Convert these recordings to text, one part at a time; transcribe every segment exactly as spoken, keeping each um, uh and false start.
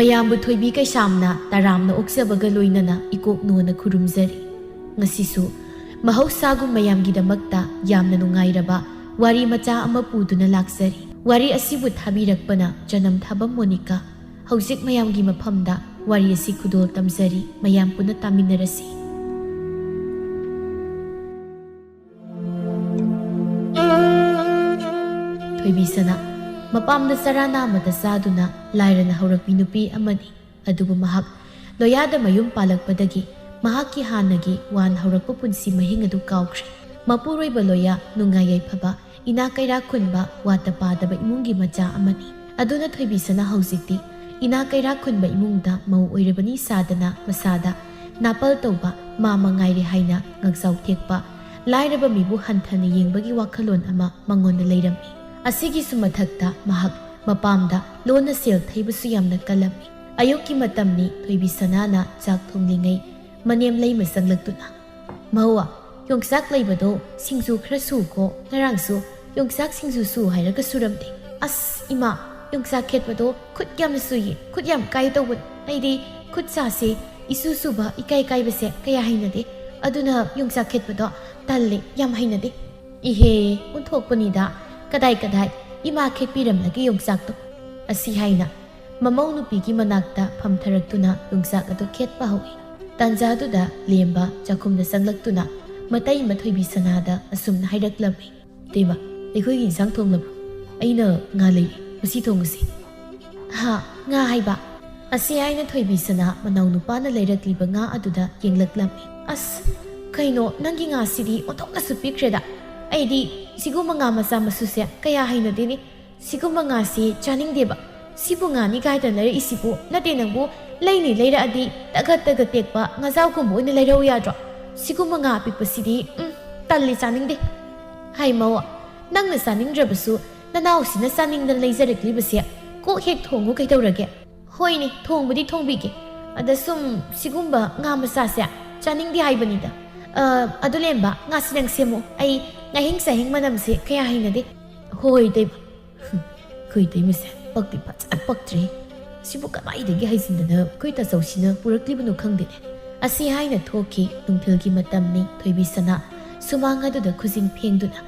ꯃꯌꯥꯝꯕꯨ ꯊꯣꯏꯕꯤ ꯀꯩꯁꯥꯝꯅ ꯇꯔꯥꯝꯅ ꯑꯣꯛꯆꯕꯒ ꯂꯣꯏꯅꯅ ꯏꯀꯣꯛ ꯅꯣꯟꯅ ꯈꯨꯔꯨꯝꯖꯔꯤ꯫ ꯉꯁꯤꯁꯨ ꯃꯍꯧꯁꯥꯒꯨꯝ ꯃꯌꯥꯝꯒꯤꯗꯃꯛꯇ ꯌꯥꯝꯅ ꯅꯨꯡꯉꯥꯏꯔꯕ ꯋꯥꯔꯤ ꯃꯆꯥ ꯑꯃ ꯄꯨꯗꯨꯅ ꯂꯥꯛꯆꯔꯤ꯫ ꯋꯥꯔꯤ ꯑꯁꯤꯕꯨ ꯊꯥꯕꯤꯔꯛꯄꯅ ꯆꯅꯝ ꯊꯥꯕꯝ ꯃꯣꯅꯤꯀꯥ꯫ ꯍꯧꯖꯤꯛ ꯃꯌꯥꯝꯒꯤ ꯃꯐꯝꯗ ꯋꯥꯔꯤ ꯑꯁꯤ ꯈꯨꯗꯣꯜ ꯇꯝꯖꯔꯤ, ꯃꯌꯥꯝ ꯄꯨꯟꯅ ꯇꯥꯃꯤꯟꯅꯔꯁꯤ꯫ ꯊꯣꯏꯕꯤ ꯁꯅꯥ, ꯃꯄꯥꯝꯗ ꯆꯔꯥ ꯅꯥꯝꯃꯗ ꯆꯥꯗꯨꯅ ꯂꯥꯏꯔꯅ ꯍꯧꯔꯛꯄꯤ ꯅꯨꯄꯤ ꯑꯃꯅꯤ꯫ ꯑꯗꯨꯕꯨ ꯃꯍꯥꯛ ꯂꯣꯌꯥꯗ ꯃꯌꯨꯝ ꯄꯥꯜꯂꯛꯄꯗꯒꯤ ꯃꯍꯥꯛꯀꯤ ꯍꯥꯟꯅꯒꯤ ꯋꯥꯟ ꯍꯧꯔꯛꯄ ꯄꯨꯟꯁꯤ ꯃꯍꯤꯡ ꯑꯗꯨ ꯀꯥꯎꯈ꯭ꯔꯦ꯫ ꯃꯄꯨꯔꯣꯏꯕ ꯂꯣꯌꯥ ꯅꯨꯡꯉꯥꯏ ꯌꯥꯏꯐꯕ, ꯏꯅꯥꯛ ꯀꯩꯔꯥꯛ ꯈꯨꯟꯕ, ꯋꯥꯠꯇ ꯄꯥꯗꯕ ꯏꯃꯨꯡꯒꯤ ꯃꯆꯥ ꯑꯃꯅꯤ꯫ ꯑꯗꯨꯅ ꯊꯣꯏꯕꯤ ꯁꯅꯥ ꯍꯧꯖꯤꯛꯇꯤ ꯏꯅꯥꯛ ꯀꯩꯔꯥꯛ ꯈꯨꯟꯕ ꯏꯃꯨꯡꯗ ꯃꯧ ꯑꯣꯏꯔꯕꯅꯤ ꯁꯥꯗꯅ ꯃꯁꯥꯗ ꯅꯥꯄꯜ ꯇꯧꯕ ꯃꯥ ꯃꯉꯥꯏꯔꯦ ꯍꯥꯏꯅ ꯉꯛꯆꯥꯎ ꯊꯦꯛꯄ, ꯂꯥꯏꯔꯕ ꯃꯤꯕꯨ ꯍꯟꯊꯅ ꯌꯦꯡꯕꯒꯤ ꯋꯥꯈꯜꯂꯣꯟ ꯑꯃ ꯃꯉꯣꯟꯗ ꯂꯩꯔꯝꯃꯤ꯫ ꯑꯁꯤꯒꯤꯁꯨ ꯃꯊꯛꯇ ꯃꯍꯥꯛ ꯃꯄꯥꯝꯗ ꯂꯣꯟꯅ ꯁꯦꯜ ꯊꯩꯕꯁꯨ ꯌꯥꯝꯅ ꯀꯜꯂꯝꯃꯤ꯫ ꯑꯌꯨꯛꯀꯤ ꯃꯇꯝꯅꯤ, ꯊꯣꯏꯕꯤ ꯁꯅꯥꯅ ꯆꯥꯛ ꯊꯣꯡꯂꯤꯉꯩ ꯃꯅꯦꯝ ꯂꯩꯃ ꯆꯪꯂꯛꯇꯨꯅ, "ꯃꯧ, ꯌꯣꯡꯆꯥꯛ ꯂꯩꯕꯗꯣ ꯁꯤꯡꯖꯨ ꯈꯔ ꯁꯨꯀꯣ, ꯉꯔꯥꯡꯁꯨ ꯌꯣꯡꯆꯥꯛ ꯁꯤꯡꯖꯨ ꯁꯨ ꯍꯥꯏꯔꯒ ꯁꯨꯔꯝꯗꯦ꯫ ꯑꯁ ꯏꯃꯥ, ꯌꯣꯡꯆꯥꯛ ꯈꯦꯠꯄꯗꯣ ꯈꯨꯠ ꯌꯥꯝꯅ ꯁꯨꯏꯌꯦ, ꯈꯨꯠ ꯌꯥꯝ ꯀꯥꯏ ꯇꯧꯕꯅꯤ꯫ ꯑꯩꯗꯤ ꯈꯨꯠ ꯁꯥꯁꯦ ꯏꯁꯨ ꯁꯨꯕ, ꯏꯀꯥꯏ ꯀꯥꯏꯕꯁꯦ ꯀꯌꯥ ꯍꯩꯅꯗꯦ꯫ ꯑꯗꯨꯅ ꯌꯣꯡꯆꯥꯛ ꯈꯦꯠꯄꯗꯣ ꯇꯜꯂꯦ, ꯌꯥꯝ ꯍꯩꯅꯗꯦ꯫" "ꯏꯍꯦ, ꯑꯣꯟꯊꯣꯛꯄꯅꯤꯗ, ꯀꯗꯥꯏ ꯀꯗꯥꯏ, ꯏꯃꯥ ꯈꯦꯠꯄꯤꯔꯝꯂꯒꯦ ꯌꯣꯡꯆꯥꯛꯇꯣ?" ꯑꯁꯤ ꯍꯥꯏꯅ ꯃꯃꯧ ꯅꯨꯄꯤꯒꯤ ꯃꯅꯥꯛꯇ ꯐꯝꯊꯔꯛꯇꯨꯅ ꯌꯣꯡꯆꯥꯛ ꯑꯗꯨ ꯈꯦꯠꯄ ꯍꯧꯏ꯫ ꯇꯥꯟꯖꯥꯗꯨꯗ ꯂꯦꯝꯕ ꯆꯥꯛꯈꯨꯝꯗ ꯆꯪꯂꯛꯇꯨꯅ ꯃꯇꯩꯃ ꯊꯣꯏꯕꯤ ꯁꯅꯥꯗ ꯑꯁꯨꯝꯅ ꯍꯥꯏꯔꯛꯂꯝꯃꯤ, "ꯏꯇꯩꯃ, ꯑꯩꯈꯣꯏꯒꯤ ꯏꯟꯁꯥꯡ ꯊꯣꯡꯂꯕ꯭ꯔꯣ? ꯑꯩꯅ ꯉꯥ ꯂꯩꯔꯤ, ꯃꯁꯤ ꯊꯣꯡꯉꯁꯤ꯫" "ꯍꯥ, ꯉꯥ ꯍꯥꯏꯕ?" ꯑꯁꯤ ꯍꯥꯏꯅ ꯊꯣꯏꯕꯤ ꯁꯅꯥ ꯃꯅꯥꯎ ꯅꯨꯄꯥꯅ ꯂꯩꯔꯛꯂꯤꯕ ꯉꯥ ꯑꯗꯨꯗ ꯌꯦꯡꯂꯛꯂꯝꯃꯤ꯫ "ꯑꯁ, ꯀꯩꯅꯣ, ꯅꯪꯒꯤ ꯉꯥꯁꯤꯗꯤ ꯑꯣꯟꯊꯣꯛꯅꯁꯨ ꯄꯤꯛꯈ꯭ꯔꯦꯗ꯫ ꯑꯩꯗꯤ ꯁꯤꯒꯨꯝꯕ ꯉꯥ ꯃꯆꯥ ꯃꯁꯨꯁꯦ ꯀꯌꯥ ꯍꯩꯅꯗꯦꯅꯦ꯫ ꯁꯤꯒꯨꯝꯕ ꯉꯥꯁꯤ ꯆꯥꯅꯤꯡꯗꯦꯕ꯫ ꯁꯤꯕꯨ ꯉꯥꯅꯤ ꯀꯥꯏꯗ ꯂꯩꯔꯛꯏꯁꯤꯕꯨ? ꯅꯠꯇꯦ ꯅꯪꯕꯨ, ꯂꯩꯅꯤ ꯂꯩꯔꯛꯑꯗꯤ ꯇꯒꯠ ꯇꯒꯠ ꯇꯦꯛꯄ ꯉꯥꯖꯥꯎꯒꯨꯝꯕ ꯑꯣꯏꯅ ꯂꯩꯔꯛꯎ ꯌꯥꯗ꯭ꯔꯣ? ꯁꯤꯒꯨꯝꯕ ꯉꯥ ꯑꯄꯤꯛꯄꯁꯤꯗꯤ, ꯎꯝ, ꯇꯜꯂꯤ, ꯆꯥꯅꯤꯡꯗꯦ꯫" "ꯍꯥꯏ ꯃꯧ, ꯅꯪꯅ ꯆꯥꯅꯤꯡꯗ꯭ꯔꯕꯁꯨ ꯅꯅꯥꯎꯁꯤꯅ ꯆꯥꯅꯤꯡꯗꯅ ꯂꯩꯖꯔꯛꯂꯤꯕꯁꯦ ꯀꯣꯛ ꯍꯦꯛ ꯊꯣꯡꯉꯨ ꯀꯩꯗꯧꯔꯒꯦ?" "ꯍꯣꯏꯅꯦ, ꯊꯣꯡꯕꯨꯗꯤ ꯊꯣꯡꯕꯤꯒꯦ꯫ ꯑꯗ ꯁꯨꯝ ꯁꯤꯒꯨꯝꯕ ꯉꯥ ꯃꯆꯥꯁꯦ ꯆꯥꯅꯤꯡꯗꯦ ꯍꯥꯏꯕꯅꯤꯗ꯫ ꯑ, ꯑꯗꯨ ꯂꯦꯝꯕ, ꯉꯥꯁꯤ ꯅꯪ ꯁꯦꯝꯃꯣ꯫ ꯑꯩ ꯉꯥꯍꯤꯡ ꯆꯥꯍꯤꯡ ꯃꯅꯝꯁꯦ ꯀꯌꯥ ꯍꯩꯅꯗꯦ꯫" "ꯍꯣꯏ, ꯏꯇꯩꯃ꯫" ꯍꯨꯝ, ꯑꯩꯈꯣꯏ ꯏꯇꯩꯃꯁꯦ ꯄꯛꯇꯤ ꯐꯖꯅ ꯄꯛꯇ꯭ꯔꯦ꯫ "ꯁꯤꯕꯨ ꯀꯗꯥꯏꯗꯒꯤ ꯍꯩꯖꯤꯟꯗꯅ ꯑꯩꯈꯣꯏ ꯇꯥꯆꯧꯁꯤꯅ ꯄꯨꯔꯛꯂꯤꯕꯅꯣ ꯈꯪꯗꯦꯅꯦ"꯫ ꯑꯁꯤ ꯍꯥꯏꯅ ꯊꯣꯛꯈꯤ꯫ ꯅꯨꯡꯊꯤꯜꯒꯤ ꯃꯇꯝꯅꯤ꯫ ꯊꯣꯏꯕꯤ ꯁꯅꯥ ꯁꯨꯃꯥꯡ ꯑꯗꯨꯗ ꯈꯨꯖꯤꯟ ꯐꯦꯡꯗꯨꯅ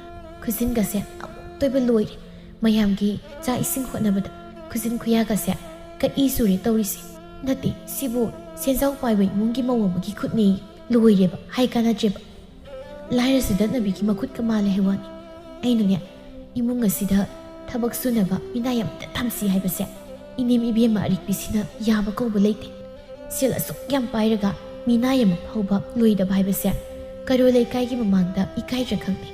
ꯈꯨꯖꯤꯟꯒꯁꯦ ꯑꯃꯨꯛꯇꯣꯏꯕ ꯂꯣꯏꯔꯦ꯫ ꯃꯌꯥꯝꯒꯤ ꯆꯥꯛ ꯏꯁꯤꯡ ꯍꯣꯠꯅꯕꯗ ꯈꯨꯖꯤꯟ ꯈꯨꯌꯥꯒꯁꯦ ꯀꯛꯏ ꯆꯨꯔꯦ ꯇꯧꯔꯤꯁꯦ꯫ "ꯅꯠꯇꯦ, ꯁꯤꯕꯨ ꯁꯦꯟꯖꯥꯎ ꯄꯥꯏꯕ ꯏꯃꯨꯡꯒꯤ ꯃꯧ ꯑꯃꯒꯤ ꯈꯨꯠꯅꯤ꯫ ꯂꯣꯏꯔꯦꯕ, ꯍꯥꯏ ꯀꯥꯟꯅꯗ꯭ꯔꯦꯕ꯫ ꯂꯥꯏꯔ ꯆꯨꯗꯠꯅꯕꯤꯒꯤ ꯃꯈꯨꯠꯀ ꯃꯥꯜꯂꯦ ꯍꯥꯏ ꯋꯥꯅꯤ꯫ ꯑꯩꯅꯅꯦ, ꯏꯃꯨꯡ ꯑꯁꯤꯗ ꯊꯕꯛ ꯁꯨꯅꯕ ꯃꯤꯅꯥꯏ ꯑꯝꯇ ꯊꯝꯁꯤ ꯍꯥꯏꯕꯁꯦ ꯏꯅꯦꯝ ꯏꯕꯦꯝꯃ ꯑꯔꯤꯛꯄꯤꯁꯤꯅ ꯌꯥꯕ ꯀꯧꯕ ꯂꯩꯇꯦ꯫ ꯁꯦꯜ ꯑꯁꯨꯛ ꯌꯥꯝ ꯄꯥꯏꯔꯒ ꯃꯤꯅꯥꯏ ꯑꯃ ꯐꯥꯎꯕ ꯂꯣꯏꯗꯕ ꯍꯥꯏꯕꯁꯦ ꯀꯩꯔꯣꯜ ꯂꯩꯀꯥꯏꯒꯤ ꯃꯃꯥꯡꯗ ꯏꯀꯥꯏꯗ꯭ꯔꯥ ꯈꯪꯗꯦ꯫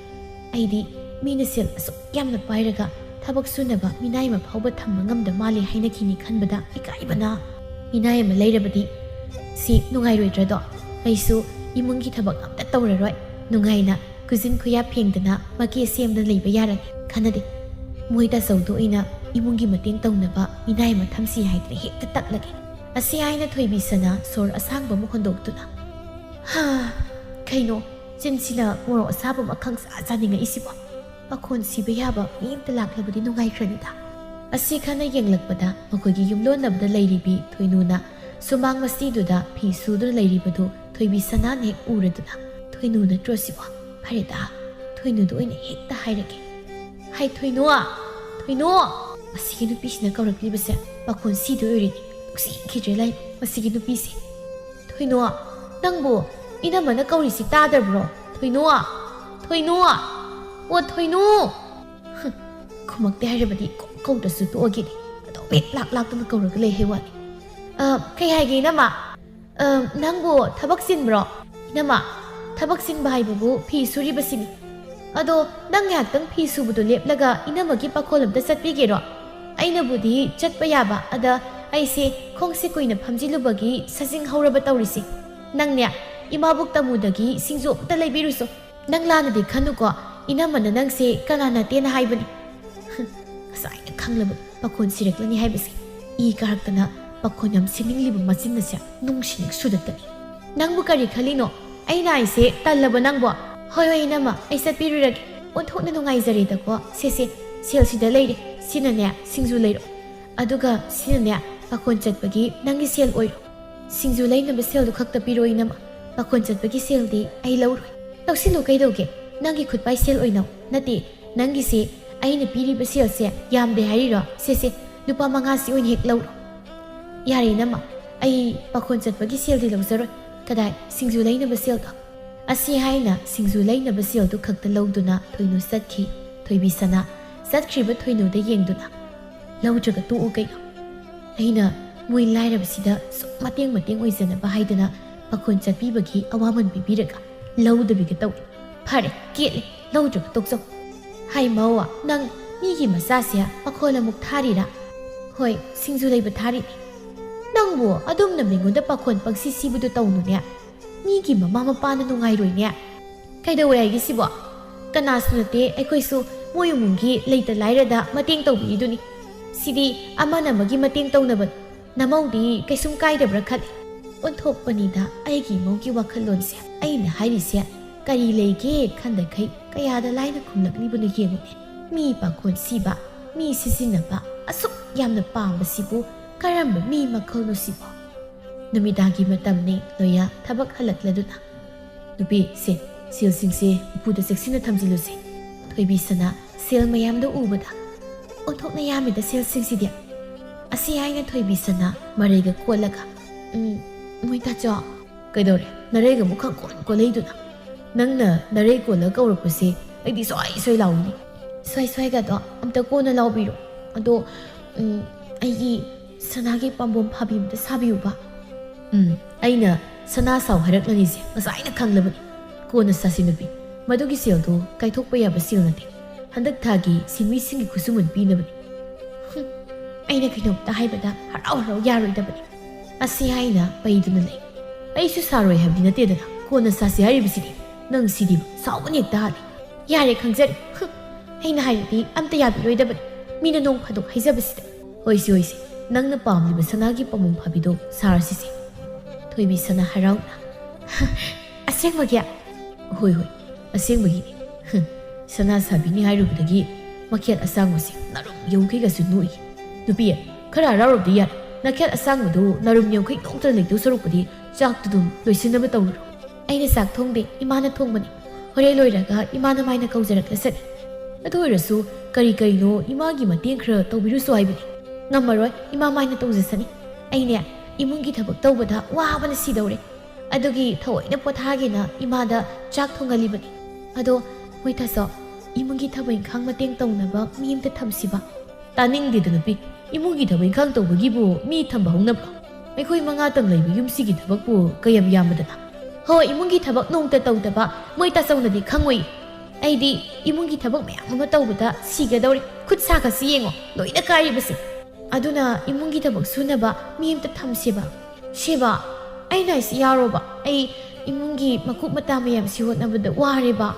ꯑꯩꯗꯤ ꯃꯤꯅ ꯁꯦꯜ ꯑꯁꯨꯛ ꯌꯥꯝꯅ ꯄꯥꯏꯔꯒ ꯊꯕꯛ ꯁꯨꯅꯕ ꯃꯤꯅꯥꯏ ꯑꯃ ꯐꯥꯎꯕ ꯊꯝꯕ ꯉꯝꯗ ꯃꯥꯜꯂꯦ ꯍꯥꯏꯅꯈꯤꯅꯤ ꯈꯟꯕꯗ ꯏꯀꯥꯏꯕꯅ꯫ ꯃꯤꯅꯥꯏ ꯑꯃ ꯂꯩꯔꯕꯗꯤ ꯁꯤ ꯅꯨꯡꯉꯥꯏꯔꯣꯏꯗ꯭ꯔꯗꯣ? ꯑꯩꯁꯨ ꯏꯃꯨꯡꯒꯤ ꯊꯕꯛ ꯑꯝꯇ ꯇꯧꯔꯔꯣꯏ꯫ ꯅꯨꯡꯉꯥꯏꯅ ꯈꯨꯖꯤꯟ ꯈꯨꯌꯥ ꯐꯦꯡꯗꯅ ꯃꯀꯦ ꯁꯦꯝꯗꯅ ꯂꯩꯕ ꯌꯥꯔꯅꯤ꯫ ꯀꯥꯟꯅꯗꯦ꯫ ꯃꯣꯏ ꯇꯥꯆꯧꯗꯣ ꯑꯣꯏꯅ ꯏꯃꯨꯡꯒꯤ ꯃꯇꯦꯡ ꯇꯧꯅꯕ ꯃꯤꯅꯥꯏ ꯑꯃ ꯊꯝꯁꯤ ꯍꯥꯏꯗꯅ ꯍꯦꯛꯇ ꯇꯛꯂꯒꯦ꯫ ꯑꯁꯤ ꯍꯥꯏꯅ ꯊꯣꯏꯕꯤ ꯁꯅꯥ ꯁꯣꯔ ꯑꯁꯥꯡꯕ ꯑꯃ ꯍꯣꯟꯗꯣꯛꯇꯨꯅ, "ꯍꯥ, ꯀꯩꯅꯣ, ꯆꯤꯟꯁꯤꯅ ꯃꯣꯔꯣꯛ ꯑꯁꯥꯕ ꯑꯃ ꯈꯪꯆꯥ ꯆꯥꯅꯤꯡꯉꯛꯏꯁꯤꯕꯣ? ꯄꯥꯈꯣꯟ ꯁꯤꯕ ꯌꯥꯕ ꯃꯤ ꯑꯝꯇ ꯂꯥꯛꯂꯕꯗꯤ ꯅꯨꯡꯉꯥꯏꯈ꯭ꯔꯅꯤꯗ"꯫ ꯑꯁꯤ ꯈꯟꯅ ꯌꯦꯡꯂꯛꯄꯗ ꯃꯈꯣꯏꯒꯤ ꯌꯨꯝꯂꯣꯟꯅꯕꯗ ꯂꯩꯔꯤꯕꯤ ꯊꯣꯏꯅꯨꯅ ꯁꯨꯃꯥꯡ ꯃꯁꯤꯗꯨꯗ ꯐꯤ ꯁꯨꯗꯨꯅ ꯂꯩꯔꯤꯕꯗꯨ ꯊꯣꯏꯕꯤ ꯁꯅꯥꯅ ꯍꯦꯛ ꯎꯔꯗꯨꯅ, "ꯊꯣꯏꯅꯨ ꯅꯠꯇ꯭ꯔꯣ ꯁꯤꯕꯣ? ꯐꯔꯦꯗ, ꯊꯣꯏꯅꯨꯗ ꯑꯣꯏꯅ ꯍꯦꯛꯇ ꯍꯥꯏꯔꯒꯦ꯫ ꯍꯥꯏ ꯊꯣꯏꯅꯨ! ꯊꯣꯏꯅꯨ!" ꯃꯁꯤꯒꯤ ꯅꯨꯄꯤꯁꯤꯅ ꯀꯧꯔꯛꯂꯤꯕꯁꯦ ꯄꯥꯈꯣꯟ ꯁꯤꯗꯣꯏ ꯑꯣꯏꯔꯦ꯫ ꯅꯨꯡꯁꯤꯈꯤꯗ꯭ꯔꯦ ꯂꯥꯏ ꯃꯁꯤꯒꯤ ꯅꯨꯄꯤꯁꯦ꯫ "ꯊꯣꯏꯅꯨ, ꯅꯪꯕꯨ ꯏꯅꯝꯃꯅ ꯀꯧꯔꯤꯁꯤ ꯇꯥꯗꯕ꯭ꯔꯣ? ꯊꯣꯏꯅꯨ! ꯊꯣꯏꯅꯨ! ꯑꯣ ꯊꯣꯏꯅꯨ!" ꯍꯨꯝ, ꯈꯨꯝꯃꯛꯇꯦ ꯍꯥꯏꯔꯕꯗꯤ ꯀꯧ-, ꯀꯧꯗ꯭ꯔꯁꯨ ꯇꯣꯛꯑꯒꯦꯅꯦ꯫ ꯑꯗꯨꯝ ꯍꯦꯛ ꯂꯥꯛ ꯂꯥꯛꯇꯅ ꯀꯧꯔꯒ ꯂꯩ ꯍꯥꯏ ꯋꯥꯅꯤ꯫ "ꯑ, ꯀꯩ ꯍꯥꯏꯒꯦ ꯏꯅꯝꯃ? ꯑ, ꯅꯪꯕꯨ ꯊꯕꯛ ꯆꯤꯟꯕ꯭ꯔꯣ? ꯏꯅꯝꯃ, ꯊꯕꯛ ꯆꯤꯟꯕ ꯍꯥꯏꯕꯕꯨ ꯐꯤ ꯁꯨꯔꯤꯕꯁꯤꯅꯤ꯫ ꯑꯗꯣ ꯅꯪ ꯉꯥꯏꯍꯥꯛꯇꯪ ꯐꯤ ꯁꯨꯕꯗꯣ ꯂꯦꯞꯂꯒ ꯏꯅꯝꯃꯒꯤ ꯄꯥꯈꯣꯜ ꯑꯝꯇ ꯆꯠꯄꯤꯒꯦꯔꯣ? ꯑꯩꯅꯕꯨꯗꯤ ꯆꯠꯄ ꯌꯥꯕ, ꯑꯗ ꯑꯩꯁꯦ ꯈꯣꯡꯁꯦ ꯀꯨꯏꯅ ꯐꯝꯖꯤꯜꯂꯨꯕꯒꯤ ꯁꯖꯤꯡ ꯍꯧꯔꯕ ꯇꯧꯔꯤꯁꯦ꯫ ꯅꯪꯅꯦ, ꯏꯃꯥꯕꯣꯛ ꯇꯥꯃꯨꯗꯒꯤ ꯁꯤꯡꯖꯨ ꯑꯝꯇ ꯂꯩꯕꯤꯔꯨꯁꯣ꯫ ꯅꯪ ꯂꯥꯟꯅꯗꯤ ꯈꯟꯅꯨꯀꯣ, ꯏꯅꯝꯃꯅ ꯅꯪꯁꯦ ꯀꯅꯥ ꯅꯠꯇꯦꯅ ꯍꯥꯏꯕꯅꯤ"꯫ ꯉꯁꯥꯏꯅ ꯈꯪꯂꯕ ꯄꯥꯈꯣꯟ ꯁꯤꯔꯛꯂꯅꯤ ꯍꯥꯏꯕꯁꯦ꯫ ꯏ ꯀꯥꯔꯛꯇꯅ ꯄꯥꯈꯣꯟ ꯌꯥꯝ ꯁꯤꯅꯤꯡꯂꯤꯕ ꯃꯆꯤꯟ ꯑꯁꯦ ꯅꯨꯡꯁꯤ ꯅꯨꯡꯁꯨꯗꯠꯇꯅꯤ꯫ "ꯅꯪꯕꯨ ꯀꯔꯤ ꯈꯜꯂꯤꯅꯣ? ꯑꯩꯅ ꯍꯥꯏꯁꯦ ꯇꯜꯂꯕ ꯅꯪꯕꯣ?" "ꯍꯣꯏ ꯍꯣꯏ ꯏꯅꯝꯃ, ꯑꯩ ꯆꯠꯄꯤꯔꯨꯔꯒꯦ꯫ ꯑꯣꯟꯊꯣꯛꯅ ꯅꯨꯡꯉꯥꯏꯖꯔꯦꯗꯀꯣ꯫ ꯁꯦ ꯁꯦ, ꯁꯦꯜꯁꯤꯗ ꯂꯩꯔꯦ꯫ ꯁꯤꯅꯅꯦ ꯁꯤꯡꯖꯨ ꯂꯩꯔꯣ꯫ ꯑꯗꯨꯒ ꯁꯤꯅꯅꯦ ꯄꯥꯈꯣꯟ ꯆꯠꯄꯒꯤ ꯅꯪꯒꯤ ꯁꯦꯜ ꯑꯣꯏꯔꯣ꯫ ꯁꯤꯡꯖꯨ ꯂꯩꯅꯕ ꯁꯦꯜꯗꯨ ꯈꯛꯇ ꯄꯤꯔꯣ, ꯏꯅꯝꯃ꯫ ꯄꯥꯈꯣꯟ ꯆꯠꯄꯒꯤ ꯁꯦꯜꯗꯤ ꯑꯩ ꯂꯧꯔꯣꯏ꯫ ꯂꯧꯁꯤꯜꯂꯨ ꯀꯩꯗꯧꯒꯦ? ꯅꯪꯒꯤ ꯈꯨꯠꯄꯥꯏ ꯁꯦꯜ ꯑꯣꯏꯅ꯫ ꯅꯠꯇꯦ, ꯅꯪꯒꯤꯁꯦ ꯑꯩꯅ ꯄꯤꯔꯤꯕ ꯁꯦꯜꯁꯦ ꯌꯥꯝꯗꯦ ꯍꯥꯏꯔꯤꯔꯣ? ꯁꯦ, ꯁꯦ, ꯂꯨꯄꯥ ꯃꯉꯥꯁꯤ ꯑꯣꯏꯅ ꯍꯦꯛ ꯂꯧꯔꯣ꯫ ꯌꯥꯔꯦ, ꯏꯅꯝꯃ, ꯑꯩ ꯄꯥꯈꯣꯟ ꯆꯠꯄꯒꯤ ꯁꯦꯜꯗꯤ ꯂꯧꯖꯔꯣꯏ꯫ ꯀꯗꯥꯏ, ꯁꯤꯡꯖꯨ ꯂꯩꯅꯕ ꯁꯦꯜꯗꯣ? ꯑꯁꯤ ꯍꯥꯏꯅ ꯁꯤꯡꯖꯨ ꯂꯩꯅꯕ ꯁꯦꯜꯗꯨ ꯈꯛꯇ ꯂꯧꯗꯨꯅ ꯊꯣꯏꯅꯨ ꯆꯠꯈꯤ꯫ ꯊꯣꯏꯕꯤ ꯁꯅꯥ ꯆꯠꯈ꯭ꯔꯤꯕ ꯊꯣꯏꯅꯨꯗ ꯌꯦꯡꯗꯨꯅ, "ꯂꯧꯗ꯭ꯔꯒ ꯇꯣꯛꯎ ꯀꯩꯅꯣ? ꯑꯩꯅ ꯃꯣꯏ ꯂꯥꯏꯔꯕꯁꯤꯗ ꯁꯨꯝ ꯃꯇꯦꯡ ꯃꯇꯦꯡ ꯑꯣꯏꯖꯅꯕ ꯍꯥꯏꯗꯅ ꯄꯥꯈꯣꯟ ꯆꯠꯄꯤꯕꯒꯤ ꯑꯋꯥꯃꯟ ꯄꯤꯕꯤꯔꯒ ꯂꯧꯗꯕꯤꯒ ꯇꯧꯏ꯫ ꯐꯔꯦ, ꯀꯦꯠꯂꯦ, ꯂꯧꯗ꯭ꯔꯒ ꯇꯣꯛꯆꯧ꯫" "ꯍꯥꯏ ꯃꯧ, ꯅꯪ ꯃꯤꯒꯤ ꯃꯆꯥꯁꯦ ꯄꯥꯈꯣꯟ ꯑꯃꯨꯛ ꯊꯥꯔꯤꯔꯥ?" "ꯍꯣꯏ, ꯁꯤꯡꯖꯨ ꯂꯩꯕ ꯊꯥꯔꯤꯅꯦ꯫" "ꯅꯪꯕꯨ ꯑꯗꯨꯝꯅ ꯃꯤꯉꯣꯟꯗ ꯄꯥꯈꯣꯟ ꯄꯪꯁꯤ ꯁꯤꯕꯗꯨ ꯇꯧꯅꯨꯅꯦ꯫ ꯃꯤꯒꯤ ꯃꯃꯥ ꯃꯄꯥꯅ ꯅꯨꯡꯉꯥꯏꯔꯣꯏꯅꯦ꯫" "ꯀꯩꯗꯧꯋꯦ ꯍꯥꯏꯒꯦ ꯁꯤꯕꯣ? ꯀꯅꯥꯁꯨ ꯅꯠꯇꯦ, ꯑꯩꯈꯣꯏꯁꯨ ꯃꯣꯏ ꯏꯃꯨꯡꯒꯤ ꯂꯩꯇ ꯂꯥꯏꯔꯗ ꯃꯇꯦꯡ ꯇꯧꯕꯤꯔꯤꯗꯨꯅꯤ꯫ ꯁꯤꯗꯤ ꯑꯃꯅ ꯑꯃꯒꯤ ꯃꯇꯦꯡ ꯇꯧꯅꯕ ꯅꯃꯧꯗꯤ ꯀꯩꯁꯨꯝ ꯀꯥꯏꯗꯕ꯭ꯔꯥ ꯈꯜꯂꯤ꯫" ꯑꯣꯟꯊꯣꯛꯄꯅꯤꯗ ꯑꯩꯒꯤ ꯏꯃꯧꯒꯤ ꯋꯥꯈꯜꯂꯣꯟꯁꯦ꯫ ꯑꯩꯅ ꯍꯥꯏꯔꯤꯁꯦ ꯀꯔꯤ ꯂꯩꯒꯦ ꯈꯟꯗꯈꯩ ꯀꯌꯥꯗ ꯂꯥꯏꯅ ꯈꯨꯝꯂꯛꯂꯤꯕꯅꯣ ꯌꯦꯡꯉꯨꯅꯦ꯫ ꯃꯤ ꯄꯥꯈꯣꯟ ꯁꯤꯕ, ꯃꯤ ꯁꯤꯖꯤꯟꯅꯕ ꯑꯁꯨꯛ ꯌꯥꯝꯅ ꯄꯥꯝꯕꯁꯤꯕꯨ ꯀꯔꯝꯕ ꯃꯤ ꯃꯈꯜꯅꯣ ꯁꯤꯕꯣ? ꯅꯨꯃꯤꯗꯥꯡꯒꯤ ꯃꯇꯝꯅꯤ, ꯂꯣꯌꯥ ꯊꯕꯛ ꯍꯜꯂꯛꯂꯗꯨꯅ, "ꯅꯨꯄꯤ, ꯁꯦ, ꯁꯦꯜꯁꯤꯡꯁꯦ ꯎꯄꯨꯗ ꯆꯦꯛꯁꯤꯟꯅ ꯊꯝꯖꯤꯜꯂꯨꯁꯦ꯫" ꯊꯣꯏꯕꯤ ꯁꯅꯥ ꯁꯦꯜ ꯃꯌꯥꯝꯗꯣ ꯎꯕꯗ, "ꯑꯣꯟꯊꯣꯛꯅ ꯌꯥꯝꯃꯤꯗ ꯁꯦꯜꯁꯤꯡꯁꯤꯗꯤ꯫" ꯑꯁꯤ ꯍꯥꯏꯅ ꯊꯣꯏꯕꯤ ꯁꯅꯥ ꯃꯔꯩꯒ ꯀꯣꯜꯂꯒ, "ꯎꯝ, ꯃꯣꯏ ꯇꯥꯆꯧ꯫" "ꯀꯩꯗꯧꯔꯦ? ꯅꯔꯩꯒ ꯑꯃꯨꯛ ꯈꯪ ꯀꯣꯟ ꯀꯣꯜꯂꯛꯏꯗꯨꯅ?" "ꯅꯪꯅ ꯅꯔꯩ ꯀꯣꯜꯂ ꯀꯧꯔꯛꯄꯁꯦ ꯑꯩꯗꯤ ꯁꯣꯏ ꯁꯣꯏ ꯂꯥꯎꯏꯅꯦ꯫" "ꯁꯣꯏ ꯁꯣꯏꯒꯗꯣ ꯑꯝꯇ ꯀꯣꯟꯅ ꯂꯥꯎꯕꯤꯔꯣ꯫ ꯑꯗꯣ, ꯎꯝ, ꯑꯩꯒꯤ ꯁꯅꯥꯒꯤ ꯄꯥꯝꯕꯣꯝ ꯐꯥꯕꯤ ꯑꯝꯇ ꯁꯥꯕꯤꯌꯨꯕ꯫" "ꯎꯝ, ꯑꯩꯅ ꯁꯅꯥ ꯁꯥꯎ ꯍꯥꯏꯔꯛꯂꯅꯤꯁꯦ ꯉꯁꯥꯏꯅ ꯈꯪꯂꯕꯅꯤ꯫ ꯀꯣꯟꯅ ꯁꯥꯁꯤ ꯅꯨꯄꯤ, ꯃꯗꯨꯒꯤ ꯁꯦꯜꯗꯣ ꯀꯥꯏꯊꯣꯛꯄ ꯌꯥꯕ ꯁꯦꯜ ꯅꯠꯇꯦ꯫ ꯍꯟꯗꯛ ꯊꯥꯒꯤ ꯁꯤꯟꯃꯤꯁꯤꯡꯒꯤ ꯈꯨꯠꯁꯨꯃꯟ ꯄꯤꯅꯕꯅꯤ꯫" "ꯍꯨꯝ, ꯑꯩꯅ ꯀꯩꯅꯣꯝꯇ ꯍꯥꯏꯕꯗ ꯍꯔꯥꯎ ꯍꯔꯥꯎ ꯌꯥꯔꯣꯏꯗꯕꯅꯤ꯫" ꯑꯁꯤ ꯍꯥꯏꯅ ꯄꯩꯗꯨꯅ ꯂꯩ꯫ "ꯑꯩꯁꯨ ꯁꯥꯔꯣꯏ ꯍꯥꯏꯕꯗꯤ ꯅꯠꯇꯦꯗꯅ, ꯀꯣꯟꯅ ꯁꯥꯁꯤ ꯍꯥꯏꯔꯤꯕꯁꯤꯗꯤ꯫ ꯅꯪ ꯁꯤꯗꯤꯕ ꯁꯥꯎꯕꯅ ꯍꯦꯛꯇ ꯍꯥꯜꯂꯤ꯫" "ꯌꯥꯔꯦ, ꯈꯪꯖꯔꯦ꯫ ꯍꯨꯝ, ꯑꯩꯅ ꯍꯥꯏꯔꯗꯤ ꯑꯝꯇ ꯌꯥꯕꯤꯔꯣꯏꯗꯕꯅꯤ꯫ ꯃꯤꯅ ꯅꯣꯡ ꯐꯥꯗꯣꯛ ꯍꯥꯏꯖꯕꯁꯤꯗ꯫" "ꯍꯣꯏꯁꯦ, ꯍꯣꯏꯁꯦ, ꯅꯪꯅ ꯄꯥꯝꯂꯤꯕ ꯁꯅꯥꯒꯤ ꯄꯥꯝꯕꯣꯝ ꯐꯥꯕꯤꯗꯣ ꯁꯥꯔꯁꯤꯁꯦ꯫" ꯊꯣꯏꯕꯤ ꯁꯅꯥ ꯍꯔꯥꯎꯅ, "ꯑꯁꯦꯡꯕꯒꯤ?" "ꯍꯣꯏ, ꯍꯣꯏ, ꯑꯁꯦꯡꯕꯒꯤꯅꯤ꯫ ꯍꯨꯝ, ꯁꯅꯥ ꯁꯥꯕꯤꯅꯤ ꯍꯥꯏꯔꯨꯕꯗꯒꯤ ꯃꯈꯦꯠ ꯑꯁꯥꯡꯕꯁꯦ ꯅꯥꯔꯨꯝ ꯌꯧꯈꯩꯒꯁꯨ ꯅꯣꯛꯏ꯫ ꯅꯨꯄꯤ, ꯈꯔ ꯍꯔꯥꯎꯔꯕꯗꯤ ꯌꯥꯔꯦ꯫ ꯅꯈꯦꯠ ꯑꯁꯥꯡꯕꯗꯨ ꯅꯔꯨꯝ ꯌꯥꯡꯈꯩ ꯅꯣꯡꯇ ꯂꯩꯗꯧ ꯁꯔꯨꯛꯄꯨꯗꯤ ꯆꯥꯛꯇꯨ ꯑꯗꯨꯝ ꯂꯣꯏꯁꯤꯟꯅꯕ ꯇꯧꯔꯨꯔꯣ꯫ ꯑꯩꯅ ꯆꯥꯛ ꯊꯣꯡꯗꯦ, ꯏꯃꯥꯅ ꯊꯣꯡꯕꯅꯤ꯫ ꯍꯣꯔꯦꯟ ꯂꯣꯏꯔꯒ ꯏꯃꯥꯅ ꯃꯥꯏꯅ ꯀꯧꯖꯔꯛꯂꯁꯅꯤ꯫ ꯑꯗꯨ ꯑꯣꯏꯔꯁꯨ ꯀꯔꯤ ꯀꯔꯤꯅꯣ ꯏꯃꯥꯒꯤ ꯃꯇꯦꯡ ꯈꯔ ꯇꯧꯕꯤꯔꯨꯁꯨ ꯍꯥꯏꯕꯅꯤ꯫ ꯉꯝꯃꯔꯣꯏ, ꯏꯃꯥ ꯃꯥꯏꯅ ꯇꯧꯖꯁꯅꯤ꯫ ꯑꯩꯅꯦ ꯏꯃꯨꯡꯒꯤ ꯊꯕꯛ ꯇꯧꯕꯗ ꯋꯥꯕꯅ ꯁꯤꯗꯧꯔꯦ꯫ ꯑꯗꯨꯒꯤ ꯊꯑꯣꯏꯅ ꯄꯣꯊꯥꯒꯦꯅ ꯏꯃꯥꯗ ꯆꯥꯛ ꯊꯣꯡꯍꯜꯂꯤꯕꯅꯤ꯫ ꯑꯗꯣ ꯃꯣꯏ ꯇꯥꯆꯧ, ꯏꯃꯨꯡꯒꯤ ꯊꯕꯛ ꯏꯪꯈꯥꯡ ꯃꯇꯦꯡ ꯇꯧꯅꯕ ꯃꯤ ꯑꯝꯇ ꯊꯝꯁꯤꯕ? ꯇꯥꯅꯤꯡꯗꯦꯗ ꯅꯨꯄꯤ, ꯏꯃꯨꯡꯒꯤ ꯊꯕꯛ ꯏꯪꯈꯥꯡ ꯇꯧꯕꯒꯤꯕꯨ ꯃꯤ ꯊꯝꯕ ꯍꯧꯅꯕ꯭ꯔꯣ? ꯑꯩꯈꯣꯏ ꯃꯉꯥꯇꯪ ꯂꯩꯕ ꯌꯨꯝꯁꯤꯒꯤ ꯊꯕꯛꯄꯨ ꯀꯌꯥꯝ ꯌꯥꯝꯕꯗꯅ? ꯍꯣ, ꯏꯃꯨꯡꯒꯤ ꯊꯕꯛ ꯅꯣꯡꯇ ꯇꯧꯗꯕ ꯃꯣꯏ ꯇꯥꯆꯧꯅꯗꯤ ꯈꯪꯉꯣꯏ꯫ ꯑꯩꯗꯤ ꯏꯃꯨꯡꯒꯤ ꯊꯕꯛ ꯃꯌꯥꯝ ꯑꯃ ꯇꯧꯕꯗ ꯁꯤꯒꯗꯧꯔꯦ꯫ ꯈꯨꯠ ꯁꯥꯒꯁꯤ ꯌꯦꯡꯉꯣ, ꯂꯣꯏꯅ ꯀꯥꯏꯔꯤꯕꯁꯦ꯫ ꯑꯗꯨꯅ ꯏꯃꯨꯡꯒꯤ ꯊꯕꯛ ꯁꯨꯅꯕ ꯃꯤ ꯑꯝꯇ ꯊꯝꯁꯦꯕ꯫ ꯁꯦꯕꯥ, ꯑꯩꯅ ꯍꯥꯏꯁꯤ ꯌꯥꯔꯣꯕ꯫ ꯑꯩ ꯏꯃꯨꯡꯒꯤ ꯃꯀꯨꯞ ꯃꯇꯥ ꯃꯌꯥꯝꯁꯤ ꯍꯣꯠꯅꯕꯗ ꯋꯥꯔꯦꯕ꯫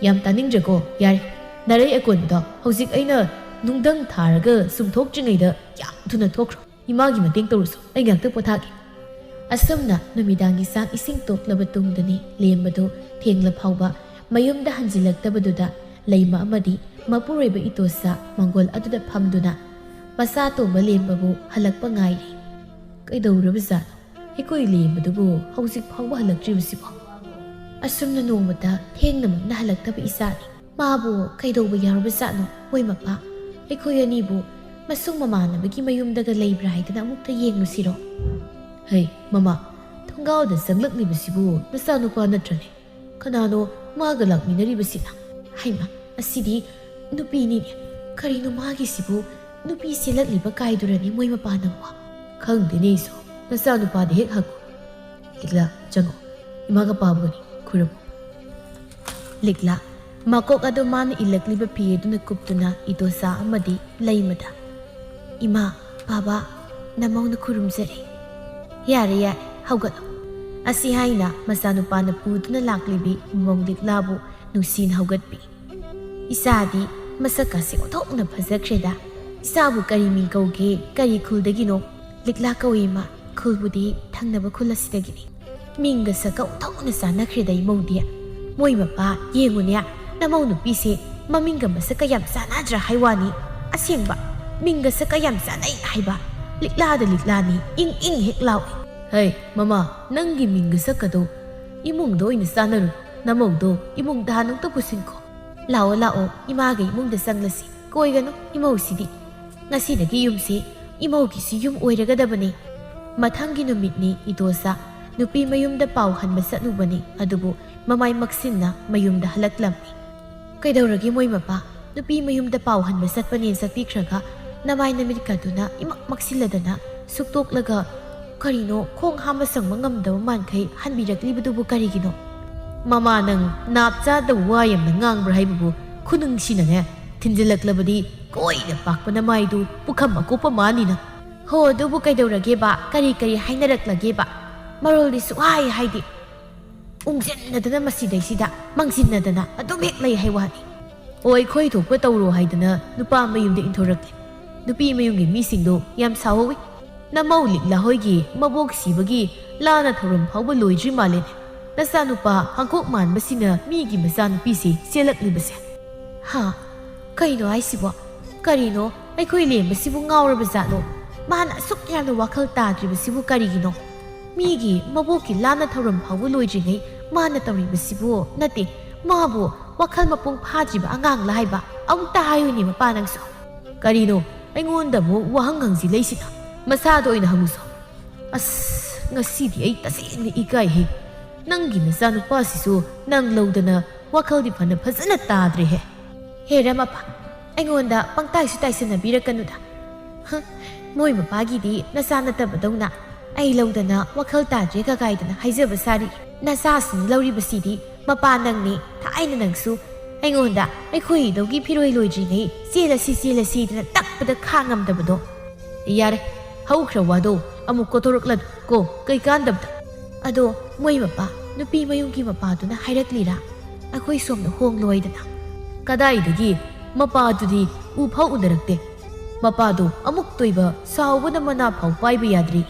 ꯌꯥꯝ ꯇꯥꯅꯤꯡꯗ꯭ꯔꯦꯀꯣ, ꯌꯥꯔꯦ꯫ ꯅꯔꯩ ꯑꯀꯣꯟꯕꯗꯣ ꯍꯧꯖꯤꯛ ꯑꯩꯅ ꯅꯨꯡꯗꯪ ꯊꯥꯔꯒ ꯁꯨꯝꯊꯣꯛꯇ꯭ꯔꯤꯉꯩꯗ ꯌꯥꯝ ꯊꯨꯅ ꯊꯣꯛꯈ꯭ꯔꯣ꯫ ꯏꯃꯥꯒꯤ ꯃꯇꯦꯡ ꯇꯧꯔꯨꯁꯣ, ꯑꯩ ꯉꯥꯛꯇ ꯄꯣꯊꯥꯒꯦ꯫ ꯑꯁꯨꯝꯅ ꯅꯨꯃꯤꯗꯥꯡꯒꯤ ꯆꯥꯛ ꯏꯁꯤꯡ ꯇꯣꯛꯂꯕ ꯇꯨꯡꯗꯅꯤ ꯂꯦꯝꯕꯗꯨ ꯊꯦꯡꯂ ꯐꯥꯎꯕ ꯃꯌꯨꯝꯗ ꯍꯟꯖꯤꯜꯂꯛꯇꯕꯗꯨꯗ ꯂꯩꯃ ꯑꯃꯗꯤ ꯃꯄꯨꯔꯣꯏꯕ ꯏꯇꯣꯁꯥ ꯃꯪꯒꯣꯜ ꯑꯗꯨꯗ ꯐꯝꯗꯨꯅ ꯃꯆꯥ ꯑꯇꯣꯝꯕ ꯂꯦꯝꯕꯕꯨ ꯍꯜꯂꯛꯄ ꯉꯥꯏꯔꯤ꯫ ꯀꯩꯗꯧꯔꯕꯖꯥꯠꯅꯣ? ꯑꯩꯈꯣꯏ ꯂꯦꯝꯕꯗꯨꯕꯨ ꯍꯧꯖꯤꯛ ꯐꯥꯎꯕ ꯍꯜꯂꯛꯇ꯭ꯔꯤꯕꯁꯤꯕꯣ? ꯑꯁꯨꯝꯅ ꯅꯣꯡꯃꯇ ꯊꯦꯡꯅꯃꯛꯅ ꯍꯜꯂꯛꯇꯕ ꯏꯆꯥꯅꯤ꯫ ꯃꯥꯕꯨ ꯀꯩꯗꯧꯕ ꯌꯥꯎꯔꯕꯖꯥꯠꯅꯣ? ꯃꯣꯏ ꯃꯄꯥ, ꯑꯩꯈꯣꯏ ꯑꯅꯤꯕꯨ ꯃꯁꯨꯡ ꯃꯃꯥꯟꯅꯕꯒꯤ ꯃꯌꯨꯝꯗꯒ ꯂꯩꯕ꯭ꯔꯥ ꯍꯥꯏꯗꯅ ꯑꯃꯨꯛꯇ ꯌꯦꯡꯂꯨꯁꯤꯔꯣ? ꯍꯩ, ꯃꯃꯥ, ꯊꯣꯡꯒꯥꯜꯗ ꯆꯪꯂꯛꯂꯤꯕꯁꯤꯕꯨ ꯅꯆꯥꯅꯨꯄꯥ ꯅꯠꯇ꯭ꯔꯅꯦ? ꯀꯅꯥꯅꯣ ꯃꯥꯒ ꯂꯥꯛꯃꯤꯟꯅꯔꯤꯕꯁꯤꯅ? ꯍꯩꯃ, ꯑꯁꯤꯗꯤ ꯅꯨꯄꯤꯅꯤꯅꯦ꯫ ꯀꯔꯤꯅꯣ ꯃꯥꯒꯤꯁꯤꯕꯨ? ꯅꯨꯄꯤ ꯆꯦꯜꯂꯛꯂꯤꯕ ꯀꯥꯏꯗꯨꯔꯅꯤ ꯃꯣꯏ ꯃꯄꯥꯅꯕꯨ? ꯈꯪꯗꯦꯅꯦ ꯑꯩꯁꯨ꯫ ꯅꯆꯥꯅꯨꯄꯥꯗ ꯍꯦꯛ ꯍꯪꯉꯨ꯫ ꯂꯤꯛꯂꯥ, ꯆꯪꯉꯣ꯫ ꯏꯃꯥꯒ ꯄꯥꯕꯒꯅꯤ꯫ ꯈꯨꯔꯨꯝꯃꯨ꯫ ꯂꯤꯛꯂꯥ, ꯃꯀꯣꯛ ꯑꯗꯨ ꯃꯥꯅ ꯏꯜꯂꯛꯂꯤꯕ ꯐꯤ ꯑꯗꯨꯅ ꯀꯨꯞꯇꯨꯅ ꯏꯗꯣꯆꯥ ꯑꯃꯗꯤ ꯂꯩꯃꯗ, "ꯏꯃꯥ, ꯄꯥꯕ, ꯅꯃꯧꯅ ꯈꯨꯔꯨꯝꯖꯔꯤ꯫ ꯌꯥꯔꯦ, ꯌꯥꯔꯦ, ꯍꯧꯒꯠꯂꯣ"꯫ ꯑꯁꯤ ꯍꯥꯏꯅ ꯃꯆꯥꯅꯨꯄꯥꯅ ꯄꯨꯗꯨꯅ ꯂꯥꯛꯂꯤꯕꯤ ꯃꯃꯧ ꯂꯤꯛꯂꯥꯕꯨ ꯅꯨꯡꯁꯤꯅ ꯍꯧꯒꯠꯄꯤ꯫ "ꯏꯆꯥꯗꯤ ꯃꯁꯛ ꯑꯁꯤ ꯑꯣꯟꯊꯣꯛꯅ ꯐꯖꯈ꯭ꯔꯦꯗ꯫ ꯏꯆꯥꯕꯨ ꯀꯔꯤ ꯃꯤꯡ ꯀꯧꯒꯦ? ꯀꯔꯤ ꯈꯨꯜꯗꯒꯤꯅꯣ?" "ꯂꯤꯛꯂꯥ ꯀꯧꯏ, ꯏꯃꯥ꯫ ꯈꯨꯜꯕꯨꯗꯤ ꯊꯪꯅꯕ ꯈꯨꯜ ꯑꯁꯤꯗꯒꯤꯅꯤ꯫ ꯃꯤꯡꯒ ꯁꯛꯀ ꯑꯣꯟꯊꯣꯛꯅ ꯆꯥꯟꯅꯈ꯭ꯔꯦꯗ ꯏꯃꯧꯗꯤ꯫ ꯃꯣꯏ ꯃꯄꯥ, ꯌꯦꯡꯉꯨꯅꯦ, ꯅꯃꯧ ꯅꯨꯄꯤꯁꯦ ꯃꯃꯤꯡꯒ ꯃꯁꯛꯀ ꯌꯥꯝ ꯆꯥꯟꯅꯗ꯭ꯔꯥ ꯍꯥꯏ ꯋꯥꯅꯤ꯫ ꯑꯁꯦꯡꯕ, ꯃꯤꯡꯒ ꯁꯛꯀ ꯌꯥꯝ ꯆꯥꯟꯅꯩ ꯍꯥꯏꯕ꯫ ꯂꯤꯛꯂꯥꯗ ꯂꯤꯛꯂꯥꯅꯤ, ꯏꯪ ꯏꯪ ꯍꯦꯛ ꯂꯥꯎꯏ꯫ "ꯍꯩ, ꯃꯃꯥ, ꯅꯪꯒꯤ ꯃꯤꯡꯒ ꯁꯛꯀꯗꯣ ꯏꯃꯨꯡꯗ ꯑꯣꯏꯅ ꯆꯥꯅꯔꯨ꯫ ꯅꯃꯧꯗꯣ ꯏꯃꯨꯡꯗ ꯍꯥꯟꯅ ꯑꯃꯨꯛꯇ ꯄꯨꯁꯤꯟꯈꯣ꯫ ꯂꯥꯛꯑꯣ, ꯂꯥꯛꯑꯣ, ꯏꯃꯥꯒ ꯏꯃꯨꯡꯗ ꯆꯪꯂꯁꯤ꯫ ꯀꯣꯏꯒꯅꯨ, ꯏꯃꯧꯁꯤꯗꯤ꯫ ꯉꯁꯤꯗꯒꯤ ꯌꯨꯝꯁꯤ ꯏꯃꯧꯒꯤꯁꯨ ꯌꯨꯝ ꯑꯣꯏꯔꯒꯗꯕꯅꯤ꯫" ꯃꯊꯪꯒꯤ ꯅꯨꯃꯤꯠꯅꯤ ꯏꯇꯣꯁꯥ ꯅꯨꯄꯤ ꯃꯌꯨꯝꯗ ꯄꯥꯎ ꯍꯟꯕ ꯆꯠꯂꯨꯕꯅꯤ, ꯑꯗꯨꯕꯨ ꯃꯃꯥꯏ ꯃꯛꯁꯤꯟꯅ ꯃꯌꯨꯝꯗ ꯍꯜꯂꯛꯂꯝꯃꯤ꯫ "ꯀꯩꯗꯧꯔꯒꯦ ꯃꯣꯏ ꯃꯄꯥ? ꯅꯨꯄꯤ ꯃꯌꯨꯝꯗ ꯄꯥꯎ ꯍꯟꯕ ꯆꯠꯄꯅꯦ ꯆꯠꯄꯤꯈ꯭ꯔꯒ ꯅꯃꯥꯏ ꯅꯃꯤꯠꯀꯗꯨꯅ ꯏꯃꯛ ꯃꯛꯁꯤꯜꯂꯗꯅ ꯁꯨꯛꯇꯣꯛꯂꯒ ꯀꯔꯤꯅꯣ ꯈꯣꯡ ꯍꯥꯝꯕ ꯆꯪꯕ ꯉꯝꯗꯕ ꯃꯥꯟꯈꯩ ꯍꯟꯕꯤꯔꯛꯂꯤꯕꯗꯨꯕꯨ ꯀꯔꯤꯒꯤꯅꯣ?" "ꯃꯃꯥ, ꯅꯪ ꯅꯥꯞ ꯆꯥꯗꯕ ꯋꯥ ꯌꯥꯝꯅ ꯉꯥꯡꯕ꯭ꯔꯥ ꯍꯥꯏꯕꯕꯨ ꯈꯨꯅꯨꯡꯁꯤꯅꯅꯦ ꯊꯤꯟꯖꯤꯜꯂꯛꯂꯕꯗꯤ ꯀꯣꯏꯅ ꯄꯥꯛꯄ ꯅꯃꯥꯏꯗꯨ ꯄꯨꯈꯝ ꯑꯀꯣꯞꯄ ꯃꯥꯅꯤꯅ꯫" "ꯍꯣ, ꯑꯗꯨꯕꯨ ꯀꯩꯗꯧꯔꯒꯦꯕ? ꯀꯔꯤ ꯀꯔꯤ ꯍꯥꯏꯅꯔꯛꯂꯒꯦꯕ? ꯃꯔꯣꯜꯗꯤ ꯁꯨꯛꯍꯥꯏ ꯍꯥꯏꯗꯦ꯫ ꯎꯪꯁꯤꯟꯅꯗꯅ ꯃꯁꯤꯗꯩꯁꯤꯗ ꯃꯥꯡꯁꯤꯟꯅꯗꯅ ꯑꯗꯨꯝ ꯍꯦꯛ ꯂꯩ ꯍꯥꯏ ꯋꯥꯅꯤ꯫" "ꯑꯣ, ꯑꯩꯈꯣꯏ ꯊꯣꯛꯄ ꯇꯧꯔꯣ ꯍꯥꯏꯗꯅ ꯅꯨꯄꯥ ꯃꯌꯨꯝꯗ ꯏꯟꯊꯣꯔꯛꯂꯦ꯫ ꯅꯨꯄꯤ ꯃꯌꯨꯝꯒꯤ ꯃꯤꯁꯤꯡꯗꯣ ꯌꯥꯝ ꯁꯥꯎꯍꯧꯋꯤ꯫ ꯅꯃꯧ ꯂꯤꯛꯂꯥ ꯍꯣꯏꯒꯤ ꯃꯕꯣꯛ ꯁꯤꯕꯒꯤ ꯂꯥꯟꯅ ꯊꯧꯔꯝ ꯐꯥꯎꯕ ꯂꯣꯏꯗ꯭ꯔꯤ ꯃꯥꯜꯂꯦꯅꯦ, ꯅꯆꯥꯅꯨꯄꯥ ꯍꯥꯡꯀꯣꯛ ꯃꯥꯟꯕꯁꯤꯅ ꯃꯤꯒꯤ ꯃꯆꯥꯅꯨꯄꯤꯁꯤ ꯆꯦꯜꯂꯛꯂꯤꯕꯁꯦ꯫" "ꯍꯥ? ꯀꯩꯅꯣ ꯍꯥꯏꯁꯤꯕꯣ? ꯀꯔꯤꯅꯣ ꯑꯩꯈꯣꯏ ꯂꯦꯝꯕꯁꯤꯕꯨ ꯉꯥꯎꯔꯕ ꯖꯥꯠꯂꯣ? ꯃꯥꯅ ꯑꯁꯨꯛ ꯌꯥꯝꯅ ꯋꯥꯈꯜ ꯇꯥꯗ꯭ꯔꯤꯕꯁꯤꯕꯨ ꯀꯔꯤꯒꯤꯅꯣ? ꯃꯤꯒꯤ ꯃꯕꯣꯛꯀꯤ ꯂꯥꯟꯅ ꯊꯧꯔꯝ ꯐꯥꯎꯕ ꯂꯣꯏꯗ꯭ꯔꯤꯉꯩ ꯃꯥꯅ ꯇꯧꯔꯤꯕꯁꯤꯕꯨ, ꯅꯠꯇꯦ, ꯃꯥꯕꯨ ꯋꯥꯈꯜ ꯃꯄꯨꯡ ꯐꯥꯗ꯭ꯔꯤꯕ ꯑꯉꯥꯡꯂ ꯍꯥꯏꯕ? ꯑꯃꯨꯛꯇ ꯍꯥꯏꯌꯨꯅꯦ ꯃꯄꯥ ꯅꯪꯁꯨ꯫" "ꯀꯔꯤꯅꯣ ꯑꯩꯉꯣꯟꯗ ꯑꯃꯨꯛ ꯋꯥꯍꯪ ꯍꯪꯖꯤꯜꯂꯛꯏꯁꯤꯅ? ꯃꯁꯥꯗ ꯑꯣꯏꯅ ꯍꯪꯉꯨꯁꯣ꯫" "ꯑꯁ, ꯉꯁꯤꯗꯤ ꯑꯩ ꯇꯁꯦꯡꯅ ꯏꯀꯥꯏꯍꯦ꯫ ꯅꯪꯒꯤ ꯅꯆꯥꯅꯨꯄꯥꯁꯤꯁꯨ ꯅꯪ ꯂꯧꯗꯅ ꯋꯥꯈꯜꯗꯤ ꯐꯅ ꯐꯖꯅ ꯇꯥꯗ꯭ꯔꯦꯍꯦ꯫" "ꯍꯦ ꯔꯃꯄꯥ, ꯑꯩꯉꯣꯟꯗ ꯄꯪꯇꯥꯏꯁꯨ ꯇꯥꯏꯁꯟꯅꯕꯤꯔꯛꯀꯅꯨꯗ꯫ ꯍ, ꯃꯣꯏ ꯃꯄꯥꯒꯤꯗꯤ ꯅꯆꯥ ꯅꯠꯇꯕꯗꯧꯅ ꯑꯩ ꯂꯧꯗꯅ ꯋꯥꯈꯜ ꯇꯥꯗ꯭ꯔꯦ ꯀꯀꯥꯏꯗꯅ ꯍꯥꯏꯖꯕ ꯁꯥꯔꯤ꯫ ꯅꯆꯥꯁꯤꯡ ꯂꯧꯔꯤꯕꯁꯤꯗꯤ ꯃꯄꯥ ꯅꯪꯅꯤ꯫ ꯊꯥꯏꯅ ꯅꯪꯁꯨ ꯑꯩꯉꯣꯟꯗ ꯑꯩꯈꯣꯏ ꯏꯙꯧꯒꯤ ꯐꯤꯔꯣꯏ ꯂꯣꯏꯗ꯭ꯔꯤꯉꯩ ꯆꯦꯜꯂꯁꯤ, ꯆꯦꯜꯂꯁꯤꯗꯅ ꯇꯛꯄꯗ ꯈꯥꯡꯉꯝꯗꯕꯗꯣ꯫" "ꯌꯥꯔꯦ, ꯍꯧꯈ꯭ꯔ ꯋꯥꯗꯣ ꯑꯃꯨꯛ ꯀꯣꯊꯣꯔꯛꯂꯅꯨ ꯀꯣ, ꯀꯩꯀꯥꯟꯗꯕꯗ꯫" "ꯑꯗꯣ ꯃꯣꯏ ꯃꯄꯥ, ꯅꯨꯄꯤ ꯃꯌꯨꯝꯒꯤ ꯃꯄꯥꯗꯨꯅ ꯍꯥꯏꯔꯛꯂꯤꯔꯥ ꯑꯩꯈꯣꯏ ꯁꯣꯝꯗ ꯍꯣꯡꯂꯣꯏꯗꯅ?" "ꯀꯗꯥꯏꯗꯒꯤ? ꯃꯄꯥꯗꯨꯗꯤ ꯎ ꯐꯥꯎ ꯎꯅꯔꯛꯇꯦ꯫ ꯃꯄꯥꯗꯣ ꯑꯃꯨꯛꯇꯣꯏꯕ ꯁꯥꯎꯕꯅ ꯃꯅꯥ ꯐꯥꯎ ꯄꯥꯏꯕ ꯌꯥꯗ꯭ꯔꯤ꯫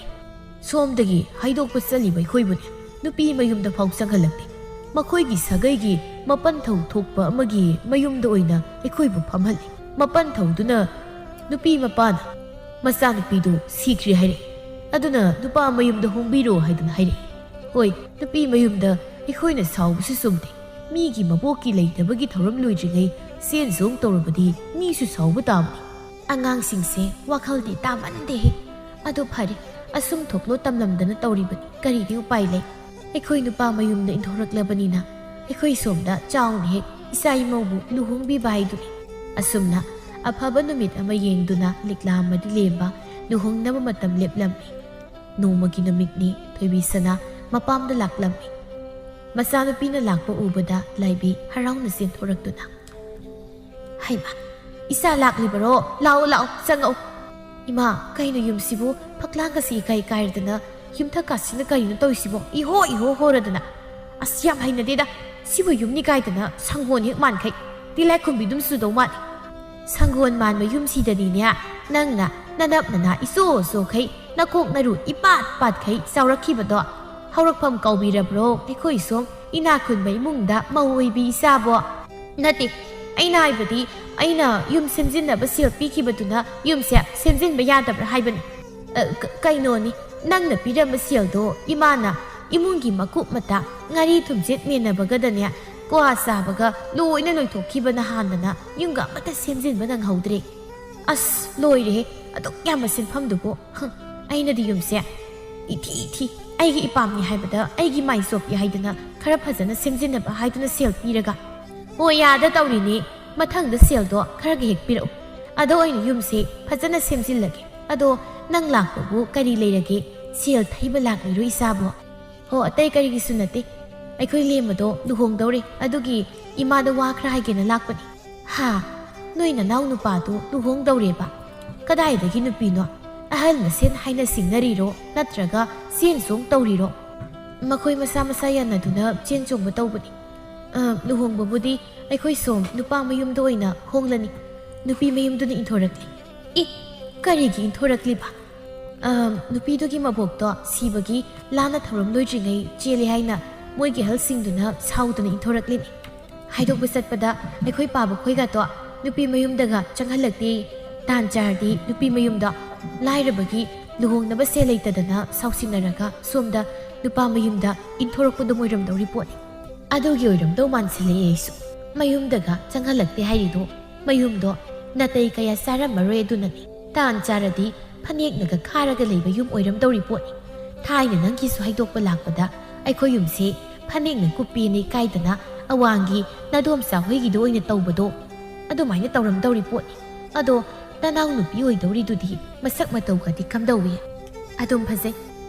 ꯁꯣꯝꯗꯒꯤ ꯍꯥꯏꯗꯣꯛꯄ ꯆꯠꯂꯤꯕ ꯑꯩꯈꯣꯏꯕꯨꯅꯦ ꯅꯨꯄꯤ ꯃꯌꯨꯝꯗ ꯐꯥꯎ ꯆꯪꯍꯜꯂꯛꯇꯦ꯫ ꯃꯈꯣꯏꯒꯤ ꯁꯥꯒꯩꯒꯤ ꯃꯄꯟꯊꯧ ꯊꯣꯛꯄ ꯑꯃꯒꯤ ꯃꯌꯨꯝꯗ ꯑꯣꯏꯅ ꯑꯩꯈꯣꯏꯕꯨ ꯐꯝꯍꯜꯂꯤ꯫ ꯃꯄꯟꯊꯧꯗꯨꯅ ꯅꯨꯄꯤ ꯃꯄꯥꯅ ꯃꯆꯥꯅꯨꯄꯤꯗꯨ ꯁꯤꯈ꯭ꯔꯦ ꯍꯥꯏꯔꯛꯏ꯫ ꯑꯗꯨꯅ ꯅꯨꯄꯥ ꯃꯌꯨꯝꯗ ꯍꯣꯡꯕꯤꯔꯣ ꯍꯥꯏꯗꯨꯅ ꯍꯥꯏꯔꯛꯏ꯫ ꯍꯣꯏ, ꯅꯨꯄꯤ ꯃꯌꯨꯝꯗ ꯑꯩꯈꯣꯏꯅ ꯁꯥꯎꯕꯁꯨ ꯆꯨꯝꯗꯦ꯫ ꯃꯤꯒꯤ ꯃꯕꯣꯛꯀꯤ ꯂꯩꯇꯕꯒꯤ ꯊꯧꯔꯝ ꯂꯣꯏꯗ꯭ꯔꯤꯉꯩ ꯆꯦꯟ ꯆꯣꯡ ꯇꯧꯔꯕꯗꯤ ꯃꯤꯁꯨ ꯁꯥꯎꯕ ꯇꯥꯕꯅꯤ꯫ ꯑꯉꯥꯡꯁꯤꯡꯁꯦ ꯋꯥꯈꯜꯗꯤ ꯇꯥꯃꯟꯗꯦꯍꯦ꯫ ꯑꯗꯨ ꯐꯔꯦ, ꯑꯁꯨꯝ ꯊꯣꯛꯂꯣ ꯇꯝꯂꯝꯗꯅ ꯇꯧꯔꯤꯕꯅꯤ, ꯀꯔꯤꯗꯤ ꯎꯄꯥꯏ ꯂꯩ? ꯑꯩꯈꯣꯏ ꯅꯨꯄꯥ ꯃꯌꯨꯝꯗ ꯏꯟꯊꯣꯔꯛꯂꯕꯅꯤꯅ ꯑꯩꯈꯣꯏ ꯁꯣꯝꯗ ꯆꯥꯎꯅ ꯍꯦꯛ ꯏꯆꯥ ꯏꯃꯧꯕꯨ ꯂꯨꯍꯣꯡꯕꯤꯕ ꯍꯥꯏꯗꯨꯅꯤ꯫ ꯑꯁꯨꯝꯅ ꯑꯐꯕ ꯅꯨꯃꯤꯠ ꯑꯃ ꯌꯦꯡꯗꯨꯅ ꯂꯤꯛꯂꯥ ꯑꯃꯗꯤ ꯂꯦꯝꯕ ꯂꯨꯍꯣꯡꯅꯕ ꯃꯇꯝ ꯂꯦꯞꯂꯝꯃꯤ꯫ ꯅꯣꯡꯃꯒꯤ ꯅꯨꯃꯤꯠꯅꯤ꯫ ꯊꯣꯏꯕꯤꯁꯅꯥ ꯃꯄꯥꯝꯗ ꯂꯥꯛꯂꯝꯃꯤ꯫ ꯃꯆꯥꯅꯨꯄꯤꯅ ꯂꯥꯛꯄ ꯎꯕꯗ ꯂꯥꯏꯕꯤ ꯍꯔꯥꯎꯅ ꯆꯦꯟꯊꯣꯔꯛꯇꯨꯅ, "ꯍꯩꯃꯥ, ꯏꯆꯥ ꯂꯥꯛꯂꯤꯕꯔꯣ? ꯂꯥꯛꯑꯣ, ꯂꯥꯛꯑꯣ, ꯆꯪꯉꯛꯑꯣ꯫ ꯏꯃꯥ, ꯀꯩꯅꯣ ꯌꯨꯝꯁꯤꯕꯨ ꯐꯛꯂꯥꯡꯒꯁꯤ ꯏꯀꯥꯏ ꯀꯥꯏꯔꯗꯅ ꯌꯨꯝꯊꯛꯀꯥꯁꯤꯅ ꯀꯔꯤꯅꯣ ꯇꯧꯔꯤꯁꯤꯕꯣ? ꯏꯍꯣ ꯏꯍꯣ ꯍꯣꯔꯗꯅ꯫ ꯑꯁ, ꯌꯥꯝ ꯍꯩꯅꯗꯦꯗ꯫ ꯁꯤꯕꯨ ꯌꯨꯝꯅꯤ ꯀꯥꯏꯗꯅ ꯁꯪꯒꯣꯜ ꯍꯦꯛ ꯃꯥꯟꯈꯩ꯫ ꯇꯤꯜꯂꯥꯏꯈꯨꯝꯕꯤꯗꯨꯝ ꯆꯨꯗꯧ ꯃꯥꯜꯂꯤ꯫ ꯁꯪꯒꯣꯜ ꯃꯥꯟꯕ ꯌꯨꯝꯁꯤꯗꯅꯤꯅꯦ ꯅꯪꯅ ꯅꯅꯞ ꯅꯅꯥ ꯏꯆꯣ ꯆꯣꯈꯩ, ꯅꯀꯣꯛ ꯅꯔꯨ ꯏꯄꯥꯠ ꯄꯥꯠꯈꯩ ꯆꯥꯎꯔꯛꯈꯤꯕꯗꯣ꯫ ꯍꯧꯔꯛꯐꯝ ꯀꯥꯎꯕꯤꯔꯕ꯭ꯔꯣ? ꯑꯩꯈꯣꯏ ꯁꯣꯝ ꯏꯅꯥꯛ ꯈꯨꯟꯕ ꯏꯃꯨꯡꯗ ꯃꯧ ꯑꯣꯏꯕꯤ ꯏꯆꯥꯕꯣ?" "ꯅꯠꯇꯦ, ꯑꯩꯅ ꯍꯥꯏꯕꯗꯤ ꯑꯩꯅ ꯌꯨꯝ ꯁꯦꯝꯖꯤꯟꯅꯕ ꯁꯦꯜ ꯄꯤꯈꯤꯕꯗꯨꯅ ꯌꯨꯝꯁꯦ ꯁꯦꯝꯖꯤꯟꯕ ꯌꯥꯗꯕ꯭ꯔꯥ ꯍꯥꯏꯕꯅꯤ꯫ ꯑ, ꯀ-, ꯀꯩꯅꯣꯅꯤ, ꯅꯪꯅ ꯄꯤꯔꯝꯕ ꯁꯦꯜꯗꯣ ꯏꯃꯥꯅ ꯏꯃꯨꯡꯒꯤ ꯃꯀꯨꯞ ꯃꯇꯥ, ꯉꯥꯔꯤ ꯊꯨꯝꯆꯦꯠ ꯃꯦꯟꯅꯕꯒꯗꯅꯦ, ꯀ꯭ꯋꯥ ꯆꯥꯕꯒ ꯂꯣꯏꯅ ꯂꯣꯏꯊꯣꯛꯈꯤꯕꯅ ꯍꯥꯟꯗꯅ ꯌꯨꯝꯒ ꯑꯃꯠꯇ ꯁꯦꯝꯖꯤꯟꯕ ꯅꯪꯍꯧꯗ꯭ꯔꯦ꯫ ꯑꯁ, ꯂꯣꯏꯔꯦꯍꯦ, ꯑꯗꯨꯛ ꯌꯥꯝꯕ ꯁꯦꯟꯐꯝꯗꯨꯕꯨ꯫ ꯍꯨꯝ, ꯑꯩꯅꯗꯤ ꯌꯨꯝꯁꯦ ꯏꯊꯤ ꯏꯊꯤ, ꯑꯩꯒꯤ ꯏꯄꯥꯝꯅꯤ ꯍꯥꯏꯕꯗ ꯑꯩꯒꯤ ꯃꯥꯏ ꯆꯣꯞꯄꯤ ꯍꯥꯏꯗꯅ ꯈꯔ ꯐꯖꯅ ꯁꯦꯝꯖꯤꯟꯅꯕ ꯍꯥꯏꯗꯨꯅ ꯁꯦꯜ ꯄꯤꯔꯒ꯫ ꯍꯣꯏ, ꯌꯥꯗ ꯇꯧꯔꯤꯅꯦ, ꯃꯊꯪꯗ ꯁꯦꯜꯗꯣ ꯈꯔꯒ ꯍꯦꯛ ꯄꯤꯔꯛꯎ꯫ ꯑꯗꯣ ꯑꯩꯅ ꯌꯨꯝꯁꯦ ꯐꯖꯅ ꯁꯦꯝꯖꯤꯜꯂꯒꯦ꯫ ꯑꯗꯣ ꯅꯪ ꯂꯥꯛꯄꯕꯨ ꯀꯔꯤ ꯂꯩꯔꯒꯦ? ꯁꯦꯜ ꯊꯩꯕ ꯂꯥꯛꯂꯤꯔꯣ ꯏꯆꯥꯕꯣ?" "ꯍꯣ, ꯑꯇꯩ ꯀꯔꯤꯒꯤꯁꯨ ꯅꯠꯇꯦ꯫ ꯑꯩꯈꯣꯏ ꯂꯦꯝꯕꯗꯣ ꯂꯨꯍꯣꯡꯗꯧꯔꯦ, ꯑꯗꯨꯒꯤ ꯏꯃꯥꯗ ꯋꯥ ꯈꯔ ꯍꯥꯏꯒꯦꯅ ꯂꯥꯛꯄꯅꯤ꯫" "ꯍꯥ? ꯅꯣꯏ ꯅꯅꯥꯎ ꯅꯨꯄꯥꯗꯨ ꯂꯨꯍꯣꯡꯗꯧꯔꯦꯕ? ꯀꯗꯥꯏꯗꯒꯤ ꯅꯨꯄꯤꯅꯣ? ꯑꯍꯜ ꯃꯁꯦꯟ ꯍꯥꯏꯅ ꯁꯤꯡꯅꯔꯤꯔꯣ, ꯅꯠꯇ꯭ꯔꯒ ꯆꯦꯟ ꯆꯣꯡ ꯇꯧꯔꯤꯔꯣ?" "ꯃꯈꯣꯏ ꯃꯁꯥ ꯃꯁꯥ ꯌꯥꯅꯗꯨꯅ ꯆꯦꯟ ꯆꯣꯡꯕ ꯇꯧꯕꯅꯤ꯫ ꯑ, ꯂꯨꯍꯣꯡꯕꯕꯨꯗꯤ ꯑꯩꯈꯣꯏ ꯁꯣꯝ ꯅꯨꯄꯥ ꯃꯌꯨꯝꯗ ꯑꯣꯏꯅ ꯍꯣꯡꯂꯅꯤ꯫ ꯅꯨꯄꯤ ꯃꯌꯨꯝꯗꯨꯅ ꯏꯟꯊꯣꯔꯛꯂꯤ꯫" "ꯏ, ꯀꯔꯤꯒꯤ ꯏꯟꯊꯣꯔꯛꯂꯤꯕ?" "ꯑ, ꯅꯨꯄꯤꯗꯨꯒꯤ ꯃꯕꯣꯛꯇꯣ ꯁꯤꯕꯒꯤ ꯂꯥꯟꯅ ꯊꯧꯔꯝ ꯂꯣꯏꯗ꯭ꯔꯤꯉꯩ ꯆꯦꯜꯂꯤ ꯍꯥꯏꯅ ꯃꯣꯏꯒꯤ ꯑꯍꯜꯁꯤꯡꯗꯨꯅ ꯁꯥꯎꯗꯨꯅ ꯏꯟꯊꯣꯔꯛꯂꯤꯅꯤ꯫ ꯍꯥꯏꯗꯣꯛꯄ ꯆꯠꯄꯗ ꯑꯩꯈꯣꯏ ꯄꯥꯕ ꯈꯣꯏꯒꯇꯣ ꯅꯨꯄꯤ ꯃꯌꯨꯝꯗꯒ ꯆꯪꯍꯜꯂꯛꯇꯦ꯫ ꯇꯥꯟ ꯆꯥꯔꯗꯤ ꯅꯨꯄꯤ ꯃꯌꯨꯝꯗꯣ ꯂꯥꯏꯔꯕꯒꯤ ꯂꯨꯍꯣꯡꯅꯕ ꯁꯦꯜ ꯂꯩꯇꯗꯅ ꯁꯥꯎꯁꯤꯟꯅꯔꯒ ꯁꯣꯝꯗ ꯅꯨꯄꯥ ꯃꯌꯨꯝꯗ ꯏꯟꯊꯣꯔꯛꯄꯗꯨꯝ ꯑꯣꯏꯔꯝꯗꯧꯔꯤ ꯄꯣꯠꯅꯤ꯫ ꯑꯗꯨꯒꯤ ꯑꯣꯏꯔꯝꯗꯧ ꯃꯥꯟꯁꯤꯜꯂꯛꯑꯦ ꯑꯩꯁꯨ꯫ ꯃꯌꯨꯝꯗꯒ ꯆꯪꯍꯜꯂꯛꯇꯦ ꯍꯥꯏꯔꯤꯗꯣ ꯃꯌꯨꯝꯗꯣ ꯅꯥꯇꯩ ꯀꯌꯥ ꯆꯥꯔꯝꯃꯔꯣꯏ ꯑꯗꯨꯅꯅꯤ꯫ ꯇꯥꯟ ꯆꯥꯔꯗꯤ ꯐꯅꯦꯛꯅꯒ ꯈꯥꯔꯒ ꯂꯩꯕ ꯌꯨꯝ ꯑꯣꯏꯔꯝꯗꯧꯔꯤ ꯄꯣꯠꯅꯤ꯫ ꯊꯥꯏꯅ ꯅꯪꯒꯤꯁꯨ ꯍꯥꯏꯗꯣꯛꯄ ꯂꯥꯛꯄꯗ ꯑꯩꯈꯣꯏ ꯌꯨꯝꯁꯦ ꯐꯅꯦꯛꯅ ꯀꯨꯞꯄꯦꯅ ꯏꯀꯥꯏꯗꯅ ꯑꯋꯥꯡꯒꯤ ꯅꯥꯗꯣꯝꯆꯥ ꯍꯣꯏꯒꯤꯗꯣ ꯑꯣꯏꯅ ꯇꯧꯕꯗꯣ ꯑꯗꯨꯃꯥꯏꯅ ꯇꯧꯔꯝꯗꯧꯔꯤ ꯄꯣꯠꯅꯤ꯫ ꯑꯗꯣ ꯅꯅꯥꯎ ꯅꯨꯄꯤ ꯑꯣꯏꯗꯧꯔꯤꯗꯨꯗꯤ ꯃꯁꯛ ꯃꯇꯧꯒꯗꯤ ꯀꯝꯗꯧꯏ? ꯑꯗꯨꯝ ꯐꯖꯩ꯫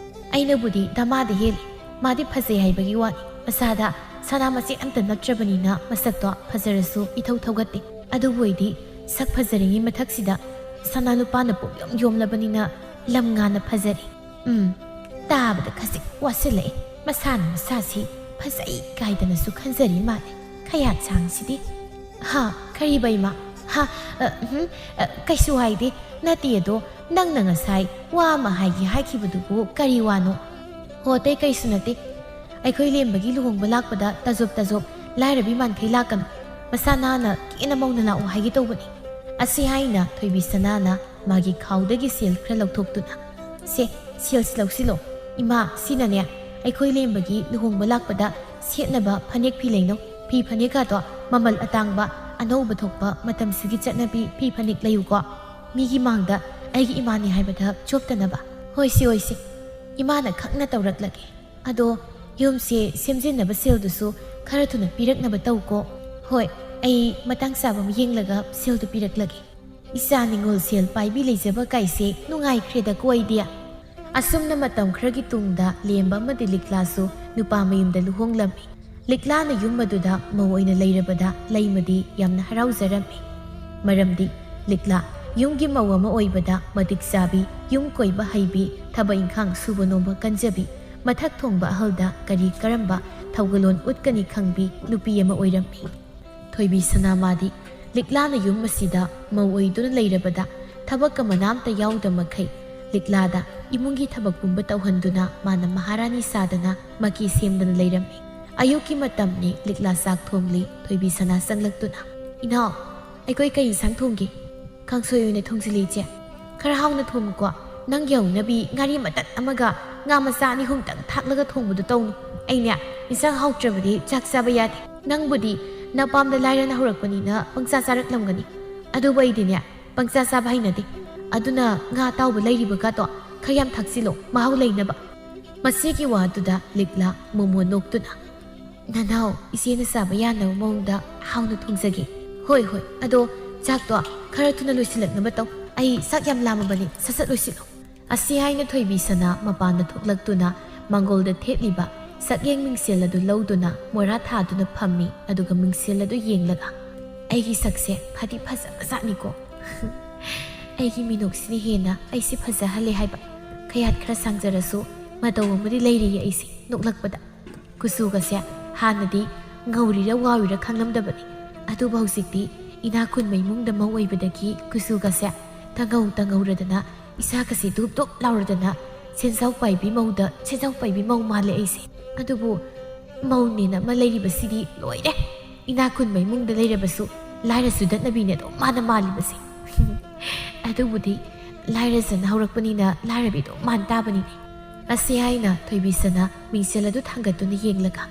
ꯑꯩꯅꯕꯨꯗꯤ ꯗꯃꯥꯗ ꯍꯦꯜꯂꯤ꯫ ꯃꯥꯗꯤ ꯐꯖꯩ ꯍꯥꯏꯕꯒꯤ ꯋꯥꯅꯤ꯫ ꯃꯁꯥꯗ ꯁꯅꯥ ꯃꯆꯦꯠ ꯑꯝꯇ ꯅꯠꯇ꯭ꯔꯕꯅꯤꯅ ꯃꯁꯛꯇꯣ ꯐꯖꯔꯁꯨ ꯏꯊꯧ ꯊꯧꯒꯠꯇꯦ꯫ ꯑꯗꯨꯕꯨ ꯑꯩꯗꯤ ꯁꯛ ꯐꯖꯔꯤꯉꯩ ꯃꯊꯛꯁꯤꯗ ꯁꯅꯥ ꯂꯨꯄꯥꯅ ꯄꯨꯝꯌꯣꯝ ꯌꯣꯝꯂꯕꯅꯤꯅ ꯂꯝ ꯉꯥꯅ ꯐꯖꯔꯦ꯫ ꯎꯝ, ꯇꯥꯕꯗ ꯈꯖꯤꯛ ꯋꯥꯁꯤꯜꯂꯛꯑꯦ꯫ ꯃꯁꯥꯅ ꯃꯁꯥꯁꯤ ꯐꯖꯩ ꯀꯥꯏꯗꯅꯁꯨ ꯈꯟꯖꯔꯤ ꯃꯥꯜꯂꯦ꯫ ꯈꯌꯥꯠ ꯁꯥꯡꯁꯤꯗꯤ꯫ ꯍꯥ, ꯀꯔꯤꯕ ꯏꯃꯥ? ꯍꯥ, ꯑ, ꯎꯝ, ꯑ, ꯀꯩꯁꯨ ꯍꯥꯏꯗꯦ꯫ ꯅꯠꯇꯦ ꯑꯗꯣ, ꯅꯪꯅ ꯉꯁꯥꯏ ꯋꯥ ꯑꯃ ꯍꯥꯏꯒꯦ ꯍꯥꯏꯈꯤꯕꯗꯨꯕꯨ ꯀꯔꯤ ꯋꯥꯅꯣ? ꯍꯣ, ꯑꯇꯩ ꯀꯩꯁꯨ ꯅꯠꯇꯦ꯫ ꯑꯩꯈꯣꯏ ꯂꯦꯝꯕꯒꯤ ꯂꯨꯍꯣꯡꯕ ꯂꯥꯛꯄꯗ ꯇꯥꯖꯣꯞ ꯇꯥꯖꯣꯞ ꯂꯥꯏꯔꯕꯤ ꯃꯥꯟꯈꯩ ꯂꯥꯛꯀꯅꯨ꯫ ꯃꯁꯥ ꯅꯥꯟꯅ ꯀꯦꯅ ꯃꯧꯅ ꯂꯥꯛꯑꯣ ꯍꯥꯏꯒꯦ ꯇꯧꯕꯅꯤ꯫ ꯑꯁꯤ ꯍꯥꯏꯅ ꯊꯣꯏꯕꯤ ꯁꯅꯥꯅ ꯃꯥꯒꯤ ꯈꯥꯎꯗꯒꯤ ꯁꯦꯜ ꯈꯔ ꯂꯧꯊꯣꯛꯇꯨꯅ, "ꯁꯦ, ꯁꯦꯜꯁꯤ ꯂꯧꯁꯤꯜꯂꯣ꯫ ꯏꯃꯥ, ꯁꯤꯅꯅꯦ ꯑꯩꯈꯣꯏ ꯂꯦꯝꯕꯒꯤ ꯂꯨꯍꯣꯡꯕ ꯂꯥꯛꯄꯗ ꯁꯦꯠꯅꯕ ꯐꯅꯦꯛ ꯐꯤ ꯂꯩꯅꯧ꯫ ꯐꯤ ꯐꯅꯦꯛꯀꯗꯣ ꯃꯃꯜ ꯑꯇꯥꯡꯕ ꯑꯅꯧꯕ ꯊꯣꯛꯄ ꯃꯇꯝꯁꯤꯒꯤ ꯆꯠꯅꯕꯤ ꯐꯤ ꯐꯅꯦꯛ ꯂꯩꯌꯨꯀꯣ꯫ ꯃꯤꯒꯤ ꯃꯥꯡꯗ ꯑꯩꯒꯤ ꯏꯃꯥꯅꯤ ꯍꯥꯏꯕꯗ ꯆꯣꯞꯇꯅꯕ꯫" "ꯍꯣꯏꯁꯦ, ꯍꯣꯏꯁꯦ꯫ ꯏꯃꯥꯅ ꯈꯪꯅ ꯇꯧꯔꯛꯂꯒꯦ꯫ ꯑꯗꯣ ꯌꯨꯝꯁꯦ ꯁꯦꯝꯖꯤꯟꯅꯕ ꯁꯦꯜꯗꯨꯁꯨ ꯈꯔ ꯊꯨꯅ ꯄꯤꯔꯛꯅꯕ ꯇꯧꯀꯣ꯫" "ꯍꯣꯏ, ꯑꯩ ꯃꯇꯥꯡ ꯆꯥꯕ ꯑꯃ ꯌꯦꯡꯂꯒ ꯁꯦꯜꯗꯨ ꯄꯤꯔꯛꯂꯒꯦ꯫ ꯏꯆꯥ ꯅꯤꯉꯣꯜ ꯁꯦꯜ ꯄꯥꯏꯕꯤ ꯂꯩꯖꯕ ꯀꯥꯏꯁꯦ ꯅꯨꯡꯉꯥꯏꯈ꯭ꯔꯦꯗꯀꯣ ꯑꯩꯗꯤ꯫" ꯑꯁꯨꯝꯅ ꯃꯇꯝ ꯈꯔꯒꯤ ꯇꯨꯡꯗ ꯂꯦꯝꯕ ꯑꯃꯗꯤ ꯂꯤꯛꯂꯥꯁꯨ ꯅꯨꯄꯥ ꯃꯌꯨꯝꯗ ꯂꯨꯍꯣꯡꯂꯝꯃꯤ꯫ ꯂꯤꯛꯂꯥꯅ ꯌꯨꯝ ꯑꯗꯨꯗ ꯃꯧ ꯑꯣꯏꯅ ꯂꯩꯔꯕꯗ ꯂꯩꯃꯗꯤ ꯌꯥꯝꯅ ꯍꯔꯥꯎꯖꯔꯝꯃꯤ꯫ ꯃꯔꯝꯗꯤ ꯂꯤꯛꯂꯥ ꯌꯨꯝꯒꯤ ꯃꯧ ꯑꯃ ꯑꯣꯏꯕꯗ ꯃꯇꯤꯛ ꯆꯥꯕꯤ, ꯌꯨꯝ ꯀꯣꯏꯕ ꯍꯩꯕꯤ, ꯊꯕꯛ ꯏꯪꯈꯥꯡ ꯁꯨꯕ ꯅꯣꯝꯕ ꯀꯟꯖꯕꯤ, ꯃꯊꯛ ꯊꯣꯡꯕ ꯑꯍꯜꯗ ꯀꯔꯤ ꯀꯔꯝꯕ ꯊꯧꯒꯜꯂꯣꯟ ꯎꯠꯀꯅꯤ ꯈꯪꯕꯤ ꯅꯨꯄꯤ ꯑꯃ ꯑꯣꯏꯔꯝꯃꯤ꯫ ꯊꯣꯏꯕꯤ ꯁꯅꯥꯃꯥꯗꯤ ꯂꯤꯛꯂꯥꯅ ꯌꯨꯝ ꯑꯁꯤꯗ ꯃꯧ ꯑꯣꯏꯗꯨꯅ ꯂꯩꯔꯕꯗ ꯊꯕꯛ ꯑꯃꯅꯥꯝꯇ ꯌꯥꯎꯗ ꯃꯈꯩ ꯂꯤꯛꯂꯥꯗ ꯏꯃꯨꯡꯒꯤ ꯊꯕꯛ ꯄꯨꯝꯕ ꯇꯧꯍꯟꯗꯨꯅ ꯃꯥꯅ ꯃꯍꯥꯔꯥꯅꯤ ꯁꯥꯗꯅ ꯃꯀꯤ ꯁꯦꯝꯗꯅ ꯂꯩꯔꯝꯃꯤ꯫ ꯑꯌꯨꯛꯀꯤ ꯃꯇꯝꯅꯤ꯫ ꯂꯤꯛꯂꯥ ꯆꯥꯛ ꯊꯣꯡꯂꯤ꯫ ꯊꯣꯏꯕꯤ ꯁꯅꯥ ꯆꯪꯂꯛꯇꯨꯅ, "ꯏꯅꯥꯎ, ꯑꯩꯈꯣꯏ ꯀꯩ ꯏꯟꯁꯥꯡ ꯊꯣꯡꯒꯦ?" "ꯀꯥꯡꯁꯣꯏ ꯑꯣꯏꯅ ꯊꯣꯡꯖꯤꯜꯂꯤ, ꯏꯆꯦ꯫" ꯈꯔ ꯍꯥꯎꯅ ꯊꯣꯡꯉꯨꯀꯣ꯫ ꯅꯪꯒꯤ ꯍꯧꯅꯕꯤ ꯉꯥꯔꯤ ꯃꯇꯠ ꯑꯃꯒ ꯉꯥ ꯃꯆꯥ ꯑꯅꯤ ꯑꯍꯨꯝꯇꯪ ꯊꯥꯛꯂꯒ ꯊꯣꯡꯕꯗꯣ ꯇꯧꯅꯨ꯫ ꯑꯩꯅꯦ, ꯏꯟꯁꯥꯡ ꯍꯥꯎꯇ꯭ꯔꯕꯗꯤ ꯆꯥꯛ ꯆꯥꯕ ꯌꯥꯗꯦ꯫ ꯅꯪꯕꯨꯗꯤ ꯅꯄꯥꯝꯗ ꯂꯥꯏꯔꯅ ꯍꯧꯔꯛꯄꯅꯤꯅ ꯄꯪꯆꯥ ꯆꯥꯔꯛꯂꯝꯒꯅꯤ꯫ ꯑꯗꯨꯕꯨ ꯑꯩꯗꯤꯅꯦ, ꯄꯪꯆꯥ ꯆꯥꯕ ꯍꯩꯅꯗꯦ꯫ ꯑꯗꯨꯅ ꯉꯥ ꯑꯇꯥꯎꯕ ꯂꯩꯔꯤꯕꯒꯗꯣ ꯈꯔ ꯌꯥꯝ ꯊꯥꯛꯆꯤꯜꯂꯣ, ꯃꯍꯥꯎ ꯂꯩꯅꯕ꯫ ꯃꯁꯤꯒꯤ ꯋꯥꯗꯨꯗ ꯂꯤꯛꯂꯥ ꯃꯣꯃꯣ ꯅꯣꯛꯇꯨꯅ, "ꯅꯅꯥꯎ, ꯏꯆꯦꯅ ꯆꯥꯕ ꯌꯥꯅꯕ ꯃꯑꯣꯡꯗ ꯍꯥꯎꯅ ꯊꯣꯡꯖꯒꯦ꯫ ꯍꯣꯏ, ꯍꯣꯏ, ꯑꯗꯣ ꯆꯥꯛꯇꯣ ꯈꯔ ꯊꯨꯅ ꯂꯣꯏꯁꯤꯜꯂꯛꯅꯕ ꯇꯧ꯫ ꯑꯩ ꯆꯥꯛ ꯌꯥꯝ ꯂꯥꯝꯃꯕꯅꯤ, ꯁꯠ ꯁꯠ ꯂꯣꯏꯁꯤꯜꯂꯣ"꯫ ꯑꯁꯤ ꯍꯥꯏꯅ ꯊꯣꯏꯕꯤ ꯁꯅꯥ ꯃꯄꯥꯟꯗ ꯊꯣꯛꯂꯛꯇꯨꯅ ꯃꯥꯡꯒꯣꯜꯗ ꯊꯦꯠꯂꯤꯕ ꯁꯛꯌꯦꯡ ꯃꯤꯡꯁꯦꯜ ꯑꯗꯨ ꯂꯧꯗꯨꯅ ꯃꯣꯔꯥ ꯊꯥꯗꯨꯅ ꯐꯝꯃꯤ, ꯑꯗꯨꯒ ꯃꯤꯡꯁꯦꯜ ꯑꯗꯨ ꯌꯦꯡꯂꯒ, "ꯑꯩꯒꯤ ꯁꯛꯁꯦ ꯐꯗꯤ ꯐꯖꯕꯖꯥꯠꯅꯤꯀꯣ꯫ ꯑꯩꯒꯤ ꯃꯤꯅꯣꯛꯁꯤꯅ ꯍꯦꯟꯅ ꯑꯩꯁꯦ ꯐꯖꯍꯜꯂꯦ ꯍꯥꯏꯕ꯫ ꯈꯌꯥꯠ ꯈꯔ ꯁꯥꯡꯖꯔꯁꯨ ꯃꯇꯧ ꯑꯃꯗꯤ ꯂꯩꯔꯤꯌꯦ ꯑꯩꯁꯦ ꯅꯣꯛꯂꯛꯄꯗ꯫ ꯀꯨꯆꯨꯒꯁꯦ ꯍꯥꯟꯅꯗꯤ ꯉꯧꯔꯤꯔ ꯋꯥꯎꯔꯤꯔ ꯈꯪꯂꯝꯗꯕꯅꯤ, ꯑꯗꯨꯕꯨ ꯍꯧꯖꯤꯛꯇꯤ ꯏꯅꯥꯛ ꯈꯨꯟꯕ ꯏꯃꯨꯡꯗ ꯃꯧ ꯑꯣꯏꯕꯗꯒꯤ ꯀꯨꯆꯨꯒꯁꯦ ꯇꯉꯧ ꯇꯉꯧꯔꯗꯅ, ꯏꯁꯥꯒꯁꯦ ꯙꯨꯞ ꯙꯨꯞ ꯂꯥꯎꯔꯗꯅ, ꯁꯦꯟꯖꯥꯎ ꯄꯥꯏꯕꯤ ꯃꯧꯗ ꯁꯦꯟꯖꯥꯎ ꯄꯥꯏꯕꯤ ꯃꯧ ꯃꯥꯜꯂꯦ ꯑꯩꯁꯦ꯫ ꯑꯗꯨꯕꯨ ꯃꯧꯅꯦꯅ ꯑꯃ ꯂꯩꯔꯤꯕꯁꯤꯗꯤ ꯂꯣꯏꯔꯦ꯫ ꯏꯅꯥꯛ ꯈꯨꯟꯕ ꯏꯃꯨꯡꯗ ꯂꯩꯔꯕꯁꯨ ꯂꯥꯏꯔ ꯆꯨꯗꯠꯅꯕꯤꯅꯦ ꯑꯗꯨꯝ ꯃꯥꯅ ꯃꯥꯜꯂꯤꯕꯁꯦ"꯫ "ꯑꯗꯨꯕꯨꯗꯤ ꯂꯥꯏꯔꯖꯅ ꯍꯧꯔꯛꯄꯅꯤꯅ ꯂꯥꯏꯔꯕꯤ ꯑꯗꯨꯝ ꯃꯥꯟ ꯇꯥꯕꯅꯤꯅꯦ"꯫ ꯑꯁꯤ ꯍꯥꯏꯅ ꯊꯣꯏꯕꯤ ꯁꯅꯥ ꯃꯤꯡꯁꯦꯜ ꯑꯗꯨ ꯊꯥꯡꯒꯠꯇꯨꯅ ꯌꯦꯡꯂꯒ,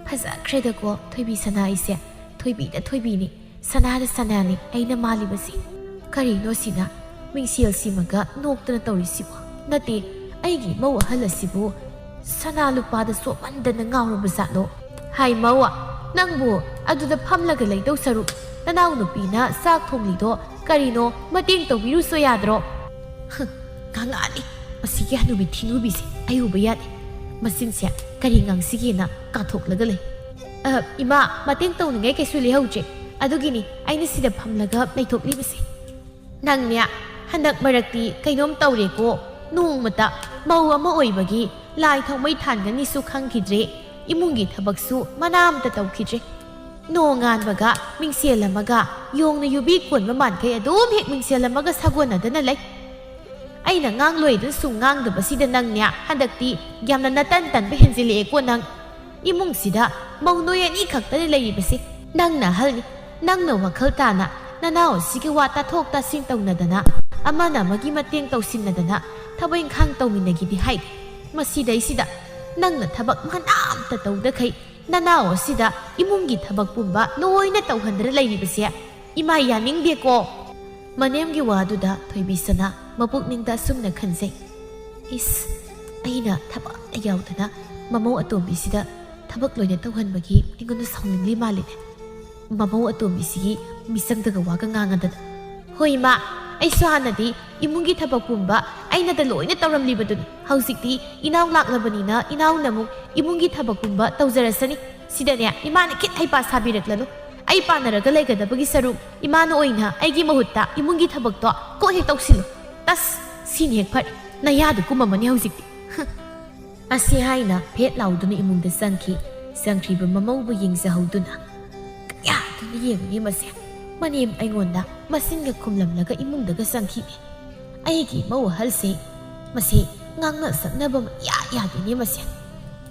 "ꯐꯖꯈ꯭ꯔꯦꯗꯀꯣ ꯊꯣꯏꯕꯤ ꯁꯅꯥ ꯑꯩꯁꯦ꯫ ꯊꯣꯏꯕꯤꯗ ꯊꯣꯏꯕꯤꯅꯤ, ꯁꯅꯥꯗ ꯁꯅꯥꯅꯤ ꯑꯩꯅ ꯃꯥꯜꯂꯤꯕꯁꯤ꯫ ꯀꯔꯤꯅꯣ ꯁꯤꯅ? ꯃꯤꯡꯁꯦꯜ ꯁꯤꯃꯒ ꯅꯣꯛꯇꯅ ꯇꯧꯔꯤꯁꯤꯕꯨ? ꯅꯠꯇꯦ, ꯑꯩꯒꯤ ꯃꯧ ꯑꯍꯜ ꯑꯁꯤꯕꯨ ꯁꯅꯥ ꯂꯨꯄꯥꯗ ꯆꯣꯞꯃꯟꯗꯅ ꯉꯥꯎꯔꯕ ꯖꯥꯠꯂꯣ? ꯍꯥꯏ ꯃꯧ, ꯅꯪꯕꯨ ꯑꯗꯨꯗ ꯐꯝꯂꯒ ꯂꯩꯗꯧ ꯁꯔꯨꯛ, ꯅꯅꯥꯎꯅꯨꯄꯤꯅ ꯆꯥꯛ ꯊꯣꯡꯂꯤꯗꯣ ꯀꯔꯤꯅꯣ ꯃꯇꯦꯡ ꯇꯧꯕꯤꯔꯨꯁꯣ ꯌꯥꯗ꯭ꯔꯣ?" ꯍ, ꯉꯥꯡꯉꯛꯑꯅꯤ ꯃꯁꯤꯒꯤ ꯍꯅꯨꯕꯤ ꯊꯤꯅꯨꯕꯤꯁꯦ, ꯑꯩ ꯎꯕ ꯌꯥꯗꯦ꯫ ꯃꯆꯤꯟꯁꯦ ꯀꯔꯤ ꯉꯥꯡꯁꯤꯒꯦꯅ ꯀꯥꯊꯣꯛꯂꯒ ꯂꯩ꯫ "ꯑ, ꯏꯃꯥ, ꯃꯇꯦꯡ ꯇꯧꯅꯤꯡꯉꯥꯏ ꯀꯩꯁꯨ ꯂꯩꯍꯧꯗ꯭ꯔꯦ, ꯑꯗꯨꯒꯤꯅꯤ ꯑꯩꯅ ꯁꯤꯗ ꯐꯝꯂꯒ ꯂꯩꯊꯣꯛꯂꯤꯕꯁꯦ꯫ ꯅꯪꯅꯦ, ꯍꯟꯗꯛ ꯃꯔꯛꯇꯤ ꯀꯩꯅꯣꯝ ꯇꯧꯔꯦꯀꯣ꯫ ꯅꯣꯡꯃꯇ ꯃꯧ ꯑꯃ ꯑꯣꯏꯕꯒꯤ ꯂꯥꯏ ꯊꯥꯎꯃꯩ ꯊꯥꯟꯒꯅꯤꯁꯨ ꯈꯪꯈꯤꯗ꯭ꯔꯦ, ꯏꯃꯨꯡꯒꯤ ꯊꯕꯛꯁꯨ ꯃꯅꯥ ꯑꯝꯇ ꯇꯧꯈꯤꯗ꯭ꯔꯦ꯫ ꯅꯣꯡꯉꯥꯟꯕꯒ ꯃꯤꯡꯁꯦꯜ ꯑꯃꯒ ꯌꯣꯡꯅ ꯌꯨꯕꯤ ꯀꯣꯟꯕ ꯃꯥꯟꯈꯩ ꯑꯗꯨꯝ ꯍꯦꯛ ꯃꯤꯡꯁꯦꯜ ꯑꯃꯒ ꯁꯥꯒꯣꯟꯅꯗꯅ ꯂꯩ꯫ ꯑꯩꯅ ꯉꯥꯡꯂꯣꯏꯗꯅ ꯁꯨꯝ ꯉꯥꯡꯗꯕꯁꯤꯗ ꯅꯪꯅꯦ ꯍꯟꯗꯛꯇꯤ ꯌꯥꯝꯅ ꯅꯇꯟ ꯇꯟꯕ ꯍꯦꯟꯖꯤꯜꯂꯛꯑꯦꯀꯣ ꯅꯪ꯫ ꯏꯃꯨꯡꯁꯤꯗ ꯃꯧ ꯅꯣꯏ ꯑꯅꯤ ꯈꯛꯇꯅꯤ ꯂꯩꯔꯤꯕꯁꯤ꯫ ꯅꯪꯅ ꯑꯍꯜꯅꯤ, ꯅꯪꯅ ꯋꯥꯈꯜ ꯇꯥꯅ ꯅꯅꯥꯎ ꯑꯁꯤꯒꯤ ꯋꯥ ꯇꯥꯊꯣꯛ ꯇꯥꯁꯤꯟ ꯇꯧꯅꯗꯅ ꯑꯃꯅ ꯑꯃꯒꯤ ꯃꯇꯦꯡ ꯇꯧꯁꯤꯟꯅꯗꯅ ꯊꯕꯛ ꯏꯪꯈꯥꯡ ꯇꯧꯃꯤꯟꯅꯒꯦꯗꯤ ꯍꯥꯏꯗꯦ꯫ ꯃꯁꯤꯗꯩꯁꯤꯗ ꯅꯪꯅ ꯊꯕꯛ ꯃꯅꯥ ꯑꯝꯇ ꯇꯧꯗꯈꯩ ꯅꯅꯥꯎ ꯑꯁꯤꯗ ꯏꯃꯨꯡꯒꯤ ꯊꯕꯛ ꯄꯨꯝꯕ ꯂꯣꯏꯅ ꯇꯧꯍꯟꯗꯅ ꯂꯩꯔꯤꯕꯁꯦ ꯏꯃꯥ ꯌꯥꯅꯤꯡꯗꯦꯀꯣ꯫ ꯃꯅꯦꯝꯒꯤ ꯋꯥꯗꯨꯗ ꯊꯣꯏꯕꯤꯁꯅꯥ ꯃꯄꯨꯛꯅꯤꯡꯗ ꯑꯁꯨꯝꯅ ꯈꯟꯖꯩ, "ꯏꯁ, ꯑꯩꯅ ꯊꯕꯛ ꯑꯝꯇ ꯌꯥꯎꯗꯅ ꯃꯃꯧ ꯑꯇꯣꯝꯕꯤꯁꯤꯗ ꯊꯕꯛ ꯂꯣꯏꯅ ꯇꯧꯍꯟꯕꯒꯤ ꯑꯩꯉꯣꯟꯗ ꯁꯥꯎꯅꯤꯡꯂꯤ ꯃꯥꯜꯂꯤꯅꯦ꯫ ꯃꯃꯧ ꯑꯇꯣꯝꯕꯤꯁꯤꯒꯤ ꯃꯤꯆꯪꯗꯒ ꯋꯥꯒ ꯉꯥꯡꯉꯗꯅ꯫ ꯍꯣꯏ ꯏꯃꯥ, ꯑꯩꯁꯨ ꯍꯥꯟꯅꯗꯤ ꯏꯃꯨꯡꯒꯤ ꯊꯕꯛ ꯄꯨꯝꯕ ꯑꯩꯅꯗ ꯂꯣꯏꯅ ꯇꯧꯔꯝꯂꯤꯕꯗꯨꯅꯤ꯫ ꯍꯧꯖꯤꯛꯇꯤ ꯏꯅꯥꯎ ꯂꯥꯛꯂꯕꯅꯤꯅ ꯏꯅꯥꯎꯅ ꯑꯃꯨꯛ ꯏꯃꯨꯡꯒꯤ ꯊꯕꯛ ꯄꯨꯝꯕ ꯇꯧꯖꯔꯁꯅꯤ꯫ ꯁꯤꯗꯅꯦ ꯏꯃꯥꯅ ꯈꯤꯠ ꯍꯩꯄꯥ ꯁꯥꯕꯤꯔꯛꯂꯅꯨ꯫ ꯑꯩ ꯄꯥꯟꯅꯔꯒ ꯂꯩꯒꯗꯕꯒꯤ ꯁꯔꯨꯛ ꯏꯃꯥꯅ ꯑꯣꯏꯅ ꯑꯩꯒꯤ ꯃꯍꯨꯠꯇ ꯏꯃꯨꯡꯒꯤ ꯊꯕꯛꯇꯣ ꯀꯣꯛ ꯍꯦꯛ ꯇꯧꯁꯤꯜꯂꯨ꯫ ꯇꯁ! ꯁꯤꯅ ꯍꯦꯛ ꯐꯔꯦ꯫ ꯅꯌꯥꯗꯨ ꯀꯨꯝꯃꯝꯃꯅꯤ ꯍꯧꯖꯤꯛꯇꯤ꯫" ꯑꯁꯤ ꯍꯥꯏꯅ ꯐꯦꯠ ꯂꯥꯎꯗꯨꯅ ꯏꯃꯨꯡꯗ ꯆꯪꯈꯤ꯫ ꯆꯪꯈ꯭ꯔꯤꯕ ꯃꯃꯧꯕꯨ ꯌꯦꯡꯖꯍꯧꯗꯨꯅ, "ꯀꯌꯥꯗꯨꯅ ꯌꯦꯡꯉꯨꯅꯤ ꯃꯁꯦ꯫ ꯃꯅꯦꯝ ꯑꯩꯉꯣꯟꯗ ꯃꯆꯤꯟꯒ ꯈꯨꯝꯂꯝꯂꯒ ꯏꯃꯨꯡꯗꯒ ꯆꯪꯈꯤꯅꯦ꯫ ꯑꯩꯒꯤ ꯏꯃꯧ ꯑꯍꯜꯁꯦ ꯃꯁꯦ ꯉꯥꯡꯅ ꯁꯛꯅꯕ ꯏꯌꯥ ꯌꯥꯗꯦꯅꯦ ꯃꯁꯦ꯫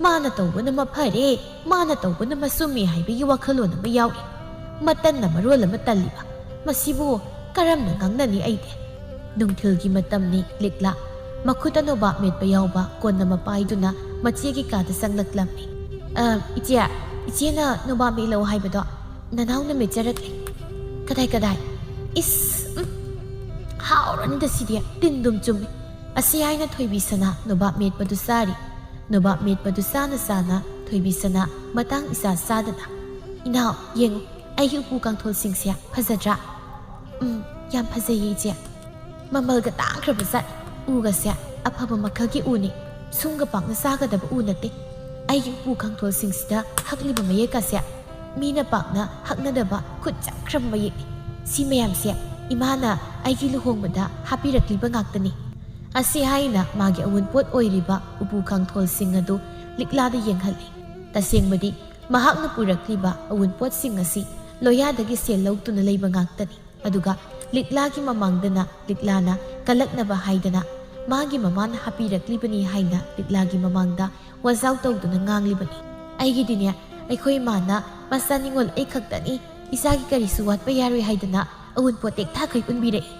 ꯃꯥꯅ ꯇꯧꯕꯅ ꯃꯐꯔꯦ, ꯃꯥꯅ ꯇꯧꯕꯅ ꯃꯆꯨꯝꯃꯦ ꯍꯥꯏꯕꯒꯤ ꯋꯥꯈꯜꯂꯣꯟ ꯑꯃ ꯌꯥꯎꯔꯤ꯫ ꯃꯇꯟꯅ ꯃꯔꯣꯜ ꯑꯃ ꯇꯜꯂꯤꯕ꯫ ꯃꯁꯤꯕꯨ ꯀꯔꯝꯅ ꯉꯥꯡꯅꯅꯤ ꯑꯩꯗꯤ?" ꯅꯨꯡꯊꯤꯜꯒꯤ ꯃꯇꯝꯅꯤ꯫ ꯂꯤꯛꯂꯥ ꯃꯈꯨꯠꯇ ꯅꯣꯕꯥꯞ ꯃꯦꯠꯄ ꯌꯥꯎꯕ ꯀꯣꯟ ꯑꯃ ꯄꯥꯏꯗꯨꯅ ꯃꯆꯦꯒꯤ ꯀꯥꯗ ꯆꯪꯂꯛꯂꯝꯃꯤ꯫ "ꯑ, ꯏꯆꯦ, ꯏꯆꯦꯅ ꯅꯣꯕꯥꯞ ꯃꯦꯠꯂꯛꯑꯣ ꯍꯥꯏꯕꯗꯣ ꯅꯅꯥꯎꯅ ꯃꯦꯠꯆꯔꯛꯂꯦ꯫" "ꯀꯗꯥꯏ, ꯀꯗꯥꯏ?" "ꯏꯁ, ꯎꯝ, ꯍꯥꯎꯔꯅꯤꯗ ꯁꯤꯗꯤ, ꯇꯤꯟꯗꯨꯝ ꯆꯨꯝꯃꯤ꯫" ꯑꯁꯤ ꯍꯥꯏꯅ ꯊꯣꯏꯕꯤꯁꯅꯥ ꯅꯣꯕꯥꯞ ꯃꯦꯠꯄꯗꯨ ꯆꯥꯔꯤ꯫ ꯅꯣꯕꯥꯞ ꯃꯦꯠꯄꯗꯨ ꯆꯥꯅ ꯆꯥꯅ ꯊꯣꯏꯕꯤꯁꯅꯥ ꯃꯇꯥꯡ ꯏꯆꯥ ꯆꯥꯗꯅ, "ꯏꯅꯥꯎ, ꯌꯦꯡꯉꯨ, ꯑꯩꯒꯤ ꯎꯄꯨ ꯀꯥꯡꯊꯣꯜꯁꯤꯡꯁꯦ ꯐꯖꯗ꯭ꯔꯥ?" "ꯎꯝ, ꯌꯥꯝ ꯐꯖꯩꯌꯦ ꯏꯆꯦ꯫ ꯃꯃꯜꯒ ꯇꯥꯡꯈ꯭ꯔꯕ ꯖꯥꯠ꯫ ꯎꯒꯁꯦ ꯑꯐꯕ ꯃꯈꯜꯒꯤ ꯎꯅꯤ꯫ ꯁꯨꯝꯒ ꯄꯥꯛꯅ ꯆꯥꯒꯗꯕ ꯎ ꯅꯠꯇꯦ꯫ ꯑꯩꯒꯤ ꯎꯄꯨ ꯀꯥꯡꯊꯣꯜꯁꯤꯡꯁꯤꯗ ꯍꯛꯂꯤꯕ ꯃꯌꯦꯛꯀꯁꯦ ꯃꯤꯅ ꯄꯥꯛꯅ ꯍꯛꯅꯗꯕ ꯈꯨꯠ ꯆꯪꯈ꯭ꯔꯕ ꯃꯌꯦꯛꯅꯤ꯫ ꯁꯤ ꯃꯌꯥꯝꯁꯦ ꯏꯃꯥꯅ ꯑꯩꯒꯤ ꯂꯨꯍꯣꯡꯕꯗ ꯍꯥꯞꯄꯤꯔꯛꯂꯤꯕ ꯉꯥꯛꯇꯅꯤ꯫" ꯑꯁꯤ ꯍꯥꯏꯅ ꯃꯥꯒꯤ ꯑꯋꯨꯟꯄꯣꯠ ꯑꯣꯏꯔꯤꯕ ꯎꯄꯨ ꯀꯥꯡꯊꯣꯜꯁꯤꯡ ꯑꯗꯨ ꯂꯤꯛꯂꯥꯗ ꯌꯦꯡꯍꯜꯂꯤ꯫ ꯇꯁꯦꯡꯕꯗꯤ ꯃꯍꯥꯛꯅ ꯄꯨꯔꯛꯂꯤꯕ ꯑꯋꯨꯟꯄꯣꯠꯁꯤꯡ ꯑꯁꯤ ꯂꯣꯌꯥꯗꯒꯤ ꯁꯦꯜ ꯂꯧꯗꯨꯅ ꯂꯩꯕ ꯉꯥꯛꯇꯅꯤ꯫ ꯑꯗꯨꯒ ꯂꯤꯛꯂꯥꯒꯤ ꯃꯃꯥꯡꯗꯅ ꯂꯤꯛꯂꯥꯅ ꯀꯜꯂꯛꯅꯕ ꯍꯥꯏꯗꯅ ꯃꯥꯒꯤ ꯃꯃꯥꯅ ꯍꯥꯞꯄꯤꯔꯛꯂꯤꯕꯅꯤ ꯍꯥꯏꯅ ꯂꯤꯛꯂꯥꯒꯤ ꯃꯃꯥꯡꯗ ꯋꯥꯖꯥꯎ ꯇꯧꯗꯨꯅ ꯉꯥꯡꯂꯤꯕꯅꯤ꯫ "ꯑꯩꯒꯤꯗꯤꯅꯦ, ꯑꯩꯈꯣꯏ ꯏꯃꯥꯅ ꯃꯆꯥ ꯅꯤꯉꯣꯜ ꯑꯩ ꯈꯛꯇꯅꯤ, ꯏꯆꯥꯒꯤ ꯀꯔꯤꯁꯨ ꯋꯥꯠꯄ ꯌꯥꯔꯣꯏ ꯍꯥꯏꯗꯅ ꯑꯋꯨꯟꯄꯣꯠ ꯇꯦꯛꯊꯥꯈꯩ ꯄꯨꯟꯕꯤꯔꯛꯏ꯫"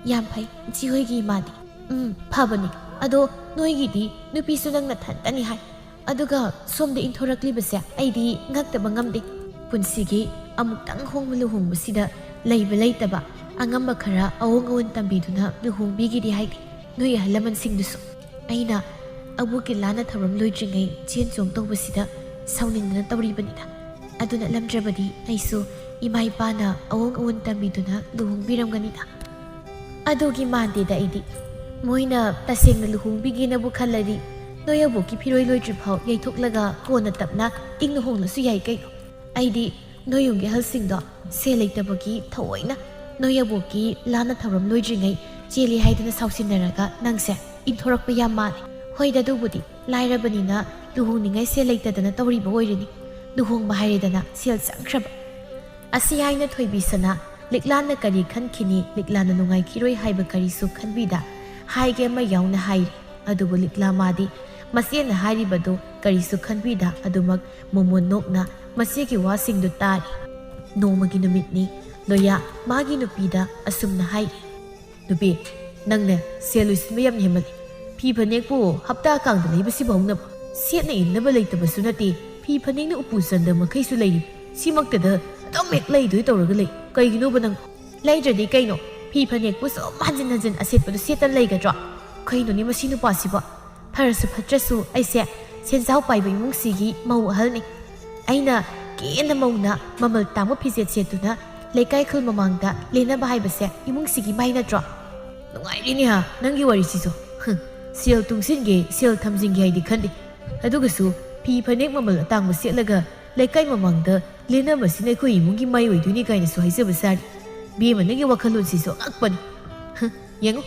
ꯌꯥꯝ ꯐꯩ, ꯏꯆꯦ ꯍꯣꯏꯒꯤ ꯏꯃꯥꯗꯤ꯫ ꯎꯝ, ꯐꯕꯅꯤ꯫ ꯑꯗꯣ ꯅꯣꯏꯒꯤꯗꯤ ꯅꯨꯄꯤꯁꯨ ꯅꯪ ꯅꯊꯟꯇꯅꯤ ꯍꯥꯏ꯫ ꯑꯗꯨꯒ ꯁꯣꯝꯗ ꯏꯟꯊꯣꯔꯛꯂꯤꯕꯁꯦ ꯑꯩꯗꯤ ꯉꯛꯇꯕ ꯉꯝꯗꯦ꯫ ꯄꯨꯟꯁꯤꯒꯤ ꯑꯃꯨꯛꯇꯪ ꯍꯣꯡꯕ ꯂꯨꯍꯣꯡꯕꯁꯤꯗ ꯂꯩꯕ ꯂꯩꯇꯕ ꯑꯉꯝꯕ ꯈꯔ ꯑꯑꯣꯡ ꯑꯑꯣꯟ ꯇꯝꯕꯤꯗꯨꯅ ꯂꯨꯍꯣꯡꯕꯤꯒꯤꯗꯤ ꯍꯥꯏꯗꯦ ꯅꯣꯏ ꯑꯍꯜ ꯂꯃꯟꯁꯤꯡꯗꯨꯁꯨ꯫ ꯑꯩꯅ ꯑꯕꯣꯛꯀꯤ ꯂꯥꯟꯅ ꯊꯧꯔꯝ ꯂꯣꯏꯗ꯭ꯔꯤꯉꯩ ꯆꯦꯟ ꯆꯣꯡ ꯇꯧꯕꯁꯤꯗ ꯁꯥꯎꯅꯤꯡꯗꯅ ꯇꯧꯔꯤꯕꯅꯤꯗ꯫ ꯑꯗꯨ ꯅꯠꯂꯝꯗ꯭ꯔꯕꯗꯤ ꯑꯩꯁꯨ ꯏꯃꯥ ꯏꯄꯥꯅ ꯑꯑꯣꯡ ꯑꯑꯣꯟ ꯇꯝꯕꯤꯗꯨꯅ ꯂꯨꯍꯣꯡꯕꯤꯔꯝꯒꯅꯤꯗ꯫ ꯑꯗꯨꯒꯤ ꯃꯥꯟꯗꯦꯗ ꯑꯩꯗꯤ꯫ ꯃꯣꯏꯅ ꯇꯁꯦꯡꯅ ꯂꯨꯍꯣꯡꯕꯤꯒꯦꯅꯕꯨ ꯈꯜꯂꯗꯤ ꯅꯣꯏ ꯑꯕꯣꯛꯀꯤ ꯐꯤꯔꯣꯏ ꯂꯣꯏꯗ꯭ꯔꯤꯐꯥꯎ ꯌꯩꯊꯣꯛꯂꯒ ꯀꯣꯟꯅ ꯇꯞꯅ ꯏꯪꯅ ꯍꯣꯡꯂꯁꯨ ꯌꯥꯏ ꯀꯩꯅꯣ꯫ ꯑꯩꯗꯤ ꯅꯣꯏ ꯌꯨꯝꯒꯤ ꯑꯍꯜꯁꯤꯡꯗꯣ ꯁꯦꯜ ꯂꯩꯇꯕꯒꯤ ꯊꯑꯣꯏꯅ ꯅꯣꯏ ꯑꯕꯣꯛꯀꯤ ꯂꯥꯟꯅ ꯊꯧꯔꯝ ꯂꯣꯏꯗ꯭ꯔꯤꯉꯩ ꯆꯦꯜꯂꯤ ꯍꯥꯏꯗꯅ ꯁꯥꯎꯁꯤꯟꯅꯔꯒ ꯅꯪꯁꯦ ꯏꯟꯊꯣꯔꯛꯄ ꯌꯥꯝ ꯃꯥꯜꯂꯦ꯫ ꯍꯣꯏꯗ, ꯑꯗꯨꯕꯨꯗꯤ ꯂꯥꯏꯔꯕꯅꯤꯅ ꯂꯨꯍꯣꯡꯅꯤꯡꯉꯥꯏ ꯁꯦꯜ ꯂꯩꯇꯗꯅ ꯇꯧꯔꯤꯕ ꯑꯣꯏꯔꯤꯅꯤ꯫ ꯂꯨꯍꯣꯡꯕ ꯍꯥꯏꯔꯦꯗꯅ ꯁꯦꯜ ꯆꯪꯈ꯭ꯔꯕ꯫ ꯑꯁꯤ ꯍꯥꯏꯅ ꯊꯣꯏꯕꯤ ꯁꯅꯥ, ꯂꯤꯛꯂꯥꯅ ꯀꯔꯤ ꯈꯟꯈꯤꯅꯤ, ꯂꯤꯛꯂꯥꯅ ꯅꯨꯡꯉꯥꯏꯈꯤꯔꯣꯏ ꯍꯥꯏꯕ ꯀꯔꯤꯁꯨ ꯈꯟꯕꯤꯗ ꯍꯥꯏꯒꯦ ꯑꯃ ꯌꯥꯎꯅ ꯍꯥꯏꯔꯤ꯫ ꯑꯗꯨꯕꯨ ꯂꯤꯛꯂꯥ ꯃꯥꯗꯤ ꯃꯆꯦꯅ ꯍꯥꯏꯔꯤꯕꯗꯨ ꯀꯔꯤꯁꯨ ꯈꯟꯕꯤꯗ ꯑꯗꯨꯃꯛ ꯃꯣꯃꯣꯟ ꯅꯣꯛꯅ ꯃꯆꯦꯒꯤ ꯋꯥꯁꯤꯡꯗꯨ ꯇꯥꯔꯤ꯫ ꯅꯣꯡꯃꯒꯤ ꯅꯨꯃꯤꯠꯅꯤ꯫ ꯂꯣꯌꯥ ꯃꯥꯒꯤ ꯅꯨꯄꯤꯗ ꯑꯁꯨꯝꯅ ꯍꯥꯏꯔꯤ, "ꯅꯨꯄꯤ, ꯅꯪꯅꯦ ꯁꯦꯜ ꯂꯣꯏꯁꯤꯟꯕ ꯌꯥꯝ ꯍꯦꯟꯃꯜꯂꯤ꯫ ꯐꯤ ꯐꯅꯦꯛꯄꯨ ꯍꯞꯇꯥ ꯀꯥꯡꯗ ꯂꯩꯕꯁꯤꯕꯨ ꯍꯧꯅꯕ ꯁꯦꯠꯅ ꯏꯟꯅꯕ ꯂꯩꯇꯕꯁꯨ ꯅꯠꯇꯦ꯫ ꯐꯤ ꯐꯅꯦꯛꯅ ꯎꯄꯨ ꯆꯟꯗ ꯃꯈꯩꯁꯨ ꯂꯩꯔꯤ꯫ ꯁꯤꯃꯛꯇꯗ ꯑꯗꯨꯝ ꯍꯦꯛ ꯂꯩꯗꯣꯏ ꯇꯧꯔꯒ ꯂꯩ꯫ ꯀꯩꯒꯤꯅꯣꯕ ꯅꯪ?" "ꯂꯩꯗ꯭ꯔꯗꯤ ꯀꯩꯅꯣ? ꯐꯤ ꯐꯅꯦꯛꯄꯨ ꯁꯨꯝ ꯍꯟꯖꯤꯟ ꯍꯟꯖꯤꯟ ꯑꯁꯦꯠꯄꯗꯨ ꯁꯦꯠꯇꯅ ꯂꯩꯒꯗ꯭ꯔꯣ? ꯀꯩꯅꯣꯅꯦ ꯃꯁꯤ ꯅꯨꯄꯥꯁꯤꯕꯣ? ꯐꯔꯁꯨ ꯐꯠꯇ꯭ꯔꯁꯨ ꯑꯩꯁꯦ ꯁꯦꯟꯖꯥꯎ ꯄꯥꯏꯕ ꯏꯃꯨꯡꯁꯤꯒꯤ ꯃꯧ ꯑꯍꯜꯅꯤ꯫ ꯑꯩꯅ ꯀꯦꯅ ꯃꯧꯅ ꯃꯃꯜ ꯇꯥꯡꯕ ꯐꯤꯖꯦꯠ ꯁꯦꯠꯇꯨꯅ ꯂꯩꯀꯥꯏ ꯈꯨꯜ ꯃꯃꯥꯡꯗ ꯂꯦꯟꯅꯕ ꯍꯥꯏꯕꯁꯦ ꯏꯃꯨꯡꯁꯤꯒꯤ ꯃꯥꯏ ꯅꯠꯇ꯭ꯔꯣ?" "ꯅꯨꯡꯉꯥꯏꯔꯤꯅꯦ ꯍꯥ, ꯅꯪꯒꯤ ꯋꯥꯔꯤꯁꯤꯁꯨ꯫ ꯍꯨꯝ, ꯁꯦꯜ ꯇꯨꯡꯁꯤꯟꯒꯦ, ꯁꯦꯜ ꯊꯝꯖꯤꯟꯒꯦ ꯍꯥꯏꯗꯤ ꯈꯟꯗꯦ꯫ ꯑꯗꯨꯒꯁꯨ ꯐꯤ ꯐꯅꯦꯛ ꯃꯃꯜ ꯑꯇꯥꯡꯕ ꯁꯦꯠꯂꯒ ꯂꯩꯀꯥꯏ ꯃꯃꯥꯡꯗ ꯂꯦꯟꯅꯕꯁꯤꯅ ꯑꯩꯈꯣꯏ ꯏꯃꯨꯡꯒꯤ ꯃꯥꯏ ꯑꯣꯏꯗꯣꯏꯅꯤ ꯀꯥꯏꯅꯁꯨ ꯍꯥꯏꯖꯕ ꯁꯥꯔꯤ꯫ ꯕꯦꯝꯃ, ꯅꯪꯒꯤ ꯋꯥꯈꯜꯂꯣꯟꯁꯤꯁꯨ ꯑꯉꯛꯄꯅꯤ꯫ ꯍ, ꯌꯦꯡꯉꯨ,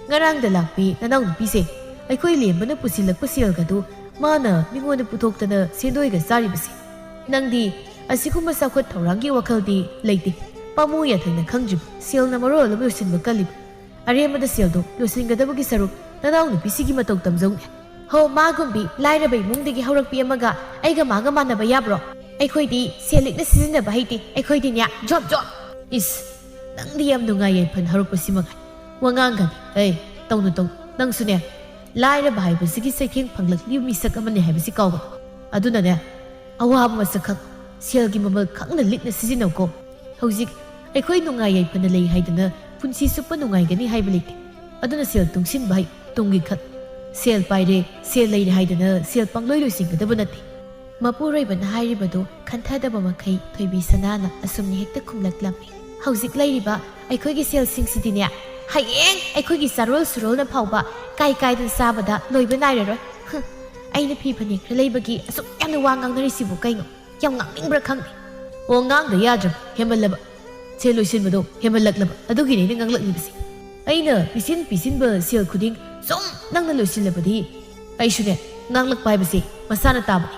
ꯉꯔꯥꯡꯗ ꯂꯥꯛꯄꯤ ꯅꯅꯥꯎꯅꯨꯄꯤꯁꯦ ꯑꯩꯈꯣꯏ ꯂꯦꯝꯕꯅ ꯄꯨꯁꯤꯜꯂꯛꯄ ꯁꯦꯜꯒꯗꯨ ꯃꯥꯅ ꯃꯤꯉꯣꯟꯗ ꯄꯨꯊꯣꯛꯇꯅ ꯁꯦꯟꯗꯣꯏꯒ ꯆꯥꯔꯤꯕꯁꯦ꯫ ꯅꯪꯗꯤ ꯑꯁꯤꯒꯨꯝꯕ ꯆꯥꯎꯈꯠ ꯊꯧꯔꯥꯡꯒꯤ ꯋꯥꯈꯜꯗꯤ ꯂꯩꯇꯦ꯫ ꯄꯥꯝꯃꯨ ꯌꯥꯊꯪꯅ ꯈꯪꯗ꯭ꯔꯤꯕ, ꯁꯦꯜꯅ ꯃꯔꯣꯜ ꯑꯃ ꯂꯣꯏꯁꯤꯟꯕ ꯀꯜꯂꯤꯕ꯫ ꯑꯔꯦꯝꯕꯗ ꯁꯦꯜꯗꯣ ꯂꯣꯏꯁꯤꯟꯒꯗꯕꯒꯤ ꯁꯔꯨꯛ ꯅꯅꯥꯎꯅꯨꯄꯤꯁꯤꯒꯤ ꯃꯇꯧ ꯇꯝꯖꯧꯅꯦ꯫ ꯍꯣ, ꯃꯥꯒꯨꯝꯕꯤ ꯂꯥꯏꯔꯕ ꯏꯃꯨꯡꯗꯒꯤ ꯍꯧꯔꯛꯄꯤ ꯑꯃꯒ ꯑꯩꯒ ꯃꯥꯒ ꯃꯥꯟꯅꯕ ꯌꯥꯕ꯭ꯔꯣ? ꯑꯩꯈꯣꯏꯗꯤ ꯁꯦꯜ ꯂꯤꯛꯅ ꯁꯤꯖꯤꯟꯅꯕ ꯍꯩꯇꯦ꯫ ꯑꯩꯈꯣꯏꯗꯤꯅꯦ, ꯖꯣꯞ ꯖꯣꯞ꯫ ꯏꯁ, ꯅꯪꯗꯤ ꯌꯥꯝ ꯅꯨꯡꯉꯥꯏ ꯌꯥꯏꯐꯅ ꯍꯧꯔꯛꯄꯁꯤ ꯃꯉꯥꯏ꯫ ꯋꯥꯉꯥꯡꯒꯅꯤ꯫ ꯑꯩ, ꯇꯧꯅꯨ, ꯇꯧꯅꯨ꯫ ꯅꯪꯁꯨꯅꯦ, ꯂꯥꯏꯔꯕ ꯍꯥꯏꯕꯁꯤꯒꯤ ꯆꯩꯊꯦꯡ ꯐꯪꯂꯛꯂꯤꯕ ꯃꯤꯁꯛ ꯑꯃꯅꯤ ꯍꯥꯏꯕꯁꯤ ꯀꯥꯎꯒꯅꯨ꯫ ꯑꯗꯨꯅꯅꯦ, ꯑꯋꯥꯕ ꯃꯁꯛ ꯈꯪ, ꯁꯦꯜꯒꯤ ꯃꯃꯜ ꯈꯪꯅ ꯂꯤꯛꯅ ꯁꯤꯖꯤꯟꯅꯧꯀꯣ꯫ ꯍꯧꯖꯤꯛ ꯑꯩꯈꯣꯏ ꯅꯨꯡꯉꯥꯏ ꯌꯥꯏꯐꯅ ꯂꯩ ꯍꯥꯏꯗꯅ ꯄꯨꯟꯁꯤ ꯆꯨꯞꯄ ꯅꯨꯡꯉꯥꯏꯒꯅꯤ ꯍꯥꯏꯕ ꯂꯩꯇꯦ꯫ ꯑꯗꯨꯅ ꯁꯦꯜ ꯇꯨꯡꯁꯤꯟꯕ ꯍꯩ, ꯇꯨꯡꯒꯤ ꯈꯟ꯫ ꯁꯦꯜ ꯄꯥꯏꯔꯦ, ꯁꯦꯜ ꯂꯩꯔꯦ ꯍꯥꯏꯗꯅ ꯁꯦꯜ ꯄꯪꯂꯣꯏ ꯂꯣꯏꯁꯤꯟꯒꯗꯕ ꯅꯠꯇꯦ꯫ ꯃꯄꯨꯔꯣꯏꯕꯅ ꯍꯥꯏꯔꯤꯕꯗꯨ ꯈꯟꯊꯗꯕ ꯃꯈꯩ ꯊꯣꯏꯕꯤ ꯁꯅꯥꯅ ꯑꯁꯨꯝꯅ ꯍꯦꯛꯇ ꯈꯨꯝꯂꯛꯂꯝꯃꯤ꯫ ꯍꯧꯖꯤꯛ ꯂꯩꯔꯤꯕ ꯑꯩꯈꯣꯏꯒꯤ ꯁꯦꯜꯁꯤꯡꯁꯤꯗꯤꯅꯦ, ꯍꯌꯦꯡ ꯑꯩꯈꯣꯏꯒꯤ ꯆꯥꯔꯣꯜ ꯁꯨꯔꯣꯜꯅ ꯐꯥꯎꯕ ꯀꯥꯏ ꯀꯥꯏꯗꯅ ꯆꯥꯕꯗ ꯂꯣꯏꯕ ꯅꯥꯏꯔꯔꯣꯏ꯫ ꯍꯨꯝ, ꯑꯩꯅ ꯐꯤ ꯐꯅꯦꯛ ꯈꯔ ꯂꯩꯕꯒꯤ ꯑꯁꯨꯛ ꯌꯥꯝꯅ ꯋꯥ ꯉꯥꯡꯅꯔꯤꯁꯤꯕꯨ ꯀꯩꯅꯣ? ꯌꯥꯝ ꯉꯥꯡꯅꯤꯡꯕ꯭ꯔꯥ ꯈꯪꯗꯦ꯫ ꯑꯣ, ꯉꯥꯡꯗ ꯌꯥꯗ꯭ꯔꯕ, ꯍꯦꯟꯃꯜꯂꯕ꯫ ꯁꯦꯜ ꯂꯣꯏꯁꯤꯟꯕꯗꯣ ꯍꯦꯟꯃꯜꯂꯛꯂꯕ, ꯑꯗꯨꯒꯤꯅꯦ ꯑꯩꯅ ꯉꯥꯡꯂꯛꯂꯤꯕꯁꯦ꯫ ꯑꯩꯅ ꯄꯤꯁꯤꯟ ꯄꯤꯁꯤꯟꯕ ꯁꯦꯜ ꯈꯨꯗꯤꯡ ꯁꯨꯝ ꯅꯪꯅ ꯂꯣꯏꯁꯤꯜꯂꯕꯗꯤ ꯑꯩꯁꯨꯅꯦ, ꯉꯥꯡꯂꯛꯄ ꯍꯥꯏꯕꯁꯦ ꯃꯁꯥꯅ ꯇꯥꯕꯅꯤ꯫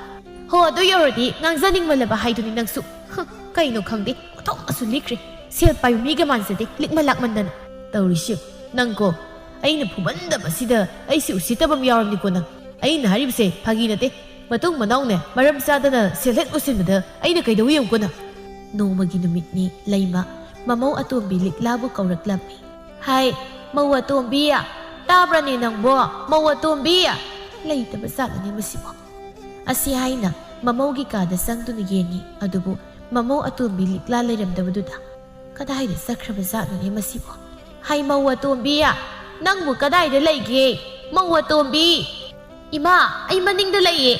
ꯍꯣ, ꯑꯗꯨ ꯌꯧꯔꯗꯤ ꯉꯥꯡꯖꯅꯤꯡꯃꯜꯂꯕ ꯍꯥꯏꯗꯨꯅꯤ ꯅꯪꯁꯨ꯫ ꯍꯨꯝ, ꯀꯩꯅꯣ ꯈꯪꯗꯦ, ꯑꯣꯟꯊꯣꯛꯅꯁꯨ ꯂꯤꯛꯈ꯭ꯔꯦ꯫ ꯁꯦꯜ ꯄꯥꯏꯕ ꯃꯤꯒ ꯃꯥꯟꯖꯗꯦ, ꯂꯤꯛꯃꯟ ꯂꯥꯛꯃꯟꯗꯅ꯫ ꯇꯧꯔꯤꯁꯤ ꯅꯪꯀꯣ, ꯑꯩꯅ ꯐꯨꯃꯟꯗꯕꯁꯤꯗ ꯑꯩꯁꯤ ꯎꯁꯤꯠꯇꯕ ꯑꯃ ꯌꯥꯎꯔꯕꯅꯤꯀꯣ ꯅꯪ꯫ ꯑꯩꯅ ꯍꯥꯏꯔꯤꯕꯁꯦ ꯐꯥꯒꯤ ꯅꯠꯇꯦ꯫ ꯃꯇꯨꯡ ꯃꯅꯥꯎꯅꯦ, ꯃꯔꯝ ꯆꯥꯗꯅ ꯁꯦꯜ ꯍꯦꯛ ꯂꯣꯏꯁꯤꯟꯕꯗ ꯑꯩꯅ ꯀꯩꯗꯧꯏ ꯌꯦꯡꯉꯨꯀꯣ ꯅꯪ꯫ ꯅꯣꯡꯃꯒꯤ ꯅꯨꯃꯤꯠꯅꯤ꯫ ꯂꯩꯃ ꯃꯃꯧ ꯑꯇꯣꯝꯕꯤ ꯂꯤꯛꯂꯥꯕꯨ ꯀꯧꯔꯛꯂꯝꯃꯤ꯫ ꯍꯥꯏ, ꯃꯧ ꯑꯇꯣꯝꯕꯤ, ꯇꯥꯕ꯭ꯔꯅꯦ ꯅꯪꯕꯣ? ꯃꯧ ꯑꯇꯣꯝꯕꯤ! ꯂꯩꯇꯕ ꯖꯥꯠꯂꯅꯦ ꯃꯁꯤꯕꯣ? ꯑꯁꯤ ꯍꯥꯏꯅ ꯃꯃꯧꯒꯤ ꯀꯥꯗ ꯆꯪꯗꯨꯅ ꯌꯦꯡꯉꯤ꯫ ꯑꯗꯨꯕꯨ ꯃꯃꯧ ꯑꯇꯣꯝꯕꯤ ꯂꯤꯛꯂꯥ ꯂꯩꯔꯝꯗꯕꯗꯨꯗ, "ꯀꯗꯥꯏꯗ ꯆꯠꯈ꯭ꯔꯕ ꯖꯥꯠꯅꯣꯅꯦ ꯃꯁꯤꯕꯣ? ꯍꯥꯏ, ꯃꯧ ꯑꯇꯣꯝꯕꯤ! ꯅꯪꯕꯨ ꯀꯗꯥꯏꯗ ꯂꯩꯒꯦ? ꯃꯧ ꯑꯇꯣꯝꯕꯤ!" "ꯏꯃꯥ, ꯑꯩ ꯃꯅꯤꯡꯗ ꯂꯩꯌꯦ꯫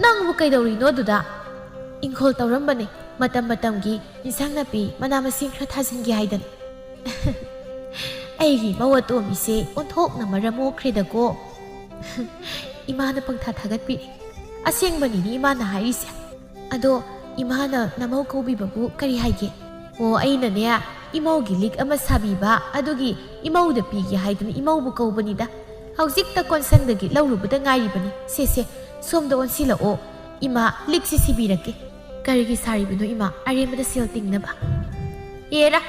ꯅꯪꯕꯨ ꯀꯩꯗꯧꯔꯤꯅꯣ ꯑꯗꯨꯗ?" "ꯏꯪꯈꯣꯜ ꯇꯧꯔꯝꯕꯅꯦ, ꯃꯇꯝ ꯃꯇꯝꯒꯤ ꯏꯟꯁꯥꯡ ꯅꯥꯄꯤ, ꯃꯅꯥ ꯃꯁꯤꯡ ꯈꯔ ꯊꯥꯖꯤꯟꯒꯦ ꯍꯥꯏꯗꯅ꯫" ꯑꯩꯒꯤ ꯃꯧ ꯑꯇꯣꯝꯕꯤꯁꯦ ꯑꯣꯟꯊꯣꯛꯅ ꯃꯔꯝ ꯃꯣꯛꯈ꯭ꯔꯦꯗꯀꯣ꯫ ꯏꯃꯥꯅ ꯄꯪꯊꯥ ꯊꯥꯒꯠꯄꯤꯔꯦ꯫ ꯑꯁꯦꯡꯕꯅꯤꯅꯦ ꯏꯃꯥꯅ ꯍꯥꯏꯔꯤꯁꯦ꯫ ꯑꯗꯣ ꯏꯃꯥꯅ ꯅꯃꯧ ꯀꯧꯕꯤꯕꯕꯨ ꯀꯔꯤ ꯍꯥꯏꯒꯦ? ꯑꯣ, ꯑꯩꯅꯅꯦ, ꯏꯃꯧꯒꯤ ꯂꯤꯛ ꯑꯃ ꯁꯥꯕꯤꯕ, ꯑꯗꯨꯒꯤ ꯏꯃꯧꯗ ꯄꯤꯒꯦ ꯍꯥꯏꯗꯅ ꯏꯃꯧꯕꯨ ꯀꯧꯕꯅꯤꯗ꯫ ꯍꯧꯖꯤꯛꯇ ꯀꯣꯟꯁꯪꯗꯒꯤ ꯂꯧꯔꯨꯕꯗ ꯉꯥꯏꯔꯤꯕꯅꯤ꯫ ꯁꯦ, ꯁꯦ, ꯁꯣꯝꯗ ꯑꯣꯟꯁꯤꯜꯂꯛꯑꯣ꯫ ꯏꯃꯥ, ꯂꯤꯛꯁꯤ ꯁꯤꯕꯤꯔꯛꯀꯦ꯫ ꯀꯔꯤꯒꯤ ꯁꯥꯔꯤꯕꯅꯣ ꯏꯃꯥ? ꯑꯔꯦꯝꯕꯗ ꯁꯦꯜ ꯇꯤꯡꯅꯕ꯫ ꯑꯦꯔꯥ,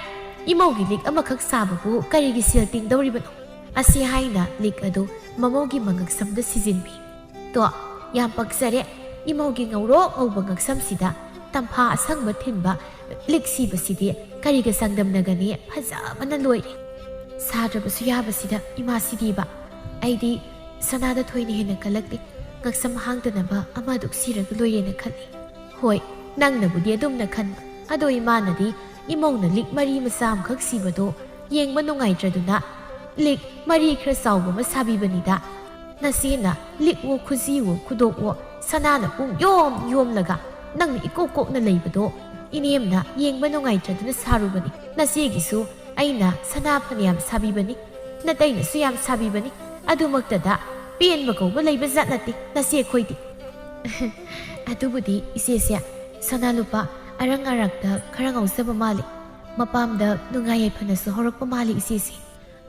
ꯏꯃꯧꯒꯤ ꯂꯤꯛ ꯑꯃꯈꯛ ꯁꯥꯕꯕꯨ ꯀꯔꯤꯒꯤ ꯁꯦꯜ ꯇꯤꯡꯗꯧꯔꯤꯕꯅꯣ? ꯑꯁꯤ ꯍꯥꯏꯅ ꯂꯤꯛ ꯑꯗꯨ ꯃꯃꯧꯒꯤ ꯃꯉꯛꯁꯝꯗ ꯁꯤꯖꯤꯟꯕꯤ꯫ ꯇꯣ, ꯌꯥꯝ ꯄꯛꯆꯔꯦ꯫ ꯏꯃꯧꯒꯤ ꯉꯧꯔꯣꯛ ꯉꯧꯕ ꯉꯛꯁꯝꯁꯤꯗ ꯇꯝꯐꯥ ꯑꯁꯪꯕ ꯊꯤꯟꯕ ꯂꯤꯛ ꯁꯤꯕꯁꯤꯗꯤ ꯀꯔꯤꯒ ꯆꯥꯡꯗꯝꯅꯒꯅꯤ? ꯐꯖꯕꯅ ꯂꯣꯏꯔꯦ꯫ ꯁꯥꯗ꯭ꯔꯕꯁꯨ ꯌꯥꯕꯁꯤꯗ ꯏꯃꯥ ꯁꯤꯗꯤꯕ꯫ ꯑꯩꯗꯤ ꯁꯅꯥꯗ ꯊꯣꯏꯅ ꯍꯦꯟꯅ ꯀꯜꯂꯛꯇꯦ꯫ ꯉꯛꯁꯝ ꯍꯥꯡꯗꯅꯕ ꯑꯃ ꯑꯗꯨꯛ ꯁꯤꯔꯒ ꯂꯣꯏꯔꯦꯅ ꯈꯜꯂꯤ꯫ ꯍꯣꯏ, ꯅꯪꯅꯕꯨꯗꯤ ꯑꯗꯨꯝꯅ ꯈꯟꯕ꯫ ꯑꯗꯣ ꯏꯃꯥꯅꯗꯤ ꯏꯃꯧꯅ ꯂꯤꯛ ꯃꯔꯤ ꯃꯆꯥ ꯑꯃꯈꯛ ꯁꯤꯕꯗꯣ ꯌꯦꯡꯕ ꯅꯨꯡꯉꯥꯏꯇ꯭ꯔꯗꯨꯅ ꯂꯤꯛ ꯃꯔꯤ ꯈꯔ ꯆꯥꯎꯕ ꯑꯃ ꯁꯥꯕꯤꯕꯅꯤꯗ꯫ ꯅꯆꯦꯅ ꯂꯤꯛꯋꯣ ꯈꯨꯖꯤꯋꯣ ꯈꯨꯗꯣꯞꯋꯣ ꯁꯅꯥꯅ ꯄꯨꯡ ꯌꯣꯝ ꯌꯣꯝꯂꯒ ꯅꯪꯅ ꯏꯀꯣꯛ ꯀꯣꯛꯅ ꯂꯩꯕꯗꯣ ꯏꯅꯦꯝꯅ ꯌꯦꯡꯕ ꯅꯨꯡꯉꯥꯏꯇ꯭ꯔꯗꯨꯅ ꯁꯥꯔꯨꯕꯅꯤ꯫ ꯅꯆꯦꯒꯤꯁꯨ ꯑꯩꯅ ꯁꯅꯥ ꯐꯅꯌꯥꯝ ꯁꯥꯕꯤꯕꯅꯤ, ꯅꯇꯩꯅꯁꯨ ꯌꯥꯝ ꯁꯥꯕꯤꯕꯅꯤ꯫ ꯑꯗꯨꯃꯛꯇꯗ ꯄꯦꯟꯕ ꯀꯧꯕ ꯂꯩꯕ ꯖꯥꯠ ꯅꯠꯇꯦ ꯅꯆꯦ ꯑꯩꯈꯣꯏꯗꯤ꯫ ꯑꯗꯨꯕꯨꯗꯤ ꯏꯆꯦꯁꯦ ꯁꯅꯥ ꯂꯨꯄꯥ ꯑꯔꯪ ꯑꯔꯥꯛꯇ ꯈꯔ ꯉꯥꯎꯖꯕ ꯃꯥꯜꯂꯤ꯫ ꯃꯄꯥꯝꯗ ꯅꯨꯡꯉꯥꯏ ꯌꯥꯏꯐꯅꯁꯨ ꯍꯧꯔꯛꯄ ꯃꯥꯜꯂꯤ ꯏꯆꯦꯁꯦ꯫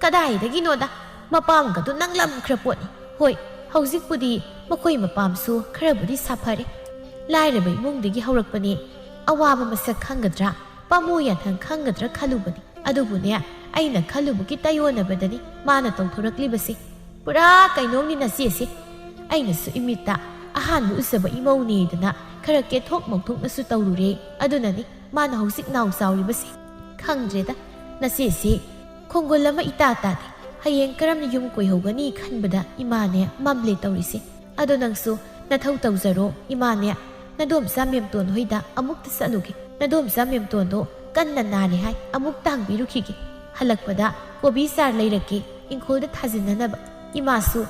ꯀꯗꯥꯏꯗꯒꯤꯅꯣꯗ, ꯃꯄꯥꯝꯒꯗꯨ ꯅꯪꯂꯝꯈ꯭ꯔ ꯄꯣꯠꯅꯤ꯫ ꯍꯣꯏ, ꯍꯧꯖꯤꯛꯄꯨꯗꯤ ꯃꯈꯣꯏ ꯃꯄꯥꯝꯁꯨ ꯈꯔꯕꯨꯗꯤ ꯁꯥꯐꯔꯦ꯫ ꯂꯥꯏꯔꯕ ꯏꯃꯨꯡꯗꯒꯤ ꯍꯧꯔꯛꯄꯅꯦ꯫ ꯑꯋꯥꯕ ꯃꯁꯛ ꯈꯪꯒꯗ꯭ꯔꯥ, ꯄꯥꯝꯃꯨ ꯌꯥꯊꯪ ꯈꯪꯒꯗ꯭ꯔꯥ ꯈꯜꯂꯨꯕꯅꯤ꯫ ꯑꯗꯨꯕꯨꯅꯦ, ꯑꯩꯅ ꯈꯜꯂꯨꯕꯒꯤ ꯇꯥꯏꯑꯣꯟꯅꯕꯗꯅꯤ ꯃꯥꯅ ꯇꯧꯊꯣꯔꯛꯂꯤꯕꯁꯦ꯫ ꯄꯨꯔꯥ ꯀꯩꯅꯣꯝꯅꯤ ꯅꯆꯦꯁꯦ꯫ ꯑꯩꯅꯁꯨ ꯏꯃꯤꯠꯇ ꯑꯍꯥꯟꯕ ꯎꯖꯕ ꯏꯃꯧꯅꯦꯗꯅ ꯈꯔ ꯀꯦꯊꯣꯛ ꯃꯧꯊꯣꯛꯅꯁꯨ ꯇꯧꯔꯨꯔꯦ꯫ ꯑꯗꯨꯅꯅꯤ ꯃꯥꯅ ꯍꯧꯖꯤꯛ ꯅꯥꯎ ꯆꯥꯎꯔꯤꯕꯁꯦ꯫ ꯈꯪꯗ꯭ꯔꯦꯗ, ꯅꯆꯦꯁꯦ ꯈꯣꯡꯒꯨꯜ ꯑꯃ ꯏꯇꯥ ꯇꯥꯗꯦ꯫ ꯍꯌꯦꯡ ꯀꯔꯝꯅ ꯌꯨꯝ ꯀꯣꯏꯍꯧꯒꯅꯤ ꯈꯟꯕꯗ ꯏꯃꯥꯅꯦ ꯃꯝꯂꯦ ꯇꯧꯔꯤꯁꯦ꯫ ꯑꯗꯣ ꯅꯪꯁꯨ ꯅꯊꯧ ꯇꯧꯖꯔꯣ ꯏꯃꯥꯅꯦ꯫ ꯅꯗꯣꯝꯆꯥ ꯃꯦꯝꯇꯣꯟ ꯍꯣꯏꯗ ꯑꯃꯨꯛꯇ ꯆꯠꯂꯨꯒꯦ꯫ ꯅꯗꯣꯝꯆꯥ ꯃꯦꯝꯇꯣꯟꯗꯣ ꯀꯟꯅ ꯅꯥꯔꯦ ꯍꯥꯏ, ꯑꯃꯨꯛꯇ ꯍꯪꯕꯤꯔꯨꯈꯤꯒꯦ꯫ ꯍꯜꯂꯛꯄꯗ ꯀꯣꯕꯤ ꯆꯥꯔ ꯂꯩꯔꯛꯀꯦ, ꯏꯪꯈꯣꯜꯗ ꯊꯥꯖꯤꯟꯅꯅꯕ꯫ ꯏꯃꯥꯁꯨ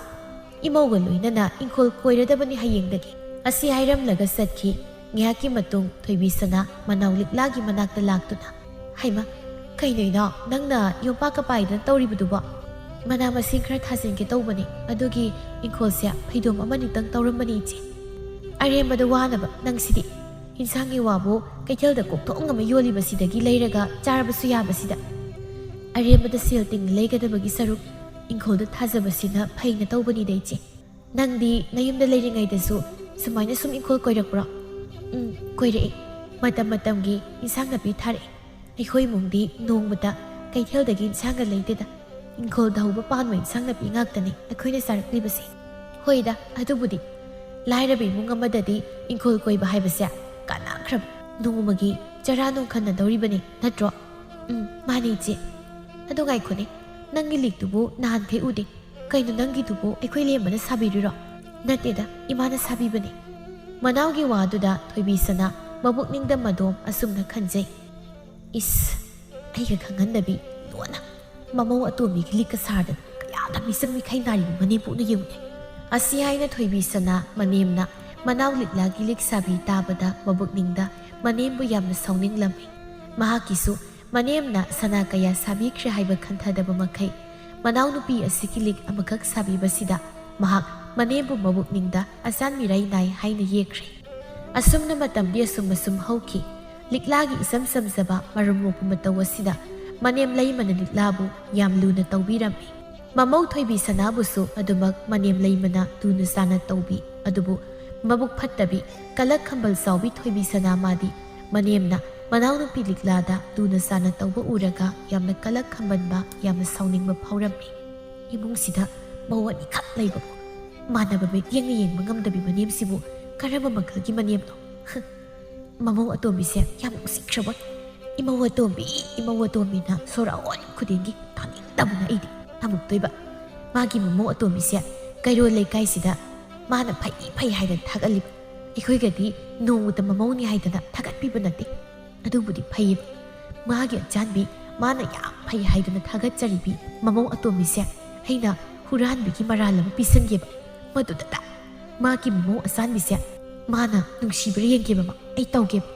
ꯏꯃꯧꯒ ꯂꯣꯏꯅꯅ ꯏꯪꯈꯣꯜ ꯀꯣꯏꯔꯗꯕꯅꯤ ꯍꯌꯦꯡꯗꯒꯤ꯫ ꯑꯁꯤ ꯍꯥꯏꯔꯝꯂꯒ ꯆꯠꯈꯤ꯫ ꯉꯥꯏꯍꯥꯛꯀꯤ ꯃꯇꯨꯡ ꯊꯣꯏꯕꯤ ꯁꯅꯥ ꯃꯅꯥꯎ ꯂꯤꯛꯂꯥꯒꯤ ꯃꯅꯥꯛꯇ ꯂꯥꯛꯇꯨꯅ, "ꯍꯩꯃ, ꯀꯩꯅꯣ ꯏꯅꯥꯎ, ꯅꯪꯅ ꯌꯣꯝꯄꯥꯛꯀ ꯄꯥꯏꯗꯅ ꯇꯧꯔꯤꯕꯗꯨꯕꯣ?" "ꯃꯅꯥ ꯃꯁꯤꯡ ꯈꯔ ꯊꯥꯖꯤꯟꯒꯦ ꯇꯧꯕꯅꯦ, ꯑꯗꯨꯒꯤ ꯏꯪꯈꯣꯜꯁꯦ ꯐꯩꯗꯣꯝ ꯑꯃꯅꯤꯇꯪ ꯇꯧꯔꯝꯕꯅꯤ ꯏꯆꯦ꯫" "ꯑꯔꯦꯝꯕꯗ ꯋꯥꯅꯕ ꯅꯪꯁꯤꯗꯤ꯫ ꯏꯟꯁꯥꯡꯒꯤ ꯋꯥꯕꯨ ꯀꯩꯊꯦꯜꯗ ꯀꯣꯛꯊꯣꯡ ꯑꯃ ꯌꯣꯜꯂꯤꯕꯁꯤꯗꯒꯤ ꯂꯩꯔꯒ ꯆꯥꯔꯕꯁꯨ ꯌꯥꯕꯁꯤꯗ꯫ ꯑꯔꯦꯝꯕꯗ ꯁꯦꯜ ꯇꯤꯡ ꯂꯩꯒꯗꯕꯒꯤ ꯁꯔꯨꯛ ꯏꯪꯈꯣꯜꯗ ꯊꯥꯖꯕꯁꯤꯅ ꯐꯩꯅ ꯇꯧꯕꯅꯤꯗ ꯏꯆꯦ꯫ ꯅꯪꯗꯤ ꯅꯌꯨꯝꯗ ꯂꯩꯔꯤꯉꯩꯗꯁꯨ ꯁꯨꯃꯥꯏꯅ ꯁꯨꯝ ꯏꯪꯈꯣꯜ ꯀꯣꯏꯔꯛꯄ꯭ꯔꯣ?" "ꯎꯝ, ꯀꯣꯏꯔꯛꯏ꯫ ꯃꯇꯝ ꯃꯇꯝꯒꯤ ꯏꯟꯁꯥꯡ ꯅꯥꯄꯤ ꯊꯥꯔꯛꯏ꯫ ꯑꯩꯈꯣꯏ ꯏꯃꯨꯡꯗꯤ ꯅꯣꯡꯃꯇ ꯀꯩꯊꯦꯜꯗꯒꯤ ꯏꯟꯁꯥꯡꯒ ꯂꯩꯗꯦꯗ꯫ ꯏꯪꯈꯣꯜꯗ ꯍꯧꯕ ꯄꯥꯟꯕ ꯏꯟꯁꯥꯡ ꯅꯥꯄꯤ ꯉꯥꯛꯇꯅꯤ ꯑꯩꯈꯣꯏꯅ ꯆꯥꯔꯛꯂꯤꯕꯁꯦ꯫" "ꯍꯣꯏꯗ, ꯑꯗꯨꯕꯨꯗꯤ꯫ ꯂꯥꯏꯔꯕ ꯏꯃꯨꯡ ꯑꯃꯗꯗꯤ ꯏꯪꯈꯣꯜ ꯀꯣꯏꯕ ꯍꯥꯏꯕꯁꯦ ꯀꯥꯟꯅꯈ꯭ꯔꯕ꯫ ꯅꯣꯡꯃꯒꯤ ꯆꯔꯥ ꯅꯨꯡꯈꯟꯅꯗꯧꯔꯤꯕꯅꯤ, ꯅꯠꯇ꯭ꯔꯣ?" "ꯎꯝ, ꯃꯥꯅꯤ ꯏꯆꯦ꯫ ꯑꯗꯨ ꯉꯥꯏꯈꯣꯅꯦ, "ꯅꯪꯒꯤ ꯂꯤꯛꯇꯨꯕꯨ ꯅꯍꯥꯟꯈꯩ ꯎꯗꯦ꯫ ꯀꯩꯅꯣ, ꯅꯪꯒꯤꯗꯨꯕꯨ ꯑꯩꯈꯣꯏ ꯂꯦꯝꯕꯅ ꯁꯥꯕꯤꯔꯤꯔꯣ?" "ꯅꯠꯇꯦꯗ, ꯏꯃꯥꯅ ꯁꯥꯕꯤꯕꯅꯦ꯫" ꯃꯅꯥꯎꯒꯤ ꯋꯥꯗꯨꯗ ꯊꯣꯏꯕꯤꯁꯅꯥ ꯃꯕꯨꯛꯅꯤꯡꯗ ꯃꯗꯣꯝ ꯑꯁꯨꯝꯅ ꯈꯟꯖꯩ, "ꯏꯁ, ꯑꯩꯒ ꯈꯪꯍꯟꯗꯕꯤ ꯂꯣꯟꯅ ꯃꯃꯧ ꯑꯇꯣꯝꯕꯤꯒꯤ ꯂꯤꯛꯀ ꯁꯥꯔꯗꯅ ꯀꯌꯥꯗ ꯃꯤꯆꯪ ꯃꯤꯈꯥꯏ ꯅꯥꯔꯤꯕ ꯃꯅꯦꯝꯄꯣꯛꯅ ꯌꯦꯡꯉꯨꯅꯦ꯫" ꯑꯁꯤ ꯍꯥꯏꯅ ꯊꯣꯏꯕꯤꯁꯅꯥ ꯃꯅꯦꯝꯅ ꯃꯅꯥꯎ ꯂꯤꯛꯂꯥꯒꯤ ꯂꯤꯛ ꯁꯥꯕꯤ ꯇꯥꯕꯗ ꯃꯕꯨꯛꯅꯤꯡꯗ ꯃꯅꯦꯝꯕꯨ ꯌꯥꯝꯅ ꯁꯥꯎꯅꯤꯡꯂꯝꯃꯤ꯫ ꯃꯍꯥꯛꯀꯤꯁꯨ ꯃꯅꯦꯝꯅ ꯁꯅꯥ ꯀꯌꯥ ꯁꯥꯕꯤꯈ꯭ꯔꯦ ꯍꯥꯏꯕ ꯈꯟꯊꯗꯕ ꯃꯈꯩ ꯃꯅꯥꯎꯅꯨꯄꯤ ꯑꯁꯤꯒꯤ ꯂꯤꯛ ꯑꯃꯈꯛ ꯁꯥꯕꯤꯕꯁꯤꯗ ꯃꯍꯥꯛ ꯃꯅꯦꯝꯕꯨ ꯃꯕꯨꯛꯅꯤꯡꯗ ꯑꯆꯥꯟ ꯃꯤꯔꯥꯏ ꯅꯥꯏ ꯍꯥꯏꯅ ꯌꯦꯛꯈ꯭ꯔꯦ꯫ ꯑꯁꯨꯝꯅ ꯃꯇꯝꯗꯤ ꯑꯁꯨꯝ ꯑꯁꯨꯝ ꯍꯧꯈꯤ꯫ ꯂꯤꯛꯂꯥꯒꯤ ꯏꯆꯝ ꯆꯝꯖꯕ ꯃꯔꯨꯝ ꯃꯣꯛꯄ ꯃꯇꯧ ꯑꯁꯤꯗ ꯃꯅꯦꯝ ꯂꯩꯃꯅ ꯂꯤꯛꯂꯥꯕꯨ ꯌꯥꯝ ꯂꯨꯅ ꯇꯧꯕꯤꯔꯝꯃꯤ꯫ ꯃꯃꯧ ꯊꯣꯏꯕꯤꯁꯅꯥꯕꯨꯁꯨ ꯑꯗꯨꯃꯛ ꯃꯅꯦꯝ ꯂꯩꯃꯅ ꯂꯨꯅ ꯆꯥꯅ ꯇꯧꯕꯤ꯫ ꯑꯗꯨꯕꯨ ꯃꯕꯨꯛ ꯐꯠꯇꯕꯤ, ꯀꯂꯛ ꯈꯝꯕꯜ ꯆꯥꯎꯕꯤ ꯊꯣꯏꯕꯤꯁꯅꯥ ꯃꯥꯗꯤ ꯃꯅꯦꯝꯅ ꯃꯅꯥꯎꯅꯨꯄꯤ ꯂꯤꯛꯂꯥꯗ ꯂꯨꯅ ꯆꯥꯅ ꯇꯧꯕ ꯎꯔꯒ ꯌꯥꯝꯅ ꯀꯂꯛ ꯈꯝꯕꯟꯕ, ꯌꯥꯝꯅ ꯁꯥꯎꯅꯤꯡꯕ ꯐꯥꯎꯔꯝꯃꯤ꯫ "ꯏꯃꯨꯡꯁꯤꯗ ꯃꯧ ꯑꯅꯤꯈꯛ ꯂꯩꯕꯕꯨ ꯃꯥꯟꯅꯕ ꯃꯤꯠꯌꯦꯡꯅ ꯌꯦꯡꯕ ꯉꯝꯗꯕꯤ ꯃꯅꯦꯝꯁꯤꯕꯨ ꯀꯔꯝꯕ ꯃꯈꯜꯒꯤ ꯃꯅꯦꯝꯅꯣ? ꯍ, ꯃꯃꯧ ꯑꯇꯣꯝꯕꯤꯁꯦ ꯌꯥꯝ ꯅꯨꯡꯁꯤꯈ꯭ꯔꯕꯣ? ꯏꯃꯧ ꯑꯇꯣꯝꯕꯤ, ꯏꯃꯧ ꯑꯇꯣꯝꯕꯤꯅ ꯁꯣꯔ ꯑꯍꯣꯟ ꯈꯨꯗꯤꯡꯒꯤ ꯇꯥꯅꯤꯡꯗꯕꯅ ꯑꯩꯗꯤ ꯇꯝꯃꯛꯇꯣꯏꯕ꯫ ꯃꯥꯒꯤ ꯃꯃꯧ ꯑꯇꯣꯝꯕꯤꯁꯦ ꯀꯩꯔꯣꯜ ꯂꯩꯀꯥꯏꯁꯤꯗ ꯃꯥꯅ ꯐꯩ ꯐꯩ ꯍꯥꯏꯗꯅ ꯊꯥꯒꯠꯂꯤꯕ꯫ ꯑꯩꯈꯣꯏꯒꯗꯤ ꯅꯣꯡꯃꯇ ꯃꯃꯧꯅꯤ ꯍꯥꯏꯗꯅ ꯊꯥꯒꯠꯄꯤꯕ ꯅꯠꯇꯦ꯫ ꯑꯗꯨꯕꯨꯗꯤ ꯐꯩꯌꯦꯕ, ꯃꯥꯒꯤ ꯑꯆꯥꯟꯕꯤ ꯃꯥꯅ ꯌꯥꯝ ꯐꯩ ꯍꯥꯏꯗꯅ ꯊꯥꯒꯠꯆꯔꯤꯕꯤ ꯃꯃꯧ ꯑꯇꯣꯝꯕꯤꯁꯦ ꯑꯩꯅ ꯍꯨꯔꯥꯟꯕꯤꯒꯤ ꯃꯔꯥꯜ ꯑꯃ ꯄꯤꯁꯟꯒꯦꯕ꯫ ꯃꯗꯨꯗꯇ ꯃꯥꯒꯤ ꯃꯃꯧ ꯑꯆꯥꯟꯕꯤꯁꯦ ꯃꯥꯅ ꯅꯨꯡꯁꯤꯕ꯭ꯔꯥ ꯌꯦꯡꯒꯦꯕ, ꯑꯩ ꯇꯧꯒꯦꯕ꯫"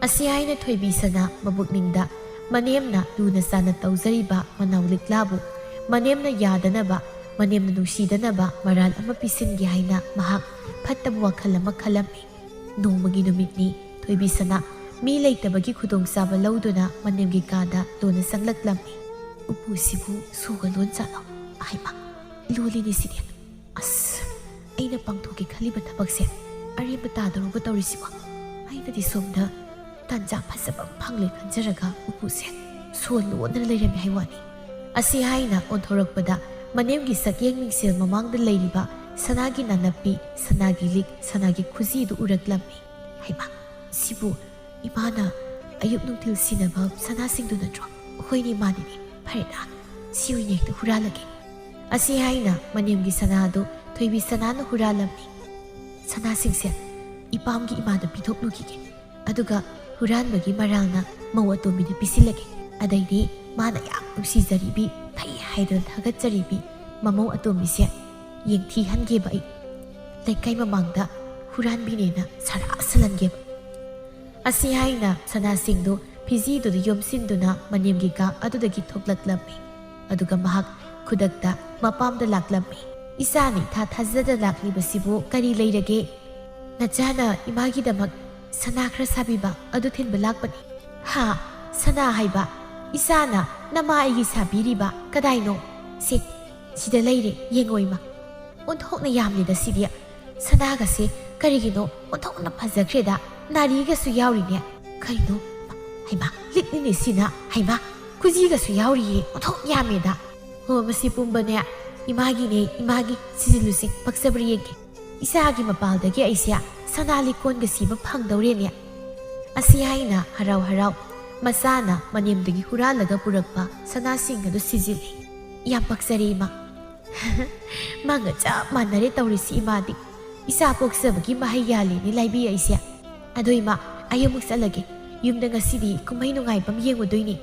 ꯑꯁꯤ ꯍꯥꯏꯅ ꯊꯣꯏꯕꯤꯁꯅꯥ ꯃꯕꯨꯛꯅꯤꯡꯗ ꯃꯅꯦꯝꯅ ꯂꯨꯅ ꯆꯥꯅ ꯇꯧꯖꯔꯤꯕ ꯃꯅꯥꯎ ꯂꯤꯛꯂꯥꯕꯨ ꯃꯅꯦꯝꯅ ꯌꯥꯗꯅꯕ, ꯃꯅꯦꯝꯅ ꯅꯨꯡꯁꯤꯗꯅꯕ ꯃꯔꯥꯜ ꯑꯃ ꯄꯤꯁꯤꯟꯒꯦ ꯍꯥꯏꯅ ꯃꯍꯥꯛ ꯐꯠꯇꯕ ꯋꯥꯈꯜ ꯑꯃ ꯈꯜꯂꯝꯃꯤ꯫ ꯅꯣꯡꯃꯒꯤ ꯅꯨꯃꯤꯠꯅꯤ꯫ ꯊꯣꯏꯕꯤꯁꯅꯥ ꯃꯤ ꯂꯩꯇꯕꯒꯤ ꯈꯨꯗꯣꯡꯆꯥꯕ ꯂꯧꯗꯨꯅ ꯃꯅꯦꯝꯒꯤ ꯀꯥꯗ ꯂꯣꯟꯅ ꯆꯪꯂꯛꯂꯝꯃꯤ꯫ "ꯎꯄꯨꯁꯤꯕꯨ ꯁꯨꯒ ꯂꯣꯟ ꯆꯠꯂꯣ꯫ ꯍꯩꯃꯥ, ꯂꯣꯜꯂꯤꯅꯦ ꯁꯤꯗꯤ꯫ ꯑꯁ, ꯑꯩꯅ ꯄꯥꯡꯊꯣꯛꯀꯦ ꯈꯜꯂꯤꯕ ꯊꯕꯛꯁꯦ ꯑꯔꯦꯝꯕ ꯇꯥꯗꯧꯔꯕ ꯇꯧꯔꯤꯁꯤꯕꯣ?" ꯑꯩꯅꯗꯤ ꯁꯣꯝꯗ ꯇꯥꯟꯖꯥ ꯐꯖꯕ ꯑꯃ ꯐꯪꯂꯦ ꯈꯟꯖꯔꯒ ꯎꯄꯨꯁꯦ ꯁꯣ ꯂꯣꯟꯗꯅ ꯂꯩꯔꯝꯃꯦ ꯍꯥꯏ ꯋꯥꯅꯤ꯫ ꯑꯁꯤ ꯍꯥꯏꯅ ꯑꯣꯟꯊꯣꯔꯛꯄꯗ ꯃꯅꯦꯝꯒꯤ ꯁꯛꯌꯦꯡ ꯃꯤꯡꯁꯦꯜ ꯃꯃꯥꯡꯗ ꯂꯩꯔꯤꯕ ꯁꯅꯥꯒꯤ ꯅꯥꯅꯞꯄꯤ, ꯁꯅꯥꯒꯤ ꯂꯤꯛ, ꯁꯅꯥꯒꯤ ꯈꯨꯖꯤꯗꯨ ꯎꯔꯛꯂꯝꯃꯤ꯫ "ꯍꯩꯃꯥ, ꯁꯤꯕꯨ ꯏꯃꯥꯅ ꯑꯌꯨꯛ ꯅꯨꯡꯊꯤꯜ ꯁꯤꯟꯅꯕ ꯁꯅꯥꯁꯤꯡꯗꯨ ꯅꯠꯇ꯭ꯔꯣ? ꯍꯣꯏꯅꯦ, ꯃꯥꯅꯤꯅꯦ꯫ ꯐꯔꯦꯗ, "ꯁꯤ ꯑꯣꯏꯅ ꯍꯦꯛꯇ ꯍꯨꯔꯥꯜꯂꯒꯦ"꯫ ꯑꯁꯤ ꯍꯥꯏꯅ ꯃꯅꯦꯝꯒꯤ ꯁꯅꯥ ꯑꯗꯨ ꯊꯣꯏꯕꯤ ꯁꯅꯥꯅ ꯍꯨꯔꯥꯜꯂꯝꯃꯤ꯫ "ꯁꯅꯥꯁꯤꯡꯁꯦ ꯏꯄꯥꯝꯒꯤ ꯏꯃꯥꯗ ꯄꯤꯊꯣꯛꯂꯨꯈꯤꯒꯦ, ꯑꯗꯨꯒ ꯍꯨꯔꯥꯟꯕꯒꯤ ꯃꯔꯥꯜꯅ ꯃꯧ ꯑꯇꯣꯝꯕꯤꯗ ꯄꯤꯁꯤꯜꯂꯒꯦ꯫ ꯑꯗꯩꯗꯤ ꯃꯥꯅ ꯌꯥꯝ ꯅꯨꯡꯁꯤꯖꯔꯤꯕꯤ, ꯐꯩ ꯍꯥꯏꯗꯨꯅ ꯊꯥꯒꯠꯆꯔꯤꯕꯤ ꯃꯃꯧ ꯑꯇꯣꯝꯕꯤꯁꯦ ꯌꯦꯡꯊꯤꯍꯟꯒꯦꯕ ꯑꯩ꯫ ꯂꯩꯀꯥꯏ ꯃꯃꯥꯡꯗ ꯍꯨꯔꯥꯟꯕꯤꯅꯦꯅ ꯁꯔꯥ ꯁꯜꯍꯟꯒꯦꯕ"꯫ ꯑꯁꯤ ꯍꯥꯏꯅ ꯁꯅꯥꯁꯤꯡꯗꯨ ꯐꯤꯖꯤꯗꯨꯗ ꯌꯣꯝꯁꯤꯟꯗꯨꯅ ꯃꯅꯦꯝꯒꯤ ꯀꯥ ꯑꯗꯨꯗꯒꯤ ꯊꯣꯛꯂꯛꯂꯝꯃꯤ꯫ ꯑꯗꯨꯒ ꯃꯍꯥꯛ ꯈꯨꯗꯛꯇ ꯃꯄꯥꯝꯗ ꯂꯥꯛꯂꯝꯃꯤ꯫ "ꯏꯆꯥꯅ ꯏꯊꯥ ꯊꯥꯖꯗ ꯂꯥꯛꯂꯤꯕꯁꯤꯕꯨ ꯀꯔꯤ ꯂꯩꯔꯒꯦ?" "ꯅꯆꯥꯅ ꯏꯃꯥꯒꯤꯗꯃꯛ ꯁꯅꯥ ꯈꯔ ꯁꯥꯕꯤꯕ ꯑꯗꯨ ꯊꯤꯟꯕ ꯂꯥꯛꯄꯅꯤ"꯫ "ꯍꯥ? ꯁꯅꯥ ꯍꯥꯏꯕ? ꯏꯆꯥꯅ ꯅꯃꯥ ꯑꯩꯒꯤ ꯁꯥꯕꯤꯔꯤꯕ? ꯀꯗꯥꯏꯅꯣ? ꯁꯦ, ꯁꯤꯗ ꯂꯩꯔꯦ, ꯌꯦꯡꯉꯣ ꯏꯃꯥ꯫ ꯑꯣꯟꯊꯣꯛꯅ ꯌꯥꯝꯂꯦꯗ ꯁꯤꯗꯤ꯫ ꯁꯅꯥꯒꯁꯦ ꯀꯔꯤꯒꯤꯅꯣ ꯑꯣꯟꯊꯣꯛꯅ ꯐꯖꯈ꯭ꯔꯦꯗ꯫ ꯅꯥꯔꯤꯒꯁꯨ ꯌꯥꯎꯔꯤꯅꯦ꯫ ꯀꯩꯅꯣ? ꯍꯩꯃꯥ, ꯂꯤꯛꯅꯤꯅꯦ ꯁꯤꯅ꯫ ꯍꯩꯃꯥ, ꯈꯨꯖꯤꯒꯁꯨ ꯌꯥꯎꯔꯤꯌꯦ꯫ ꯑꯣꯟꯊꯣꯛ ꯌꯥꯝꯃꯦꯗ꯫ ꯍꯣ, ꯃꯁꯤ ꯄꯨꯝꯕꯅꯦ ꯏꯃꯥꯒꯤꯅꯦ, ꯏꯃꯥꯒꯤ꯫ ꯁꯤꯖꯤꯜꯂꯨꯁꯦ, ꯄꯛꯆꯕ꯭ꯔꯥ ꯌꯦꯡꯒꯦ꯫ ꯏꯆꯥꯒꯤ ꯃꯄꯥꯜꯗꯒꯤ ꯑꯩꯁꯦ ꯁꯅꯥ ꯂꯤꯛꯀꯣꯟꯒ ꯁꯤꯕ ꯐꯪꯗꯧꯔꯦꯅꯦ"꯫ ꯑꯁꯤ ꯍꯥꯏꯅ ꯍꯔꯥꯎ ꯍꯔꯥꯎ ꯃꯆꯥꯅ ꯃꯅꯦꯝꯗꯒꯤ ꯍꯨꯔꯥꯜꯂꯒ ꯄꯨꯔꯛꯄ ꯁꯅꯥꯁꯤꯡ ꯑꯗꯨ ꯁꯤꯖꯤꯜꯂꯤ꯫ "ꯌꯥꯝ ꯄꯛꯆꯔꯦ ꯏꯃꯥ"꯫ "ꯃꯥꯒ ꯆꯞ ꯃꯥꯟꯅꯔꯦ ꯇꯧꯔꯤꯁꯤ ꯏꯃꯥꯗꯤ꯫ ꯏꯆꯥ ꯄꯣꯛꯆꯕꯒꯤ ꯃꯍꯩ ꯌꯥꯜꯂꯦꯅꯦ ꯂꯥꯏꯕꯤ ꯑꯩꯁꯦ꯫ ꯑꯗꯣ ꯏꯃꯥ, ꯑꯩ ꯑꯃꯨꯛ ꯆꯠꯂꯒꯦ꯫ ꯌꯨꯝꯗ ꯉꯁꯤꯗꯤ ꯀꯨꯝꯍꯩ ꯅꯨꯡꯉꯥꯏꯕ ꯑꯃ ꯌꯦꯡꯉꯨꯗꯣꯏꯅꯤ"꯫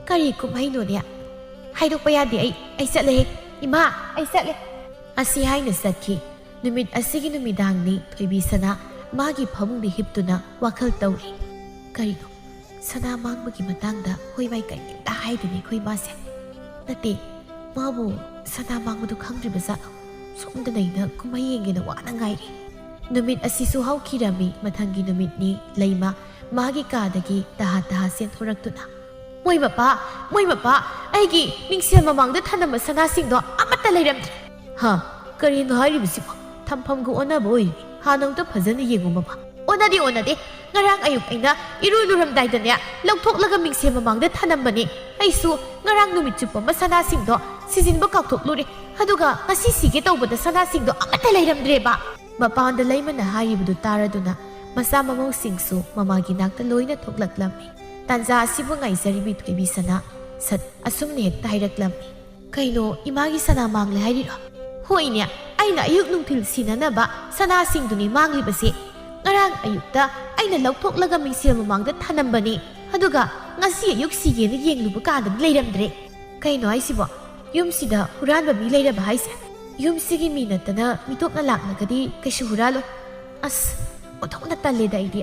"ꯀꯔꯤ ꯀꯨꯝꯍꯩꯅꯣꯅꯦ?" "ꯍꯥꯏꯗꯣꯛꯄ ꯌꯥꯗꯦ ꯑꯩ꯫ ꯑꯩ ꯆꯠꯂꯦꯍꯦ꯫ ꯏꯃꯥ, ꯑꯩ ꯆꯠꯂꯦ"꯫ ꯑꯁꯤ ꯍꯥꯏꯅ ꯆꯠꯈꯤ꯫ ꯅꯨꯃꯤꯠ ꯑꯁꯤꯒꯤ ꯅꯨꯃꯤꯗꯥꯡꯅꯤ ꯊꯣꯏꯕꯤ ꯁꯅꯥ ꯃꯥꯒꯤ ꯐꯃꯨꯡꯗ ꯍꯤꯞꯇꯨꯅ ꯋꯥꯈꯜ ꯇꯧꯔꯤ꯫ ꯀꯔꯤꯅꯣ? ꯁꯅꯥ ꯃꯥꯡꯕꯒꯤ ꯃꯇꯥꯡꯗ ꯍꯣꯏ ꯃꯥꯏ ꯀꯔꯤꯝꯇ ꯍꯥꯏꯗꯦꯅꯦ ꯑꯩꯈꯣꯏ ꯃꯥꯁꯦ꯫ ꯅꯠꯇꯦ, ꯃꯥꯕꯨ ꯁꯅꯥ ꯃꯥꯡꯕꯗꯨ ꯈꯪꯗ꯭ꯔꯤꯕ ꯖꯥꯠꯂꯣ? ꯁꯣꯝꯗ ꯂꯩꯅ ꯀꯨꯝꯍꯩ ꯌꯦꯡꯒꯦꯅ ꯋꯥꯅ ꯉꯥꯏꯔꯤ꯫ ꯅꯨꯃꯤꯠ ꯑꯁꯤꯁꯨ ꯍꯧꯈꯤꯔꯝꯃꯤ꯫ ꯃꯊꯪꯒꯤ ꯅꯨꯃꯤꯠꯅꯤ꯫ ꯂꯩꯃ ꯃꯥꯒꯤ ꯀꯥꯗꯒꯤ ꯇꯍꯥ ꯇꯍꯥ ꯆꯦꯟꯊꯣꯔꯛꯇꯨꯅ, "ꯃꯣꯏ ꯃꯄꯥ, ꯃꯣꯏ ꯃꯄꯥ, ꯑꯩꯒꯤ ꯃꯤꯡꯁꯦꯜ ꯃꯃꯥꯡꯗ ꯊꯅꯝꯕ ꯁꯅꯥꯁꯤꯡꯗꯣ ꯑꯃꯠꯇ ꯂꯩꯔꯝꯗ꯭ꯔꯦ"꯫ "ꯍꯥ? ꯀꯔꯤꯅꯣ ꯍꯥꯏꯔꯤꯕꯁꯤꯕꯣ? ꯊꯝꯐꯝꯒ ꯑꯣꯟꯅꯕ ꯑꯣꯏꯔꯤꯅꯤ꯫ ꯍꯥꯟꯅ ꯑꯝꯇ ꯐꯖꯅ ꯌꯦꯡꯉꯨ ꯃꯃꯥ"꯫ "ꯑꯣꯟꯅꯗꯦ, ꯑꯣꯟꯅꯗꯦ꯫ ꯉꯔꯥꯡ ꯑꯌꯨꯛ ꯑꯩꯅ ꯏꯔꯨ ꯂꯨꯔꯝꯗꯥꯏꯗꯅꯦ, ꯂꯧꯊꯣꯛꯂꯒ ꯃꯤꯡꯁꯦꯜ ꯃꯃꯥꯡꯗ ꯊꯅꯝꯕꯅꯤ꯫ ꯑꯩꯁꯨ ꯉꯔꯥꯡ ꯅꯨꯃꯤꯠ ꯆꯨꯞꯄ ꯑꯃ ꯁꯅꯥꯁꯤꯡꯗꯣ ꯁꯤꯖꯤꯟꯕ ꯀꯥꯎꯊꯣꯛꯂꯨꯔꯦ꯫ ꯑꯗꯨꯒ ꯉꯁꯤ ꯁꯤꯒꯦ ꯇꯧꯕꯗ ꯁꯅꯥꯁꯤꯡꯗꯣ ꯑꯃꯠꯇ ꯂꯩꯔꯝꯗ꯭ꯔꯦꯕ"꯫ ꯃꯄꯥꯟꯗ ꯂꯩꯃꯅ ꯍꯥꯏꯔꯤꯕꯗꯨ ꯇꯥꯔꯗꯨꯅ ꯃꯆꯥ ꯃꯃꯧꯁꯤꯡꯁꯨ ꯃꯃꯥꯒꯤ ꯅꯥꯛꯇ ꯂꯣꯏꯅ ꯊꯣꯛꯂꯛꯂꯝꯃꯤ꯫ ꯇꯥꯟꯖꯥ ꯑꯁꯤꯕꯨ ꯉꯥꯏꯖꯔꯤꯕꯤ ꯊꯣꯏꯕꯤ ꯁꯅꯥ ꯁꯠ ꯑꯁꯨꯝꯅ ꯍꯦꯛꯇ ꯍꯥꯏꯔꯛꯂꯝꯃꯤ꯫ "ꯀꯩꯅꯣ, ꯏꯃꯥꯒꯤ ꯁꯅꯥ ꯃꯥꯡꯂꯦ ꯍꯥꯏꯔꯤꯔꯣ?" "ꯍꯣꯏꯅꯦ, ꯑꯩꯅ ꯑꯌꯨꯛ ꯅꯨꯡꯊꯤꯜ ꯁꯤꯟꯅꯅꯕ ꯁꯅꯥꯁꯤꯡꯗꯨꯅꯤ ꯃꯥꯡꯂꯤꯕꯁꯦ꯫ ꯉꯔꯥꯡ ꯑꯌꯨꯛꯇ ꯑꯩꯅ ꯂꯧꯊꯣꯛꯂꯒ ꯃꯤꯡꯁꯦꯜ ꯃꯃꯥꯡꯗ ꯊꯅꯝꯕꯅꯤ, ꯑꯗꯨꯒ ꯉꯁꯤ ꯑꯌꯨꯛ ꯁꯤꯒꯦꯅ ꯌꯦꯡꯂꯨꯕ ꯀꯥꯟꯗꯗꯤ ꯂꯩꯔꯝꯗ꯭ꯔꯦ꯫ ꯀꯩꯅꯣ ꯍꯥꯏꯁꯤꯕꯣ? ꯌꯨꯝꯁꯤꯗ ꯍꯨꯔꯥꯟꯕ ꯃꯤ ꯂꯩꯔꯕ ꯍꯥꯏꯁꯦ? ꯌꯨꯝꯁꯤꯒꯤ ꯃꯤ ꯅꯠꯇꯅ ꯃꯤꯇꯣꯞꯅ ꯂꯥꯛꯂꯒꯗꯤ ꯀꯩꯁꯨ ꯍꯨꯔꯥꯜꯂꯣꯏ꯫ ꯑꯁ, ꯑꯣꯟꯊꯣꯛꯅ ꯇꯜꯂꯦꯗ ꯑꯩꯗꯤ꯫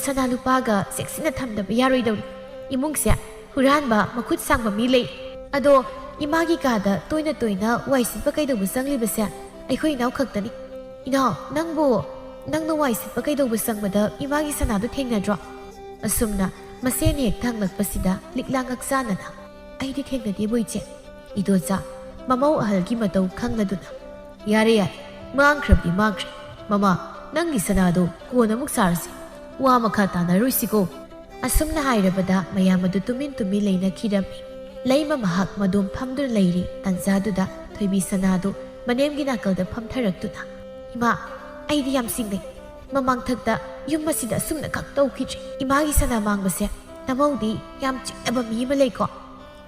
ꯁꯅꯥ ꯂꯨꯄꯥꯒ ꯆꯦꯛꯁꯤꯟꯅ ꯊꯝꯗꯕ ꯌꯥꯔꯣꯏꯗꯧꯔꯤ꯫ ꯏꯃꯨꯡꯁꯦ ꯍꯨꯔꯥꯟꯕ ꯃꯈꯨꯠ ꯁꯥꯡꯕ ꯃꯤ ꯂꯩ꯫ ꯑꯗꯣ ꯏꯃꯥꯒꯤ ꯀꯥꯗ ꯇꯣꯏꯅ ꯇꯣꯏꯅ ꯋꯥꯏ ꯁꯤꯠꯄ ꯀꯩꯗꯧꯕ ꯆꯪꯂꯤꯕꯁꯦ ꯑꯩꯈꯣꯏ ꯏꯅꯥꯎ ꯈꯛꯇꯅꯤ꯫ ꯏꯅꯥꯎ, ꯅꯪꯕꯨ, ꯅꯪꯅ ꯋꯥꯏ ꯁꯤꯠꯄ ꯀꯩꯗꯧꯕ ꯆꯪꯕꯗ ꯏꯃꯥꯒꯤ ꯁꯅꯥꯗꯨ ꯊꯦꯡꯅꯗ꯭ꯔꯣ?" ꯑꯁꯨꯝꯅ ꯃꯁꯦꯟ ꯍꯦꯛ ꯊꯪꯂꯛꯄꯁꯤꯗ ꯂꯤꯛꯂꯥ ꯉꯛꯆꯥꯅꯅ, "ꯑꯩꯗꯤ ꯊꯦꯡꯅꯗꯦꯕꯨ ꯏꯆꯦ꯫" ꯏꯗꯣꯆꯥ ꯃꯃꯧ ꯑꯍꯜꯒꯤ ꯃꯇꯧ ꯈꯪꯂꯗꯨꯅ, "ꯌꯥꯔꯦ, ꯌꯥꯔꯦ, ꯃꯥꯡꯈ꯭ꯔꯕꯗꯤ ꯃꯥꯡꯈ꯭ꯔꯦ꯫ ꯃꯃꯥ, ꯅꯪꯒꯤ ꯁꯅꯥꯗꯣ ꯀꯣꯟꯅ ꯑꯃꯨꯛ ꯁꯥꯔꯁꯤ꯫ ꯋꯥ ꯃꯈꯥ ꯇꯥꯅꯔꯣꯏꯁꯤꯀꯣ?" ꯑꯁꯨꯝꯅ ꯍꯥꯏꯔꯕꯗ ꯃꯌꯥꯝ ꯑꯗꯨ ꯇꯨꯃꯤꯟ ꯇꯨꯃꯤꯟ ꯂꯩꯅꯈꯤꯔꯝꯃꯤ꯫ ꯂꯩꯃ ꯃꯍꯥꯛ ꯃꯗꯣꯝ ꯐꯝꯗꯨꯅ ꯂꯩꯔꯤ ꯇꯥꯟꯖꯥꯗꯨꯗ ꯊꯣꯏꯕꯤ ꯁꯅꯥꯗꯨ ꯃꯅꯦꯝꯒꯤ ꯅꯥꯀꯜꯗ ꯐꯝꯊꯔꯛꯇꯨꯅ, "ꯏꯃꯥ, ꯑꯩꯗꯤ ꯌꯥꯝ ꯆꯤꯡꯅꯩ꯫ ꯃꯃꯥꯡꯊꯛꯇ ꯌꯨꯝ ꯑꯁꯤꯗ ꯑꯁꯨꯝꯅ ꯈꯛ ꯇꯧꯈꯤꯗ꯭ꯔꯤ꯫ ꯏꯃꯥꯒꯤ ꯁꯅꯥ ꯃꯥꯡꯕꯁꯦ ꯅꯃꯧꯗꯤ ꯌꯥꯝ ꯆꯤꯡꯅꯕ ꯃꯤ ꯑꯃ ꯂꯩꯀꯣ꯫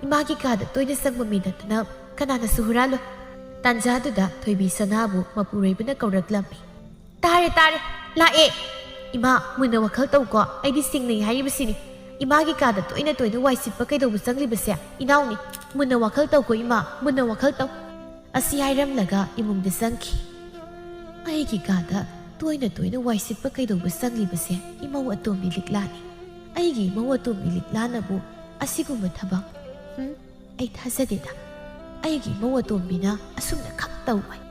ꯏꯃꯥꯒꯤ ꯀꯥꯗ ꯇꯣꯏꯅ ꯆꯪꯕ ꯃꯤ ꯅꯠꯇꯅ ꯀꯅꯥꯅꯁꯨ ꯍꯨꯔꯥꯜꯂꯣꯏ꯫" ꯇꯥꯟꯖꯥꯗꯨꯗ ꯊꯣꯏꯕꯤ ꯁꯅꯥꯕꯨ ꯃꯄꯨꯔꯣꯏꯕꯅ ꯀꯧꯔꯛꯂꯝꯃꯤ꯫ "ꯇꯥꯔꯦ, ꯇꯥꯔꯦ, ꯂꯥꯛꯑꯦ꯫ ꯏꯃꯥ, ꯃꯨꯟꯅ ꯋꯥꯈꯜ ꯇꯧꯀꯣ, ꯑꯩꯗꯤ ꯆꯤꯡꯅꯩ ꯍꯥꯏꯔꯤꯕꯁꯤꯅꯤ꯫ ꯏꯃꯥꯒꯤ ꯀꯥꯗ ꯇꯣꯏꯅ ꯇꯣꯏꯅ ꯋꯥꯏ ꯁꯤꯠꯄ ꯀꯩꯗꯧꯕ ꯆꯪꯂꯤꯕꯁꯦ ꯏꯅꯥꯎꯅꯤ꯫ ꯃꯨꯟꯅ ꯋꯥꯈꯜ ꯇꯧꯀꯣ ꯏꯃꯥ, ꯃꯨꯟꯅ ꯋꯥꯈꯜ ꯇꯧ꯫" ꯑꯁꯤ ꯍꯥꯏꯔꯝꯂꯒ ꯏꯃꯨꯡꯗ ꯆꯪꯈꯤ꯫ "ꯑꯩꯒꯤ ꯀꯥꯗ ꯇꯣꯏꯅ ꯇꯣꯏꯅ ꯋꯥꯏ ꯁꯤꯠꯄ ꯀꯩꯗꯧꯕ ꯆꯪꯂꯤꯕꯁꯦ ꯏꯃꯧ ꯑꯇꯣꯝꯕꯤ ꯂꯤꯛꯂꯥꯅꯤ꯫ ꯑꯩꯒꯤ ꯏꯃꯧ ꯑꯇꯣꯝꯕꯤ ꯂꯤꯛꯂꯥꯅꯕꯨ ꯑꯁꯤꯒꯨꯝꯕ ꯊꯕꯛ, ꯍꯨꯝ? ꯑꯩ ꯊꯥꯖꯗꯦꯗ꯫ ꯑꯩꯒꯤ ꯏꯃꯧ ꯑꯇꯣꯝꯕꯤꯅ ꯑꯁꯨꯝꯅ ꯈꯛ ꯇꯧ ꯍꯥꯏ꯫"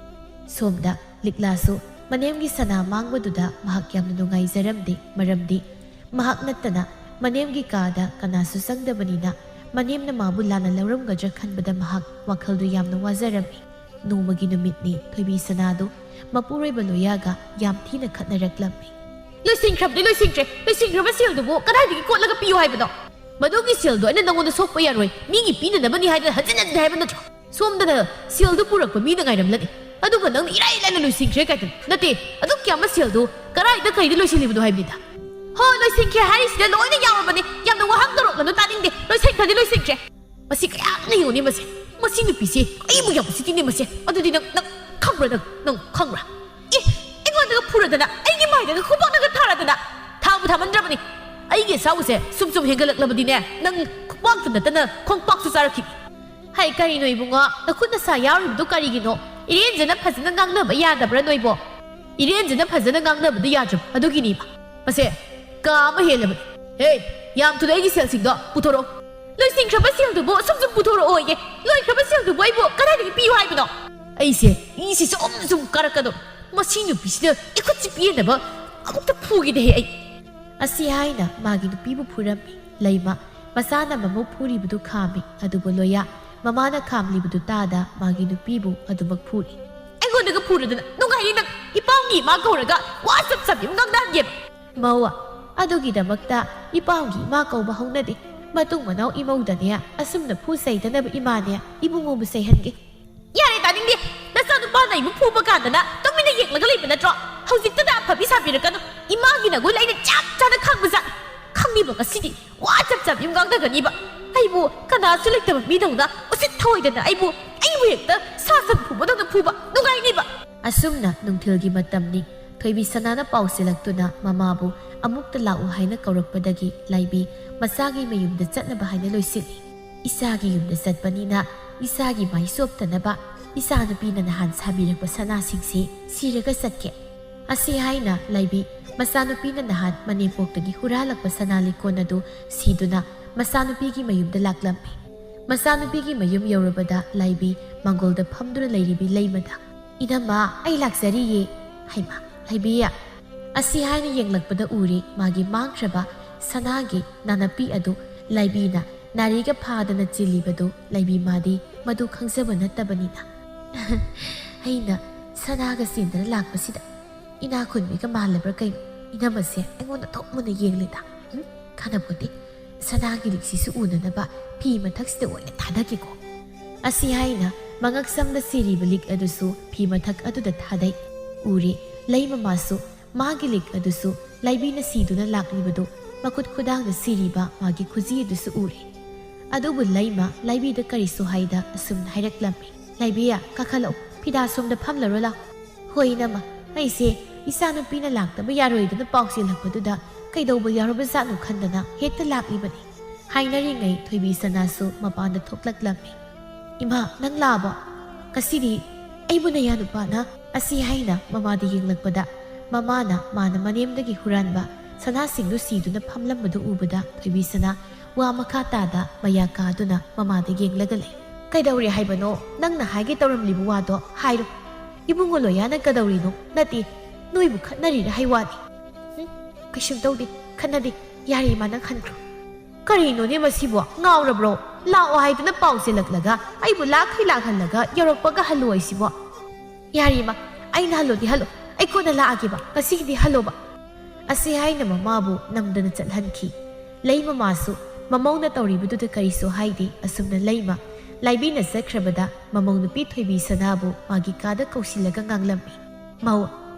ꯁꯣꯝꯗ ꯂꯤꯛꯂꯥꯁꯨ ꯃꯅꯦꯝꯒꯤ ꯁꯅꯥ ꯃꯥꯡꯕꯗꯨꯗ ꯃꯍꯥꯛ ꯌꯥꯝꯅ ꯅꯨꯡꯉꯥꯏꯖꯔꯝꯗꯦ, ꯃꯔꯝꯗꯤ ꯃꯍꯥꯛ ꯅꯠꯇꯅ ꯃꯅꯦꯝꯒꯤ ꯀꯥꯗ ꯀꯅꯥꯁꯨ ꯆꯪꯗꯕꯅꯤꯅ ꯃꯅꯦꯝꯅ ꯃꯥꯕꯨ ꯂꯥꯟꯅ ꯂꯧꯔꯝꯒꯗ꯭ꯔꯥ ꯈꯟꯕꯗ ꯃꯍꯥꯛ ꯋꯥꯈꯜꯗꯨ ꯌꯥꯝꯅ ꯋꯥꯖꯔꯝꯃꯤ꯫ ꯅꯣꯡꯃꯒꯤ ꯅꯨꯃꯤꯠꯅꯤ ꯊꯣꯏꯕꯤ ꯁꯅꯥꯗꯨ ꯃꯄꯨꯔꯣꯏꯕ ꯂꯣꯌꯥꯒ ꯌꯥꯝ ꯊꯤꯅ ꯈꯠꯅꯔꯛꯂꯝꯃꯤ꯫ "ꯂꯣꯏꯁꯤꯟꯈ꯭ꯔꯕꯗꯤ ꯂꯣꯏꯁꯤꯟꯈ꯭ꯔꯦ, ꯂꯣꯏꯁꯤꯟꯈ꯭ꯔꯕ ꯁꯦꯜꯗꯨꯕꯨ ꯀꯗꯥꯏꯗꯒꯤ ꯀꯣꯠꯂꯒ ꯄꯤꯌꯨ ꯍꯥꯏꯕꯅꯣ? ꯃꯗꯨꯒꯤ ꯁꯦꯜꯗꯣ ꯑꯩꯅ ꯅꯪꯉꯣꯟꯗ ꯁꯣꯛꯄ ꯌꯥꯔꯣꯏ, ꯃꯤꯒꯤ ꯄꯤꯅꯅꯕꯅꯤ ꯍꯥꯏꯗꯅ ꯍꯟꯖꯤꯟ ꯍꯟꯖꯤꯟ ꯍꯥꯏꯕ ꯅꯠꯇ꯭ꯔꯣ? ꯁꯣꯝꯗꯅ ꯁꯦꯜꯗꯨ ꯄꯨꯔꯛꯄ ꯃꯤꯅ ꯉꯥꯏꯔꯝꯂꯅꯤ, ꯑꯗꯨꯒ ꯅꯪꯅ ꯏꯔꯥꯏ ꯂꯥꯏꯅ ꯂꯣꯏꯁꯤꯟꯈ꯭ꯔꯦ ꯀꯥꯏꯗꯅ꯫ ꯅꯠꯇꯦ, ꯑꯗꯨꯛ ꯌꯥꯝꯕ ꯁꯦꯜꯗꯨ ꯀꯗꯥꯏꯗ ꯀꯩꯗ ꯂꯣꯏꯁꯤꯜꯂꯤꯕꯅꯣ ꯍꯥꯏꯕꯅꯤꯗ꯫" "ꯍꯣ, ꯂꯣꯏꯁꯤꯟꯈ꯭ꯔꯦ ꯍꯥꯏꯔꯤꯁꯤꯗ ꯂꯣꯏꯅ ꯌꯥꯎꯔꯕꯅꯤ, ꯌꯥꯝꯅ ꯋꯥꯍꯪ ꯇꯧꯔꯛꯂꯅꯨ, ꯇꯥꯅꯤꯡꯗꯦ꯫ ꯂꯣꯏꯁꯤꯟꯈ꯭ꯔꯗꯤ ꯂꯣꯏꯁꯤꯟꯈ꯭ꯔꯦ꯫" ꯃꯁꯤ ꯀꯌꯥ ꯂꯩꯌꯣꯅꯦ ꯃꯁꯦ? ꯃꯁꯤ ꯅꯨꯄꯤꯁꯦ ꯑꯩꯕꯨ ꯌꯥꯝ ꯎꯁꯤꯠꯇꯤꯅꯦ ꯃꯁꯦ꯫ ꯑꯗꯨꯗꯤ ꯅꯪ, ꯅꯪ ꯈꯪꯕ꯭ꯔꯥ? ꯅꯪ, ꯅꯪ ꯈꯪꯕ꯭ꯔꯥ? ꯑꯦ, ꯑꯩꯉꯣꯟꯗꯒ ꯐꯨꯔꯗꯅ, ꯑꯩꯒꯤ ꯃꯥꯏꯗꯒ ꯈꯨꯕꯥꯛꯅꯒ ꯊꯥꯔꯗꯅ, ꯊꯥꯕꯨ ꯊꯥꯃꯟꯗ꯭ꯔꯕꯅꯤ꯫ ꯑꯩꯒꯤ ꯑꯁꯥꯎꯕꯁꯦ ꯁꯨꯝ ꯁꯨꯝ ꯍꯦꯟꯒꯠꯂꯛꯂꯕꯗꯤꯅꯦ, ꯅꯪ ꯈꯨꯕꯥꯛꯇ ꯅꯠꯇꯅ ꯈꯣꯡꯄꯥꯛꯁꯨ ꯆꯥꯔꯛꯈꯤꯅꯤ꯫ ꯍꯥꯏ, ꯀꯔꯤꯅꯣ ꯏꯕꯨꯡꯉꯣ? ꯅꯈꯨꯠ ꯅꯁꯥ ꯌꯥꯎꯔꯤꯕꯗꯨ ꯀꯔꯤꯒꯤꯅꯣ? ꯏꯔꯦꯟꯖꯅ ꯐꯖꯅ ꯉꯥꯡꯅꯕ ꯌꯥꯗꯕ꯭ꯔꯥ ꯅꯣꯏꯕꯣ? ꯏꯔꯦꯟꯖꯅ ꯐꯖꯅ ꯉꯥꯡꯅꯕꯗꯨ ꯌꯥꯗ꯭ꯔꯕ ꯑꯗꯨꯒꯤꯅꯤꯕ꯫ ꯃꯁꯦ ꯀꯥ ꯑꯃ ꯍꯦꯜꯂꯕꯅꯤ꯫ ꯍꯦ, ꯌꯥꯝ ꯊꯨꯅ ꯑꯩꯒꯤ ꯁꯦꯜꯁꯤꯡꯗꯣ ꯄꯨꯊꯣꯔꯛꯑꯣ꯫ ꯂꯣꯏꯁꯤꯟꯈ꯭ꯔꯕ ꯁꯦꯜꯗꯨꯕꯨ ꯁꯨꯝ ꯁꯨꯝ ꯄꯨꯊꯣꯔꯛꯑꯣꯌꯦ꯫ ꯂꯣꯏꯈ꯭ꯔꯕ ꯁꯦꯜꯗꯨꯕꯨ ꯑꯩꯕꯨ ꯀꯗꯥꯏꯗꯒꯤ ꯄꯤꯌꯨ ꯍꯥꯏꯕꯅꯣ? ꯑꯩꯁꯦ ꯏꯁꯤ ꯁꯨꯝ ꯁꯨꯝ ꯀꯥꯔꯛꯀꯗꯧ꯫ ꯃꯁꯤ ꯅꯨꯄꯤꯁꯤꯗ ꯏꯈꯨꯠꯁꯤ ꯄꯦꯟꯅꯕ ꯑꯃꯨꯛꯇ ꯐꯨꯒꯦꯗꯦꯍꯦ ꯑꯩ꯫ ꯑꯁꯤ ꯍꯥꯏꯅ ꯃꯥꯒꯤ ꯅꯨꯄꯤꯕꯨ ꯐꯨꯔꯝꯃꯤ꯫ ꯂꯩꯃ ꯃꯆꯥꯅ ꯃꯃꯧ ꯐꯨꯔꯤꯕꯗꯨ ꯈꯥꯝꯃꯤ, ꯑꯗꯨꯕꯨ ꯂꯣꯌꯥ ꯃꯃꯥꯅ ꯈꯥꯝꯂꯤꯕꯗꯨ ꯇꯥꯗ ꯃꯥꯒꯤ ꯅꯨꯄꯤꯕꯨ ꯑꯗꯨꯃꯛ ꯐꯨꯔꯤ꯫ ꯑꯩꯉꯣꯟꯗꯒ ꯐꯨꯔꯗꯅ ꯅꯨꯡꯉꯥꯏꯔꯤ ꯅꯪ꯫ ꯏꯄꯥꯝꯒꯤ ꯏꯃꯥ ꯀꯧꯔꯒ ꯋꯥ ꯆꯞ ꯆꯞ ꯉꯥꯡꯅꯍꯟꯒꯦꯕ꯫ ꯃꯧ, ꯑꯗꯨꯒꯤꯗꯃꯛꯇ ꯏꯄꯥꯝꯒꯤ ꯏꯃꯥ ꯀꯧꯕ ꯍꯧꯅꯗꯦ꯫ ꯃꯇꯨꯡ ꯃꯅꯥꯎ ꯏꯃꯧꯗꯅꯦ ꯑꯁꯨꯝꯅ ꯐꯨ ꯆꯩꯗꯅꯕ ꯏꯃꯥꯅꯦ ꯏꯕꯨꯡꯉꯣꯕꯨ ꯆꯩꯍꯟꯒꯦ꯫ ꯌꯥꯔꯦ, ꯇꯥꯅꯤꯡꯗꯦ꯫ ꯅꯆꯥꯅꯨꯄꯥꯅ ꯑꯩꯕꯨ ꯐꯨꯕ ꯀꯥꯟꯗꯅ ꯇꯨꯃꯤꯟꯅ ꯌꯦꯡꯂꯒ ꯂꯩꯕ ꯅꯠꯇ꯭ꯔꯣ? ꯍꯧꯖꯤꯛꯇꯗ ꯑꯐꯕꯤ ꯁꯥꯕꯤꯔꯛꯀꯅꯨ꯫ ꯏꯃꯥꯒꯤ ꯅꯒꯨꯟ ꯑꯩꯅ ꯆꯞ ꯆꯥꯅ ꯈꯪꯕꯖꯥꯠ꯫ ꯈꯪꯉꯤꯕ ꯉꯁꯤꯗꯤ ꯋꯥ ꯆꯞ ꯆꯞ ꯌꯨꯝ ꯉꯥꯡꯅꯒꯅꯤꯕ꯫ ꯑꯩꯕꯨ ꯀꯅꯥꯁꯨ ꯂꯩꯇꯕ ꯃꯤꯗꯧꯅ ꯎꯁꯤꯠ ꯊꯑꯣꯏꯗꯅ ꯑꯩꯕꯨ, ꯑꯩꯕꯨ ꯍꯦꯛꯇ ꯁꯥ ꯁꯟ ꯐꯨꯕꯗꯧꯅ ꯐꯨꯕ ꯅꯨꯡꯉꯥꯏꯅꯤꯕ꯫ ꯑꯁꯨꯝꯅ ꯅꯨꯡꯊꯤꯜꯒꯤ ꯃꯇꯝꯅꯤ꯫ ꯊꯣꯏꯕꯤ ꯁꯅꯥꯅ ꯄꯥꯎ ꯆꯦꯜꯂꯛꯇꯨꯅ ꯃꯃꯥꯕꯨ ꯑꯃꯨꯛꯇ ꯂꯥꯛꯎ ꯍꯥꯏꯅ ꯀꯧꯔꯛꯄꯗꯒꯤ ꯂꯥꯏꯕꯤ ꯃꯆꯥꯒꯤ ꯃꯌꯨꯝꯗ ꯆꯠꯅꯕ ꯍꯥꯏꯅ ꯂꯣꯏꯁꯤꯜꯂꯤ꯫ ꯏꯆꯥꯒꯤ ꯌꯨꯝꯗ ꯆꯠꯄꯅꯤꯅ ꯏꯆꯥꯒꯤ ꯃꯥꯏ ꯆꯣꯞꯇꯅꯕ ꯏꯆꯥꯅꯨꯄꯤꯅ ꯅꯍꯥꯟ ꯁꯥꯕꯤꯔꯛꯄ ꯁꯅꯥꯁꯤꯡꯁꯤ ꯁꯤꯔꯒ ꯆꯠꯀꯦ꯫ ꯑꯁꯤ ꯍꯥꯏꯅ ꯂꯥꯏꯕꯤ ꯃꯆꯥꯅꯨꯄꯤꯅ ꯅꯍꯥꯟ ꯃꯅꯦꯝꯄꯣꯛꯇꯒꯤ ꯍꯨꯔꯥꯜꯂꯛꯄ ꯁꯅꯥ ꯂꯤꯛꯀꯣꯟ ꯑꯗꯨ ꯁꯤꯗꯨꯅ ꯃꯆꯥꯅꯨꯄꯤꯒꯤ ꯃꯌꯨꯝꯗ ꯂꯥꯛꯂꯝꯃꯤ꯫ ꯃꯆꯥꯅꯨꯄꯤꯒꯤ ꯃꯌꯨꯝ ꯌꯧꯔꯕꯗ ꯂꯥꯏꯕꯤ ꯃꯪꯒꯣꯜꯗ ꯐꯝꯗꯨꯅ ꯂꯩꯔꯤꯕꯤ ꯂꯩꯃꯗ, "ꯏꯅꯝꯃ, ꯑꯩ ꯂꯥꯛꯆꯔꯤꯌꯦ꯫" "ꯍꯩꯃꯥ, ꯂꯥꯏꯕꯤ!" ꯑꯁꯤ ꯍꯥꯏꯅ ꯌꯦꯡꯂꯛꯄꯗ ꯎꯔꯤ ꯃꯥꯒꯤ ꯃꯥꯡꯈ꯭ꯔꯕ ꯁꯅꯥꯒꯤ ꯅꯥꯅꯞꯄꯤ ꯑꯗꯨ ꯂꯥꯏꯕꯤꯅ ꯅꯥꯔꯤꯒ ꯐꯥꯗꯅ ꯆꯤꯜꯂꯤꯕꯗꯨ ꯂꯥꯏꯕꯤ ꯃꯥꯗꯤ ꯃꯗꯨ ꯈꯪꯖꯕ ꯅꯠꯇꯕꯅꯤꯅ꯫ "ꯑꯩꯅ ꯁꯅꯥꯒ ꯆꯦꯟꯗꯅ ꯂꯥꯛꯄꯁꯤꯗ ꯏꯅꯥꯛ ꯈꯨꯟꯕꯤꯒ ꯃꯥꯜꯂꯕ꯭ꯔꯥ ꯀꯩꯅꯣ? ꯏꯅꯝꯃꯁꯦ ꯑꯩꯉꯣꯟꯗ ꯊꯣꯛ ꯃꯨꯟꯅ ꯌꯦꯡꯂꯦꯗ꯫ ꯎꯝ? ꯀꯥꯟꯅꯄꯣꯠꯇꯦ꯫ ꯁꯅꯥꯒꯤ ꯂꯤꯛꯁꯤꯁꯨ ꯎꯅꯅꯕ ꯐꯤ ꯃꯊꯛꯁꯤꯗ ꯑꯣꯏꯅ ꯊꯥꯗꯒꯦꯀꯣ꯫" ꯑꯁꯤ ꯍꯥꯏꯅ ꯃꯉꯛꯁꯝꯗ ꯁꯤꯔꯤꯕ ꯂꯤꯛ ꯑꯗꯨꯁꯨ ꯐꯤ ꯃꯊꯛ ꯑꯗꯨꯗ ꯊꯥꯗꯩ꯫ ꯎꯔꯦ, ꯂꯩ ꯃꯃꯥꯁꯨ ꯃꯥꯒꯤ ꯂꯤꯛ ꯑꯗꯨꯁꯨ ꯂꯥꯏꯕꯤꯅ ꯁꯤꯗꯨꯅ ꯂꯥꯛꯂꯤꯕꯗꯨ ꯃꯈꯨꯠ ꯈꯨꯗꯥꯡꯗ ꯁꯤꯔꯤꯕ ꯃꯥꯒꯤ ꯈꯨꯖꯤ ꯑꯗꯨꯁꯨ ꯎꯔꯦ꯫ ꯑꯗꯨꯕꯨ ꯂꯩꯃ ꯂꯥꯏꯕꯤꯗ ꯀꯔꯤꯁꯨ ꯍꯥꯏꯗ ꯑꯁꯨꯝꯅ ꯍꯥꯏꯔꯛꯂꯝꯃꯤ, "ꯂꯥꯏꯕꯤꯌꯥ, ꯀꯥꯈꯠꯂꯛꯎ, ꯐꯤꯗꯥ ꯁꯣꯝꯗ ꯐꯝꯂꯔꯣ ꯂꯥꯎ꯫" "ꯍꯣꯏ ꯏꯅꯝꯃ, ꯑꯩꯁꯦ ꯏꯆꯥꯅꯨꯄꯤꯅ ꯂꯥꯛꯇꯕ ꯌꯥꯔꯣꯏꯗꯅ ꯄꯥꯎ ꯆꯦꯜꯂꯛꯄꯗꯨꯗ ꯀꯩꯗꯧꯕ ꯌꯥꯎꯔꯕꯖꯥꯠꯅꯣ ꯈꯟꯗꯅ ꯍꯦꯛꯇ ꯂꯥꯛꯂꯤꯕꯅꯤ" ꯍꯥꯏꯅꯔꯤꯉꯩ ꯊꯣꯏꯕꯤ ꯁꯅꯥꯁꯨ ꯃꯄꯥꯟꯗ ꯊꯣꯛꯂꯛꯂꯝꯃꯤ꯫ "ꯏꯃꯥ, ꯅꯪ ꯂꯥꯛꯑꯕꯣ? ꯉꯁꯤꯗꯤ ꯑꯩꯕꯨ ꯅꯌꯥ ꯅꯨꯄꯥꯅ?" ꯑꯁꯤ ꯍꯥꯏꯅ ꯃꯃꯥꯗ ꯌꯦꯡꯂꯛꯄꯗ, ꯃꯃꯥꯅ ꯃꯥꯅ ꯃꯅꯦꯝꯗꯒꯤ ꯍꯨꯔꯥꯟꯕ ꯁꯅꯥꯁꯤꯡꯗꯨ ꯁꯤꯗꯨꯅ ꯐꯝꯂꯝꯕꯗꯨ ꯎꯕꯗ ꯊꯣꯏꯕꯤ ꯁꯅꯥ ꯋꯥ ꯃꯈꯥ ꯇꯥꯗ ꯃꯌꯥ ꯀꯥꯗꯨꯅ ꯃꯃꯥꯗ ꯌꯦꯡꯂꯒ ꯂꯩ꯫ "ꯀꯩꯗꯧꯔꯦ ꯍꯥꯏꯕꯅꯣ? ꯅꯪꯅ ꯍꯥꯏꯒꯦ ꯇꯧꯔꯝꯂꯤꯕ ꯋꯥꯗꯣ ꯍꯥꯏꯔꯣ꯫ ꯏꯕꯨꯡꯉꯣ ꯂꯣꯌꯥꯅ ꯀꯩꯗꯧꯔꯤꯅꯣ? ꯅꯠꯇꯦ, ꯅꯣꯏꯕꯨ ꯈꯠꯅꯔꯤꯔ ꯍꯥꯏ ꯋꯥꯅꯤ?" "ꯎꯝ, ꯀꯩꯁꯨꯝ ꯇꯧꯗꯦ, ꯈꯠꯅꯗꯦ꯫ ꯌꯥꯔꯦ ꯏꯃꯥ, ꯅꯪ ꯍꯟꯈ꯭ꯔꯣ꯫" "ꯀꯔꯤꯅꯣꯅꯦ ꯃꯁꯤꯕꯣ? ꯉꯥꯎꯔꯕ꯭ꯔꯣ? ꯂꯥꯛꯑꯣ ꯍꯥꯏꯗꯨꯅ ꯄꯥꯎ ꯆꯦꯜꯂꯛꯂꯒ ꯑꯩꯕꯨ ꯂꯥꯛꯈꯩ ꯂꯥꯛꯍꯜꯂꯒ ꯌꯧꯔꯛꯄꯒ ꯍꯜꯂꯣ ꯍꯥꯏꯁꯤꯕꯣ?" "ꯌꯥꯔꯦ ꯏꯃꯥ, ꯑꯩꯅ ꯍꯜꯂꯣꯗꯤ ꯍꯜꯂꯣ, ꯑꯩ ꯀꯣꯟꯅ ꯂꯥꯛꯑꯒꯦꯕ, ꯉꯁꯤꯒꯤꯗꯤ ꯍꯜꯂꯣꯕ꯫" ꯑꯁꯤ ꯍꯥꯏꯅ ꯃꯃꯥꯕꯨ ꯅꯝꯗꯅ ꯆꯠꯍꯟꯈꯤ꯫ ꯂꯩ ꯃꯃꯥꯁꯨ ꯃꯃꯧꯅ ꯇꯧꯔꯤꯕꯗꯨꯗ ꯀꯔꯤꯁꯨ ꯍꯥꯏꯗꯦ꯫ ꯑꯁꯨꯝꯅ ꯂꯩꯃ ꯂꯥꯏꯕꯤꯅ ꯆꯠꯈ꯭ꯔꯕꯗ ꯃꯃꯧ ꯅꯨꯄꯤ ꯊꯣꯏꯕꯤ ꯁꯅꯥꯕꯨ ꯃꯥꯒꯤ ꯀꯥꯗ ꯀꯧꯁꯤꯜꯂꯒ ꯉꯥꯡꯂꯝꯃꯤ, "ꯃꯧ,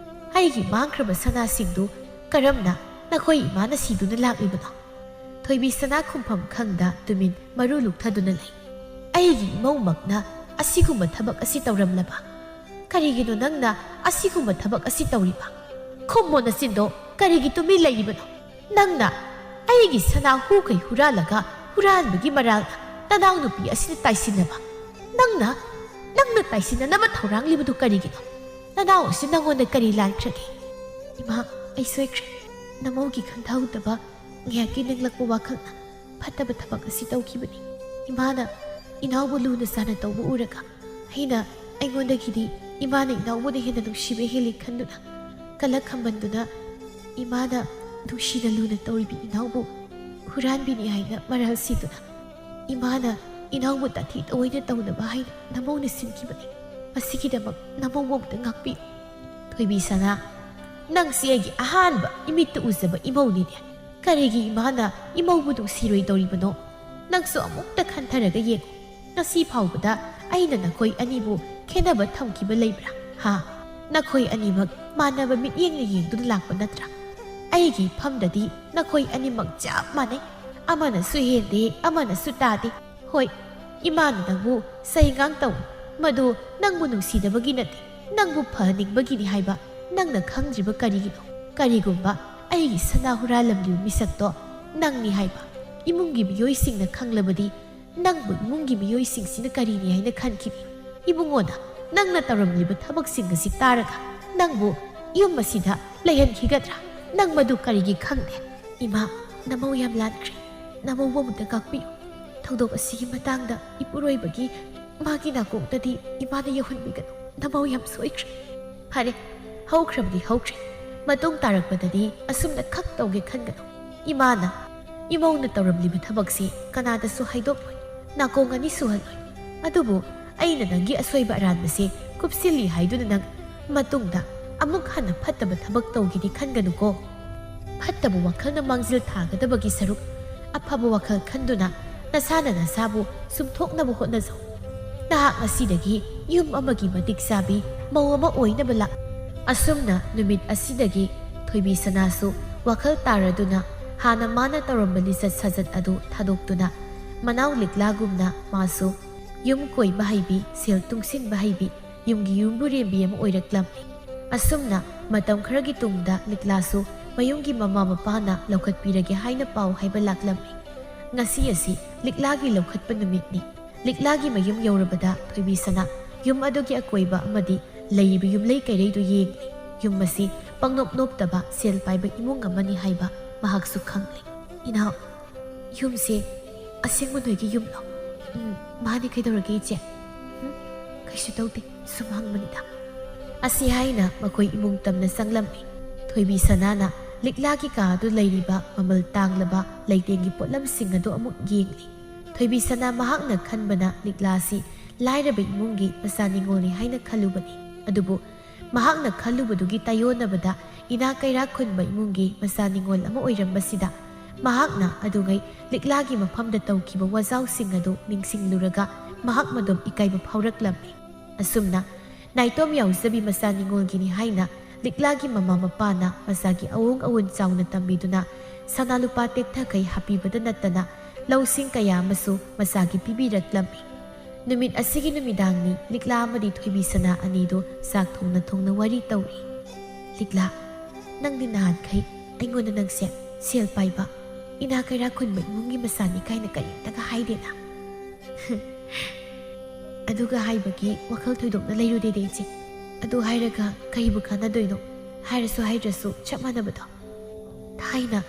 ꯑꯩꯒꯤ ꯃꯥꯡꯈ꯭ꯔꯕ ꯁꯅꯥꯁꯤꯡꯗꯨ ꯀꯔꯝꯅ ꯅꯈꯣꯏ ꯏꯃꯥꯅ ꯁꯤꯗꯨꯅ ꯂꯥꯛꯂꯤꯕꯅꯣ?" ꯊꯣꯏꯕꯤ ꯁꯅꯥ ꯈꯨꯝꯐꯝ ꯈꯪꯗ ꯇꯨꯃꯤꯟ ꯃꯔꯨ ꯂꯨꯛꯊꯗꯨꯅ ꯂꯩ꯫ "ꯑꯩꯒꯤ ꯏꯃꯧꯃꯛꯅ ꯑꯁꯤꯒꯨꯝꯕ ꯊꯕꯛ ꯑꯁꯤ ꯇꯧꯔꯝꯂꯕ? ꯀꯔꯤꯒꯤꯅꯣ ꯅꯪꯅ ꯑꯁꯤꯒꯨꯝꯕ ꯊꯕꯛ ꯑꯁꯤ ꯇꯧꯔꯤꯕ? ꯈꯨꯝꯃꯣ ꯅꯆꯤꯟꯗꯣ, ꯀꯔꯤꯒꯤ ꯇꯨꯃꯤꯟ ꯂꯩꯔꯤꯕꯅꯣ? ꯅꯪꯅ ꯑꯩꯒꯤ ꯁꯅꯥ ꯍꯨꯈꯩ ꯍꯨꯔꯥꯜꯂꯒ ꯍꯨꯔꯥꯟꯕꯒꯤ ꯃꯔꯥꯜꯅ ꯅꯅꯥꯎꯅꯨꯄꯤ ꯑꯁꯤꯗ ꯇꯥꯏꯁꯤꯟꯅꯕ? ꯅꯪꯅ, ꯅꯪꯅ ꯇꯥꯏꯁꯤꯟꯅꯅꯕ ꯊꯧꯔꯥꯡꯂꯤꯕꯗꯨ ꯀꯔꯤꯒꯤꯅꯣ? ꯅꯅꯥꯎ ꯑꯁꯤ ꯅꯪꯉꯣꯟꯗ ꯀꯔꯤ ꯂꯥꯟꯈ꯭ꯔꯒꯦ?" "ꯏꯃꯥ, ꯑꯩ ꯁꯣꯏꯈ꯭ꯔꯦ꯫ ꯅꯃꯧꯒꯤ ꯈꯟꯊꯍꯧꯗꯕ ꯉꯥꯏꯍꯥꯛꯀꯤ ꯅꯤꯡꯂꯛꯄ ꯋꯥꯈꯜꯅ ꯐꯠꯇꯕ ꯊꯕꯛ ꯑꯁꯤ ꯇꯧꯈꯤꯕꯅꯤ꯫ ꯏꯃꯥꯅ ꯏꯅꯥꯎꯕꯨ ꯂꯨꯅ ꯆꯥꯟꯅ ꯇꯧꯕ ꯎꯔꯒ ꯑꯩꯅ ꯑꯩꯉꯣꯟꯗꯒꯤꯗꯤ ꯏꯃꯥꯅ ꯏꯅꯥꯎꯕꯨꯅ ꯍꯦꯟꯅ ꯅꯨꯡꯁꯤꯕ ꯍꯦꯜꯂꯤ ꯈꯟꯗꯨꯅ ꯀꯂꯛ ꯈꯝꯕꯟꯗꯨꯅ ꯏꯃꯥꯅ ꯅꯨꯡꯁꯤꯅ ꯂꯨꯅ ꯇꯧꯔꯤꯕꯤ ꯏꯅꯥꯎꯕꯨ ꯍꯨꯔꯥꯟꯕꯤꯅꯤ ꯍꯥꯏꯅ ꯃꯔꯥꯜ ꯁꯤꯗꯨꯅ ꯏꯃꯥꯅ ꯏꯅꯥꯎꯕꯨ ꯇꯥꯊꯤ ꯇꯑꯣꯏꯅ ꯇꯧꯅꯕ ꯍꯥꯏꯅ ꯅꯃꯧꯅ ꯁꯤꯟꯈꯤꯕꯅꯤ꯫ ꯃꯁꯤꯒꯤꯗꯃꯛ ꯅꯃꯧꯕꯨ ꯑꯃꯨꯛꯇ ꯉꯥꯛꯄꯤꯌꯨ꯫" "ꯊꯣꯏꯕꯤ ꯁꯅꯥ, ꯅꯪꯁꯤ ꯑꯩꯒꯤ ꯑꯍꯥꯟꯕ ꯏꯃꯤꯠꯇ ꯎꯖꯕ ꯏꯃꯧꯅꯤꯅꯦ꯫ ꯀꯔꯤꯒꯤ ꯏꯃꯥꯅ ꯏꯃꯧꯕꯨ ꯅꯨꯡꯁꯤꯔꯣꯏꯗꯧꯔꯤꯕꯅꯣ? ꯅꯪꯁꯨ ꯑꯃꯨꯛꯇ ꯈꯟꯊꯔꯒ ꯌꯦꯡꯉꯨ꯫ ꯉꯁꯤ ꯐꯥꯎꯕꯗ ꯑꯩꯅ ꯅꯈꯣꯏ ꯑꯅꯤꯕꯨ ꯈꯦꯠꯅꯕ ꯊꯝꯈꯤꯕ ꯂꯩꯕ꯭ꯔꯥ? ꯍꯥ? ꯅꯈꯣꯏ ꯑꯅꯤꯃꯛ ꯃꯥꯟꯅꯕ ꯃꯤꯠꯌꯦꯡꯅ ꯌꯦꯡꯗꯨꯅ ꯂꯥꯛꯄ ꯅꯠꯇ꯭ꯔꯥ? ꯑꯩꯒꯤ ꯏꯐꯝꯗꯗꯤ ꯅꯈꯣꯏ ꯑꯅꯤꯃꯛ ꯆꯞ ꯃꯥꯟꯅꯩ꯫ ꯑꯃꯅꯁꯨ ꯍꯦꯟꯗꯦ, ꯑꯃꯅꯁꯨ ꯇꯥꯗꯦ꯫ ꯍꯣꯏ, ꯏꯃꯥꯅ ꯅꯪꯕꯨ ꯁꯩꯉꯥꯡ ꯇꯧꯏ꯫ ꯃꯗꯨ ꯅꯪꯕꯨ ꯅꯨꯡꯁꯤꯗꯕꯒꯤ ꯅꯠꯇꯦ, ꯅꯪꯕꯨ ꯐꯍꯟꯅꯤꯡꯕꯒꯤꯅꯤ ꯍꯥꯏꯕ ꯅꯪꯅ ꯈꯪꯗ꯭ꯔꯤꯕ ꯀꯔꯤꯒꯤꯅꯣ? ꯀꯔꯤꯒꯨꯝꯕ ꯑꯩꯒꯤ ꯁꯅꯥ ꯍꯨꯔꯥꯜꯂꯝꯂꯤꯕ ꯃꯤꯁꯛꯇꯣ ꯅꯪꯅꯤ ꯍꯥꯏꯕ ꯏꯃꯨꯡꯒꯤ ꯃꯤꯑꯣꯏꯁꯤꯡꯅ ꯈꯪꯂꯕꯗꯤ, ꯅꯪꯕꯨ ꯏꯃꯨꯡꯒꯤ ꯃꯤꯑꯣꯏꯁꯤꯡꯁꯤꯅ ꯀꯔꯤꯅꯤ ꯍꯥꯏꯅ ꯈꯟꯈꯤꯅꯤ? ꯏꯕꯨꯡꯉꯣꯅ ꯅꯪꯅ ꯇꯧꯔꯝꯂꯤꯕ ꯊꯕꯛꯁꯤꯡ ꯑꯁꯤ ꯇꯥꯔꯒ ꯅꯪꯕꯨ ꯌꯨꯝ ꯑꯁꯤꯗ ꯂꯩꯍꯟꯈꯤꯒꯗ꯭ꯔꯥ? ꯅꯪ ꯃꯗꯨ ꯀꯔꯤꯒꯤ ꯈꯪꯗꯦ? ꯏꯃꯥ, ꯅꯃꯧ ꯌꯥꯝ ꯂꯥꯟꯈ꯭ꯔꯦ꯫ ꯅꯃꯧꯕꯨ ꯑꯃꯨꯛꯇ ꯉꯥꯛꯄꯤꯌꯨ꯫ ꯊꯧꯗꯣꯛ ꯑꯁꯤꯒꯤ ꯃꯇꯥꯡꯗ ꯏꯄꯨꯔꯣꯏꯕꯒꯤ ꯃꯥꯒꯤ ꯅꯥꯀꯣꯡꯗꯗꯤ ꯏꯃꯥꯅ ꯌꯧꯍꯟꯕꯤꯒꯅꯨ꯫ ꯅꯃꯧ ꯌꯥꯝ ꯁꯣꯏꯈ꯭ꯔꯦ꯫ ꯐꯔꯦ, ꯍꯧꯈ꯭ꯔꯕꯗꯤ ꯍꯧꯈ꯭ꯔꯦ꯫ ꯃꯇꯨꯡ ꯇꯥꯔꯛꯄꯗꯗꯤ ꯑꯁꯨꯝꯅ ꯈꯛ ꯇꯧꯒꯦ ꯈꯟꯒꯅꯨ꯫ ꯏꯃꯥꯅ ꯏꯃꯧꯅ ꯇꯧꯔꯝꯂꯤꯕ ꯊꯕꯛꯁꯤ ꯀꯅꯥꯗꯁꯨ ꯍꯥꯏꯗꯣꯛꯂꯣꯏ꯫ ꯅꯥꯀꯣꯡ ꯑꯅꯤ ꯁꯨꯍꯜꯂꯣꯏ꯫ ꯑꯗꯨꯕꯨ ꯑꯩꯅ ꯅꯪꯒꯤ ꯑꯁꯣꯏꯕ ꯑꯔꯥꯟꯕꯁꯦ ꯀꯨꯞꯁꯤꯜꯂꯤ ꯍꯥꯏꯗꯨꯅ ꯅꯪ ꯃꯇꯨꯡꯗ ꯑꯃꯨꯛ ꯍꯟꯅ ꯐꯠꯇꯕ ꯊꯕꯛ ꯇꯧꯒꯦꯗꯤ ꯈꯟꯒꯅꯨꯀꯣ꯫ ꯐꯠꯇꯕ ꯋꯥꯈꯜꯅ ꯃꯥꯡꯖꯤꯜ ꯊꯥꯒꯗꯕꯒꯤ ꯁꯔꯨꯛ, ꯑꯐꯕ ꯋꯥꯈꯜ ꯈꯟꯗꯨꯅ ꯅꯁꯥꯅ ꯅꯁꯥꯕꯨ ꯁꯨꯝꯊꯣꯛꯅꯕ ꯍꯣꯠꯅꯖꯧ꯫ ꯅꯍꯥꯛ ꯉꯁꯤꯗꯒꯤ ꯌꯨꯝ ꯑꯃꯒꯤ ꯃꯇꯤꯛ ꯆꯥꯕꯤ ꯃꯧ ꯑꯃ ꯑꯣꯏꯅꯕ ꯂꯥꯛ꯫ ꯑꯁꯨꯝꯅ ꯅꯨꯃꯤꯠ ꯑꯁꯤꯗꯒꯤ ꯊꯣꯏꯕꯤ ꯁꯅꯥꯁꯨ ꯋꯥꯈꯜ ꯇꯥꯔꯗꯨꯅ ꯍꯥꯟꯅ ꯃꯥꯅ ꯇꯧꯔꯝꯕ ꯂꯤꯆꯠ ꯁꯥꯖꯠ ꯑꯗꯨ ꯊꯥꯗꯣꯛꯇꯨꯅ ꯃꯅꯥꯎ ꯂꯤꯛꯂꯥꯒꯨꯝꯅ ꯃꯥꯁꯨ ꯌꯨꯝ ꯀꯣꯏꯕ ꯍꯩꯕꯤ, ꯁꯦꯜ ꯇꯨꯡꯁꯤꯟꯕ ꯍꯩꯕꯤ, ꯌꯨꯝꯒꯤ ꯌꯨꯝꯕꯨꯔꯦꯝꯕꯤ ꯑꯃ ꯑꯣꯏꯔꯛꯂꯝꯃꯤ꯫ ꯑꯁꯨꯝꯅ ꯃꯇꯝ ꯈꯔꯒꯤ ꯇꯨꯡꯗ ꯂꯤꯛꯂꯥꯁꯨ ꯃꯌꯨꯝꯒꯤ ꯃꯃꯥ ꯃꯄꯥꯅ ꯂꯧꯈꯠꯄꯤꯔꯒꯦ ꯍꯥꯏꯅ ꯄꯥꯎ ꯍꯥꯏꯕ ꯂꯥꯛꯂꯝꯃꯤ꯫ ꯉꯁꯤ ꯑꯁꯤ ꯂꯤꯛꯂꯥꯒꯤ ꯂꯧꯈꯠꯄ ꯅꯨꯃꯤꯠꯅꯤ꯫ ꯂꯤꯛꯂꯥꯒꯤ ꯃꯌꯨꯝ ꯌꯧꯔꯕꯗ ꯊꯣꯏꯕꯤ ꯁꯅꯥ ꯌꯨꯝ ꯑꯗꯨꯒꯤ ꯑꯀꯣꯏꯕ ꯑꯃꯗꯤ ꯂꯩꯔꯤꯕ ꯌꯨꯝꯂꯩ ꯀꯩꯔꯩꯗꯨ ꯌꯦꯡꯂꯤ꯫ ꯌꯨꯝ ꯑꯁꯤ ꯄꯪꯅꯣꯞ ꯅꯣꯞꯇꯕ ꯁꯦꯜ ꯄꯥꯏꯕ ꯏꯃꯨꯡ ꯑꯃꯅꯤ ꯍꯥꯏꯕ ꯃꯍꯥꯛꯁꯨ ꯈꯪꯂꯤ꯫ "ꯏꯅꯥꯎ, ꯌꯨꯝꯁꯦ ꯑꯁꯦꯡꯕ ꯅꯣꯏꯒꯤ ꯌꯨꯝꯂꯣ?" "ꯎꯝ, ꯃꯥꯅꯤ, ꯀꯩꯗꯧꯔꯒꯦ ꯏꯆꯦ?" "ꯎꯝ, ꯀꯩꯁꯨ ꯇꯧꯗꯦ, ꯁꯨꯝ ꯍꯪꯕꯅꯤꯗ"꯫ ꯑꯁꯤ ꯍꯥꯏꯅ ꯃꯈꯣꯏ ꯏꯃꯨꯡ ꯇꯝꯅ ꯆꯪꯂꯝꯃꯤ꯫ ꯊꯣꯏꯕꯤ ꯁꯅꯥꯅ ꯂꯤꯛꯂꯥꯒꯤ ꯀꯥ ꯑꯗꯨ ꯂꯩꯔꯤꯕ ꯃꯃꯜ ꯇꯥꯡꯂꯕ ꯂꯩꯇꯦꯡꯒꯤ ꯄꯣꯠꯂꯝꯁꯤꯡ ꯑꯗꯨ ꯑꯃꯨꯛ ꯌꯦꯡꯂꯤ꯫ ꯊꯣꯏꯕꯤ ꯁꯅꯥ ꯃꯍꯥꯛꯅ ꯈꯟꯕꯅ ꯂꯤꯛꯂꯥ ꯑꯁꯤ ꯂꯥꯏꯔꯕ ꯏꯃꯨꯡꯒꯤ ꯃꯆꯥ ꯅꯤꯉꯣꯜꯅꯤ ꯍꯥꯏꯅ ꯈꯜꯂꯨꯕꯅꯤ꯫ ꯑꯗꯨꯕꯨ ꯃꯍꯥꯛꯅ ꯈꯜꯂꯨꯕꯗꯨꯒꯤ ꯇꯥꯏꯌꯣꯟꯅꯕꯗ ꯏꯅꯥꯛ ꯀꯩꯔꯥꯛ ꯈꯨꯟꯕ ꯏꯃꯨꯡꯒꯤ ꯃꯆꯥ ꯅꯤꯉꯣꯜ ꯑꯃ ꯑꯣꯏꯔꯝꯕꯁꯤꯗ, ꯃꯍꯥꯛꯅ ꯑꯗꯨꯉꯩ ꯂꯤꯛꯂꯥꯒꯤ ꯃꯐꯝꯗ ꯇꯧꯈꯤꯕ ꯋꯥꯖꯥꯎꯁꯤꯡ ꯑꯗꯨ ꯅꯤꯡꯁꯤꯡꯂꯨꯔꯒ ꯃꯍꯥꯛ ꯃꯗꯨꯝ ꯏꯀꯥꯏꯕ ꯐꯥꯎꯔꯛꯂꯝꯃꯤ꯫ ꯑꯁꯨꯝꯅ ꯅꯥꯏꯇꯣꯝ ꯌꯥꯎꯖꯕꯤ ꯃꯆꯥ ꯅꯤꯉꯣꯜꯒꯤꯅꯤ ꯍꯥꯏꯅ ꯂꯤꯛꯂꯥꯒꯤ ꯃꯃꯥ ꯃꯄꯥꯅ ꯃꯆꯥꯒꯤ ꯑꯋꯣꯡ ꯑꯋꯣꯟ ꯆꯥꯎꯅ ꯇꯝꯕꯤꯗꯨꯅ ꯁꯅꯥ ꯂꯨꯄꯥ ꯇꯦꯛꯊꯈꯩ ꯍꯥꯞꯄꯤꯕꯗ ꯅꯠꯇꯅ ꯂꯧꯁꯤꯡ ꯀꯌꯥ ꯑꯃꯁꯨ ꯃꯆꯥꯒꯤ ꯄꯤꯕꯤꯔꯛꯂꯝꯃꯤ꯫ ꯅꯨꯃꯤꯠ ꯑꯁꯤꯒꯤ ꯅꯨꯃꯤꯗꯥꯡꯅꯤ ꯂꯤꯛꯂꯥ ꯑꯃꯗꯤ ꯊꯣꯏꯕꯤ ꯁꯅꯥ ꯑꯅꯤꯗꯨ ꯆꯥꯛ ꯊꯣꯡꯅ ꯊꯣꯡꯅ ꯋꯥꯔꯤ ꯇꯧꯔꯤ꯫ "ꯂꯤꯛꯂꯥ, ꯅꯪꯗꯤ ꯅꯍꯥꯟꯈꯩ ꯑꯩꯉꯣꯟꯗ ꯅꯪꯁꯦ ꯁꯦꯜ ꯄꯥꯏꯕ, ꯏꯅꯥ ꯀꯩꯔꯥ ꯈꯨꯟꯕ ꯏꯃꯨꯡꯒꯤ ꯃꯆꯥꯅꯤ ꯀꯥꯏꯅ ꯀꯔꯤꯝꯇꯒ ꯍꯥꯏꯗꯦꯅ?" "ꯑꯗꯨꯒ ꯍꯥꯏꯕꯒꯤ ꯋꯥꯈꯜ ꯊꯣꯏꯗꯣꯛꯅ ꯂꯩꯔꯨꯗꯦꯗ ꯏꯆꯦ꯫ ꯑꯗꯨ ꯍꯥꯏꯔꯒ ꯀꯔꯤꯕꯨ ꯀꯥꯟꯅꯗꯣꯏꯅꯣ? ꯍꯥꯏꯔꯁꯨ ꯍꯥꯏꯗ꯭ꯔꯁꯨ ꯆꯞ ꯃꯥꯟꯅꯕꯗꯣ꯫ ꯊꯥꯏꯅ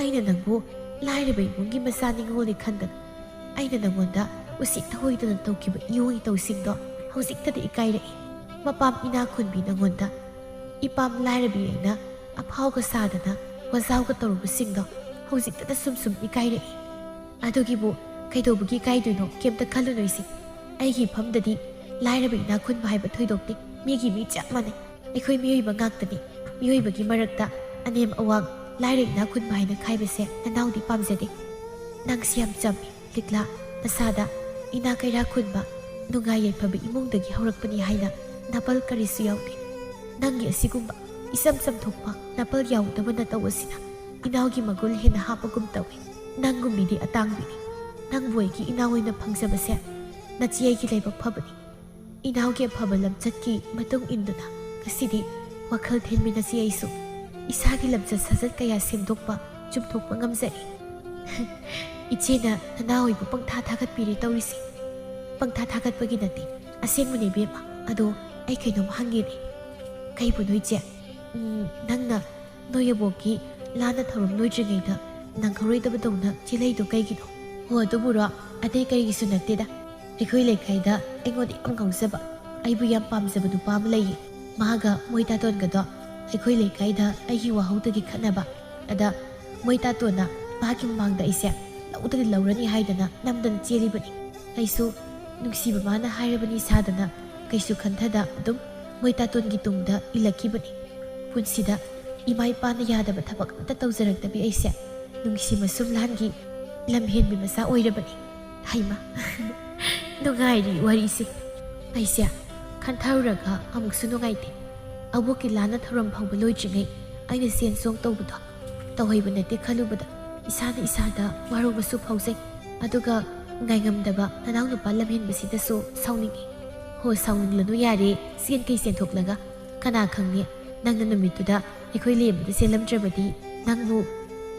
ꯑꯩꯅ ꯅꯪꯕꯨ ꯂꯥꯏꯔꯕ ꯏꯃꯨꯡꯒꯤ ꯃꯆꯥ ꯅꯤꯉꯣꯜꯅꯤ ꯈꯟꯗꯅ ꯑꯩꯅ ꯅꯪꯉꯣꯟꯗ ꯎꯁꯤꯠ ꯊꯑꯣꯏꯗꯅ ꯇꯧꯈꯤꯕ ꯏꯑꯣꯡ ꯏꯇꯧꯁꯤꯡꯗꯣ ꯍꯧꯖꯤꯛꯇꯗꯤ ꯏꯀꯥꯏꯔꯛꯏ꯫ ꯃꯄꯥꯝ ꯏꯅꯥ ꯈꯨꯟꯕꯤ ꯅꯪꯉꯣꯟꯗ ꯏꯄꯥꯝ ꯂꯥꯏꯔꯕꯤ ꯑꯩꯅ ꯑꯐꯥꯎꯒ ꯁꯥꯗꯅ ꯋꯥꯖꯥꯎꯒ ꯇꯧꯔꯨꯕꯁꯤꯡꯗꯣ ꯍꯧꯖꯤꯛꯇꯗ ꯁꯨꯝ ꯁꯨꯝ ꯏꯀꯥꯏꯔꯛꯏ꯫ ꯑꯗꯨꯒꯤꯕꯨ ꯀꯩꯗꯧꯕꯒꯤ ꯏꯀꯥꯏꯗꯣꯏꯅꯣ? ꯀꯩꯝꯇ ꯈꯜꯂꯨꯅꯨ ꯏꯆꯦ꯫ ꯑꯩꯒꯤ ꯏꯐꯝꯗꯗꯤ ꯂꯥꯏꯔꯕ ꯏꯅꯥ ꯈꯨꯟꯕ ꯍꯥꯏꯕ ꯊꯣꯏꯗꯣꯛꯇꯦ꯫ ꯃꯤꯒꯤ ꯃꯤ ꯆꯞ ꯃꯥꯟꯅꯩ꯫ ꯑꯩꯈꯣꯏ ꯃꯤꯑꯣꯏꯕ ꯉꯥꯛꯇꯅꯤ꯫ ꯃꯤꯑꯣꯏꯕꯒꯤ ꯃꯔꯛꯇ ꯑꯅꯦꯝ ꯑꯋꯥꯡ, ꯂꯥꯏꯔ ꯏꯅꯥ ꯈꯨꯟꯕ ꯍꯥꯏꯅ ꯈꯥꯏꯕꯁꯦ ꯅꯅꯥꯎꯗꯤ ꯄꯥꯝꯖꯗꯦ꯫ ꯅꯪꯁꯤ ꯌꯥꯝ ꯆꯝꯃꯤ ꯂꯤꯛꯂꯥ꯫ ꯅꯁꯥꯗ ꯏꯅꯥ ꯀꯩꯔꯥ ꯈꯨꯟꯕ, ꯅꯨꯡꯉꯥꯏ ꯌꯥꯏꯐꯕ ꯏꯃꯨꯡꯗꯒꯤ ꯍꯧꯔꯛꯄꯅꯤ ꯍꯥꯏꯅ ꯅꯥꯄꯜ ꯀꯔꯤꯁꯨ ꯌꯥꯎꯗꯦ꯫ ꯅꯪꯒꯤ ꯑꯁꯤꯒꯨꯝꯕ ꯏꯆꯝ ꯆꯝꯊꯣꯛꯄ ꯅꯥꯄꯜ ꯌꯥꯎꯗꯕ ꯅꯇꯧ ꯑꯁꯤꯅ ꯏꯅꯥꯎꯒꯤ ꯃꯒꯨꯟ ꯍꯦꯟꯅ ꯍꯥꯞꯄꯒꯨꯝ ꯇꯧꯏ꯫ ꯅꯪꯒꯨꯝꯕꯤꯗꯤ ꯑꯇꯥꯡꯕꯤꯅꯤ꯫ ꯅꯪꯕꯨ ꯑꯩꯒꯤ ꯏꯅꯥꯎ ꯑꯣꯏꯅ ꯐꯪꯖꯕꯁꯦ ꯅꯆꯦ ꯑꯩꯒꯤ ꯂꯥꯏꯕꯛ ꯐꯕꯅꯤ꯫ ꯏꯅꯥꯎꯒꯤ ꯑꯐꯕ ꯂꯝꯆꯠꯀꯤ ꯃꯇꯨꯡ ꯏꯟꯗꯨꯅ ꯉꯁꯤꯗꯤ ꯋꯥꯈꯜ ꯊꯤꯟꯃꯤꯟꯅꯁꯤ꯫ ꯑꯩꯁꯨ ꯏꯁꯥꯒꯤ ꯂꯝꯆꯠ ꯁꯥꯖꯠ ꯀꯌꯥ ꯁꯦꯝꯗꯣꯛꯄ, ꯆꯨꯝꯊꯣꯛꯄ ꯉꯝꯖꯔꯦ꯫ ꯏꯆꯦꯅ ꯅꯅꯥꯎ ꯑꯩꯕꯨ ꯄꯪꯊꯥ ꯊꯥꯒꯠꯄꯤꯔꯦ ꯇꯧꯔꯤꯁꯦ꯫ ꯄꯪꯊꯥ ꯊꯥꯒꯠꯄꯒꯤ ꯅꯠꯇꯦ, ꯑꯁꯦꯡꯕꯅꯦ ꯏꯕꯦꯝꯃ꯫ ꯑꯗꯣ ꯑꯩ ꯀꯩꯅꯣꯝ ꯍꯪꯒꯦꯅꯦ꯫ ꯀꯩꯕꯨꯅꯣ ꯏꯆꯦ? ꯎꯝ, ꯅꯪꯅ ꯅꯣꯏ ꯑꯕꯣꯛꯀꯤ ꯂꯥꯟꯅ ꯊꯧꯔꯝ ꯂꯣꯏꯗ꯭ꯔꯤꯉꯩꯗ ꯅꯪꯍꯧꯔꯣꯏꯗꯕꯗꯧꯅ ꯆꯦꯜꯂꯩꯗꯣ ꯀꯩꯒꯤꯅꯣ? ꯍꯣ, ꯑꯗꯨꯕꯨꯔꯣ, ꯑꯇꯩ ꯀꯔꯤꯒꯤꯁꯨ ꯅꯠꯇꯦꯗ꯫ ꯑꯩꯈꯣꯏ ꯂꯩꯀꯥꯏꯗ ꯑꯩꯉꯣꯟꯗ ꯌꯥꯝ ꯉꯥꯎꯖꯕ, ꯑꯩꯕꯨ ꯌꯥꯝ ꯄꯥꯝꯖꯕ ꯅꯨꯄꯥ ꯑꯃ ꯂꯩꯌꯦ꯫ ꯃꯥꯒ ꯃꯣꯏ ꯇꯥꯇꯣꯟꯒꯗꯣ ꯑꯩꯈꯣꯏ ꯂꯩꯀꯥꯏꯗ ꯑꯩꯒꯤ ꯋꯥꯍꯧꯗꯒꯤ ꯈꯠꯅꯕ꯫ ꯑꯗ ꯃꯣꯏ ꯇꯥꯇꯣꯟꯅ ꯃꯥꯒꯤ ꯃꯃꯥꯡꯗ ꯑꯩꯁꯦ ꯂꯧꯗꯗꯤ ꯂꯧꯔꯅꯤ ꯍꯥꯏꯗꯅ ꯅꯝꯗꯅ ꯆꯦꯜꯂꯤꯕꯅꯤ꯫ ꯑꯩꯁꯨ ꯅꯨꯡꯁꯤꯕ ꯃꯥꯅ ꯍꯥꯏꯔꯕꯅꯤ ꯁꯥꯗꯅ ꯀꯩꯁꯨ ꯈꯟꯊꯗ ꯑꯗꯨꯝ ꯃꯣꯏ ꯇꯥꯇꯣꯟꯒꯤ ꯇꯨꯡꯗ ꯏꯜꯂꯛꯈꯤꯕꯅꯤ꯫ ꯄꯨꯟꯁꯤꯗ ꯏꯃꯥ ꯏꯄꯥꯅ ꯌꯥꯗꯕ ꯊꯕꯛ ꯑꯝꯇ ꯇꯧꯖꯔꯛꯇꯕꯤ ꯑꯩꯁꯦ ꯅꯨꯡꯁꯤ ꯃꯁꯨꯝ ꯂꯥꯟꯒꯤ ꯂꯝꯍꯦꯟꯕꯤ ꯃꯆꯥ ꯑꯣꯏꯔꯕꯅꯤ꯫ ꯍꯩꯃꯥ, ꯅꯨꯡꯉꯥꯏꯔꯤ ꯋꯥꯔꯤꯁꯦ꯫ ꯑꯩꯁꯦ ꯈꯟꯊꯔꯨꯔꯒ ꯑꯃꯨꯛꯁꯨ ꯅꯨꯡꯉꯥꯏꯇꯦ꯫ ꯑꯕꯣꯛꯀꯤ ꯂꯥꯟꯅ ꯊꯧꯔꯝ ꯐꯥꯎꯕ ꯂꯣꯏꯗ꯭ꯔꯤꯉꯩ ꯑꯩꯅ ꯆꯦꯟ ꯆꯣꯡ ꯇꯧꯕꯗꯣ, ꯇꯧꯍꯩꯕ ꯅꯠꯇꯦ ꯈꯜꯂꯨꯕꯗ ꯏꯁꯥꯅ ꯏꯁꯥꯗ ꯋꯥꯔꯧꯕꯁꯨ ꯐꯥꯎꯖꯩ꯫ ꯑꯗꯨꯒ ꯉꯥꯏꯉꯝꯗꯕ ꯅꯅꯥꯎ ꯅꯨꯄꯥ ꯂꯝꯍꯦꯟꯕꯁꯤꯗꯁꯨ ꯁꯥꯎꯅꯤꯡꯏ꯫ ꯍꯣ, ꯁꯥꯎꯅꯤꯡꯂꯅꯨ ꯌꯥꯔꯦ, ꯆꯦꯟ ꯀꯩ ꯆꯦꯟꯊꯣꯛꯂꯒ꯫ ꯀꯅꯥ ꯈꯪꯅꯤ, ꯅꯪꯅ ꯅꯨꯃꯤꯠꯇꯨꯗ ꯑꯩꯈꯣꯏ ꯂꯦꯝꯕꯗ ꯆꯦꯜꯂꯝꯗ꯭ꯔꯕꯗꯤ ꯅꯪꯕꯨ,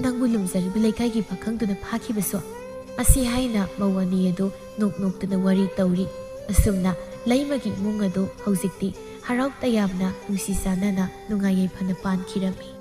ꯅꯪꯕꯨ ꯂꯨꯝꯖꯔꯤꯕ ꯂꯩꯀꯥꯏꯒꯤ ꯄꯥꯈꯪꯗꯨꯅ ꯐꯥꯈꯤꯕꯁꯨ꯫ ꯑꯁꯤ ꯍꯥꯏꯅ ꯃꯧ ꯑꯅꯤ ꯑꯗꯨ ꯅꯣꯛ ꯅꯣꯛꯇꯨꯅ ꯋꯥꯔꯤ ꯇꯧꯔꯤ꯫ ꯑꯁꯨꯝꯅ ꯂꯩꯃꯒꯤ ꯏꯃꯨꯡ ꯑꯗꯨ ꯍꯧꯖꯤꯛꯇꯤ ꯍꯔꯥꯎ ꯇꯌꯥꯝꯅ ꯅꯨꯡꯁꯤ ꯆꯥꯟꯅꯅ ꯅꯨꯡꯉꯥꯏ ꯌꯥꯏꯐꯅ ꯄꯥꯟꯈꯤꯔꯝꯃꯤ꯫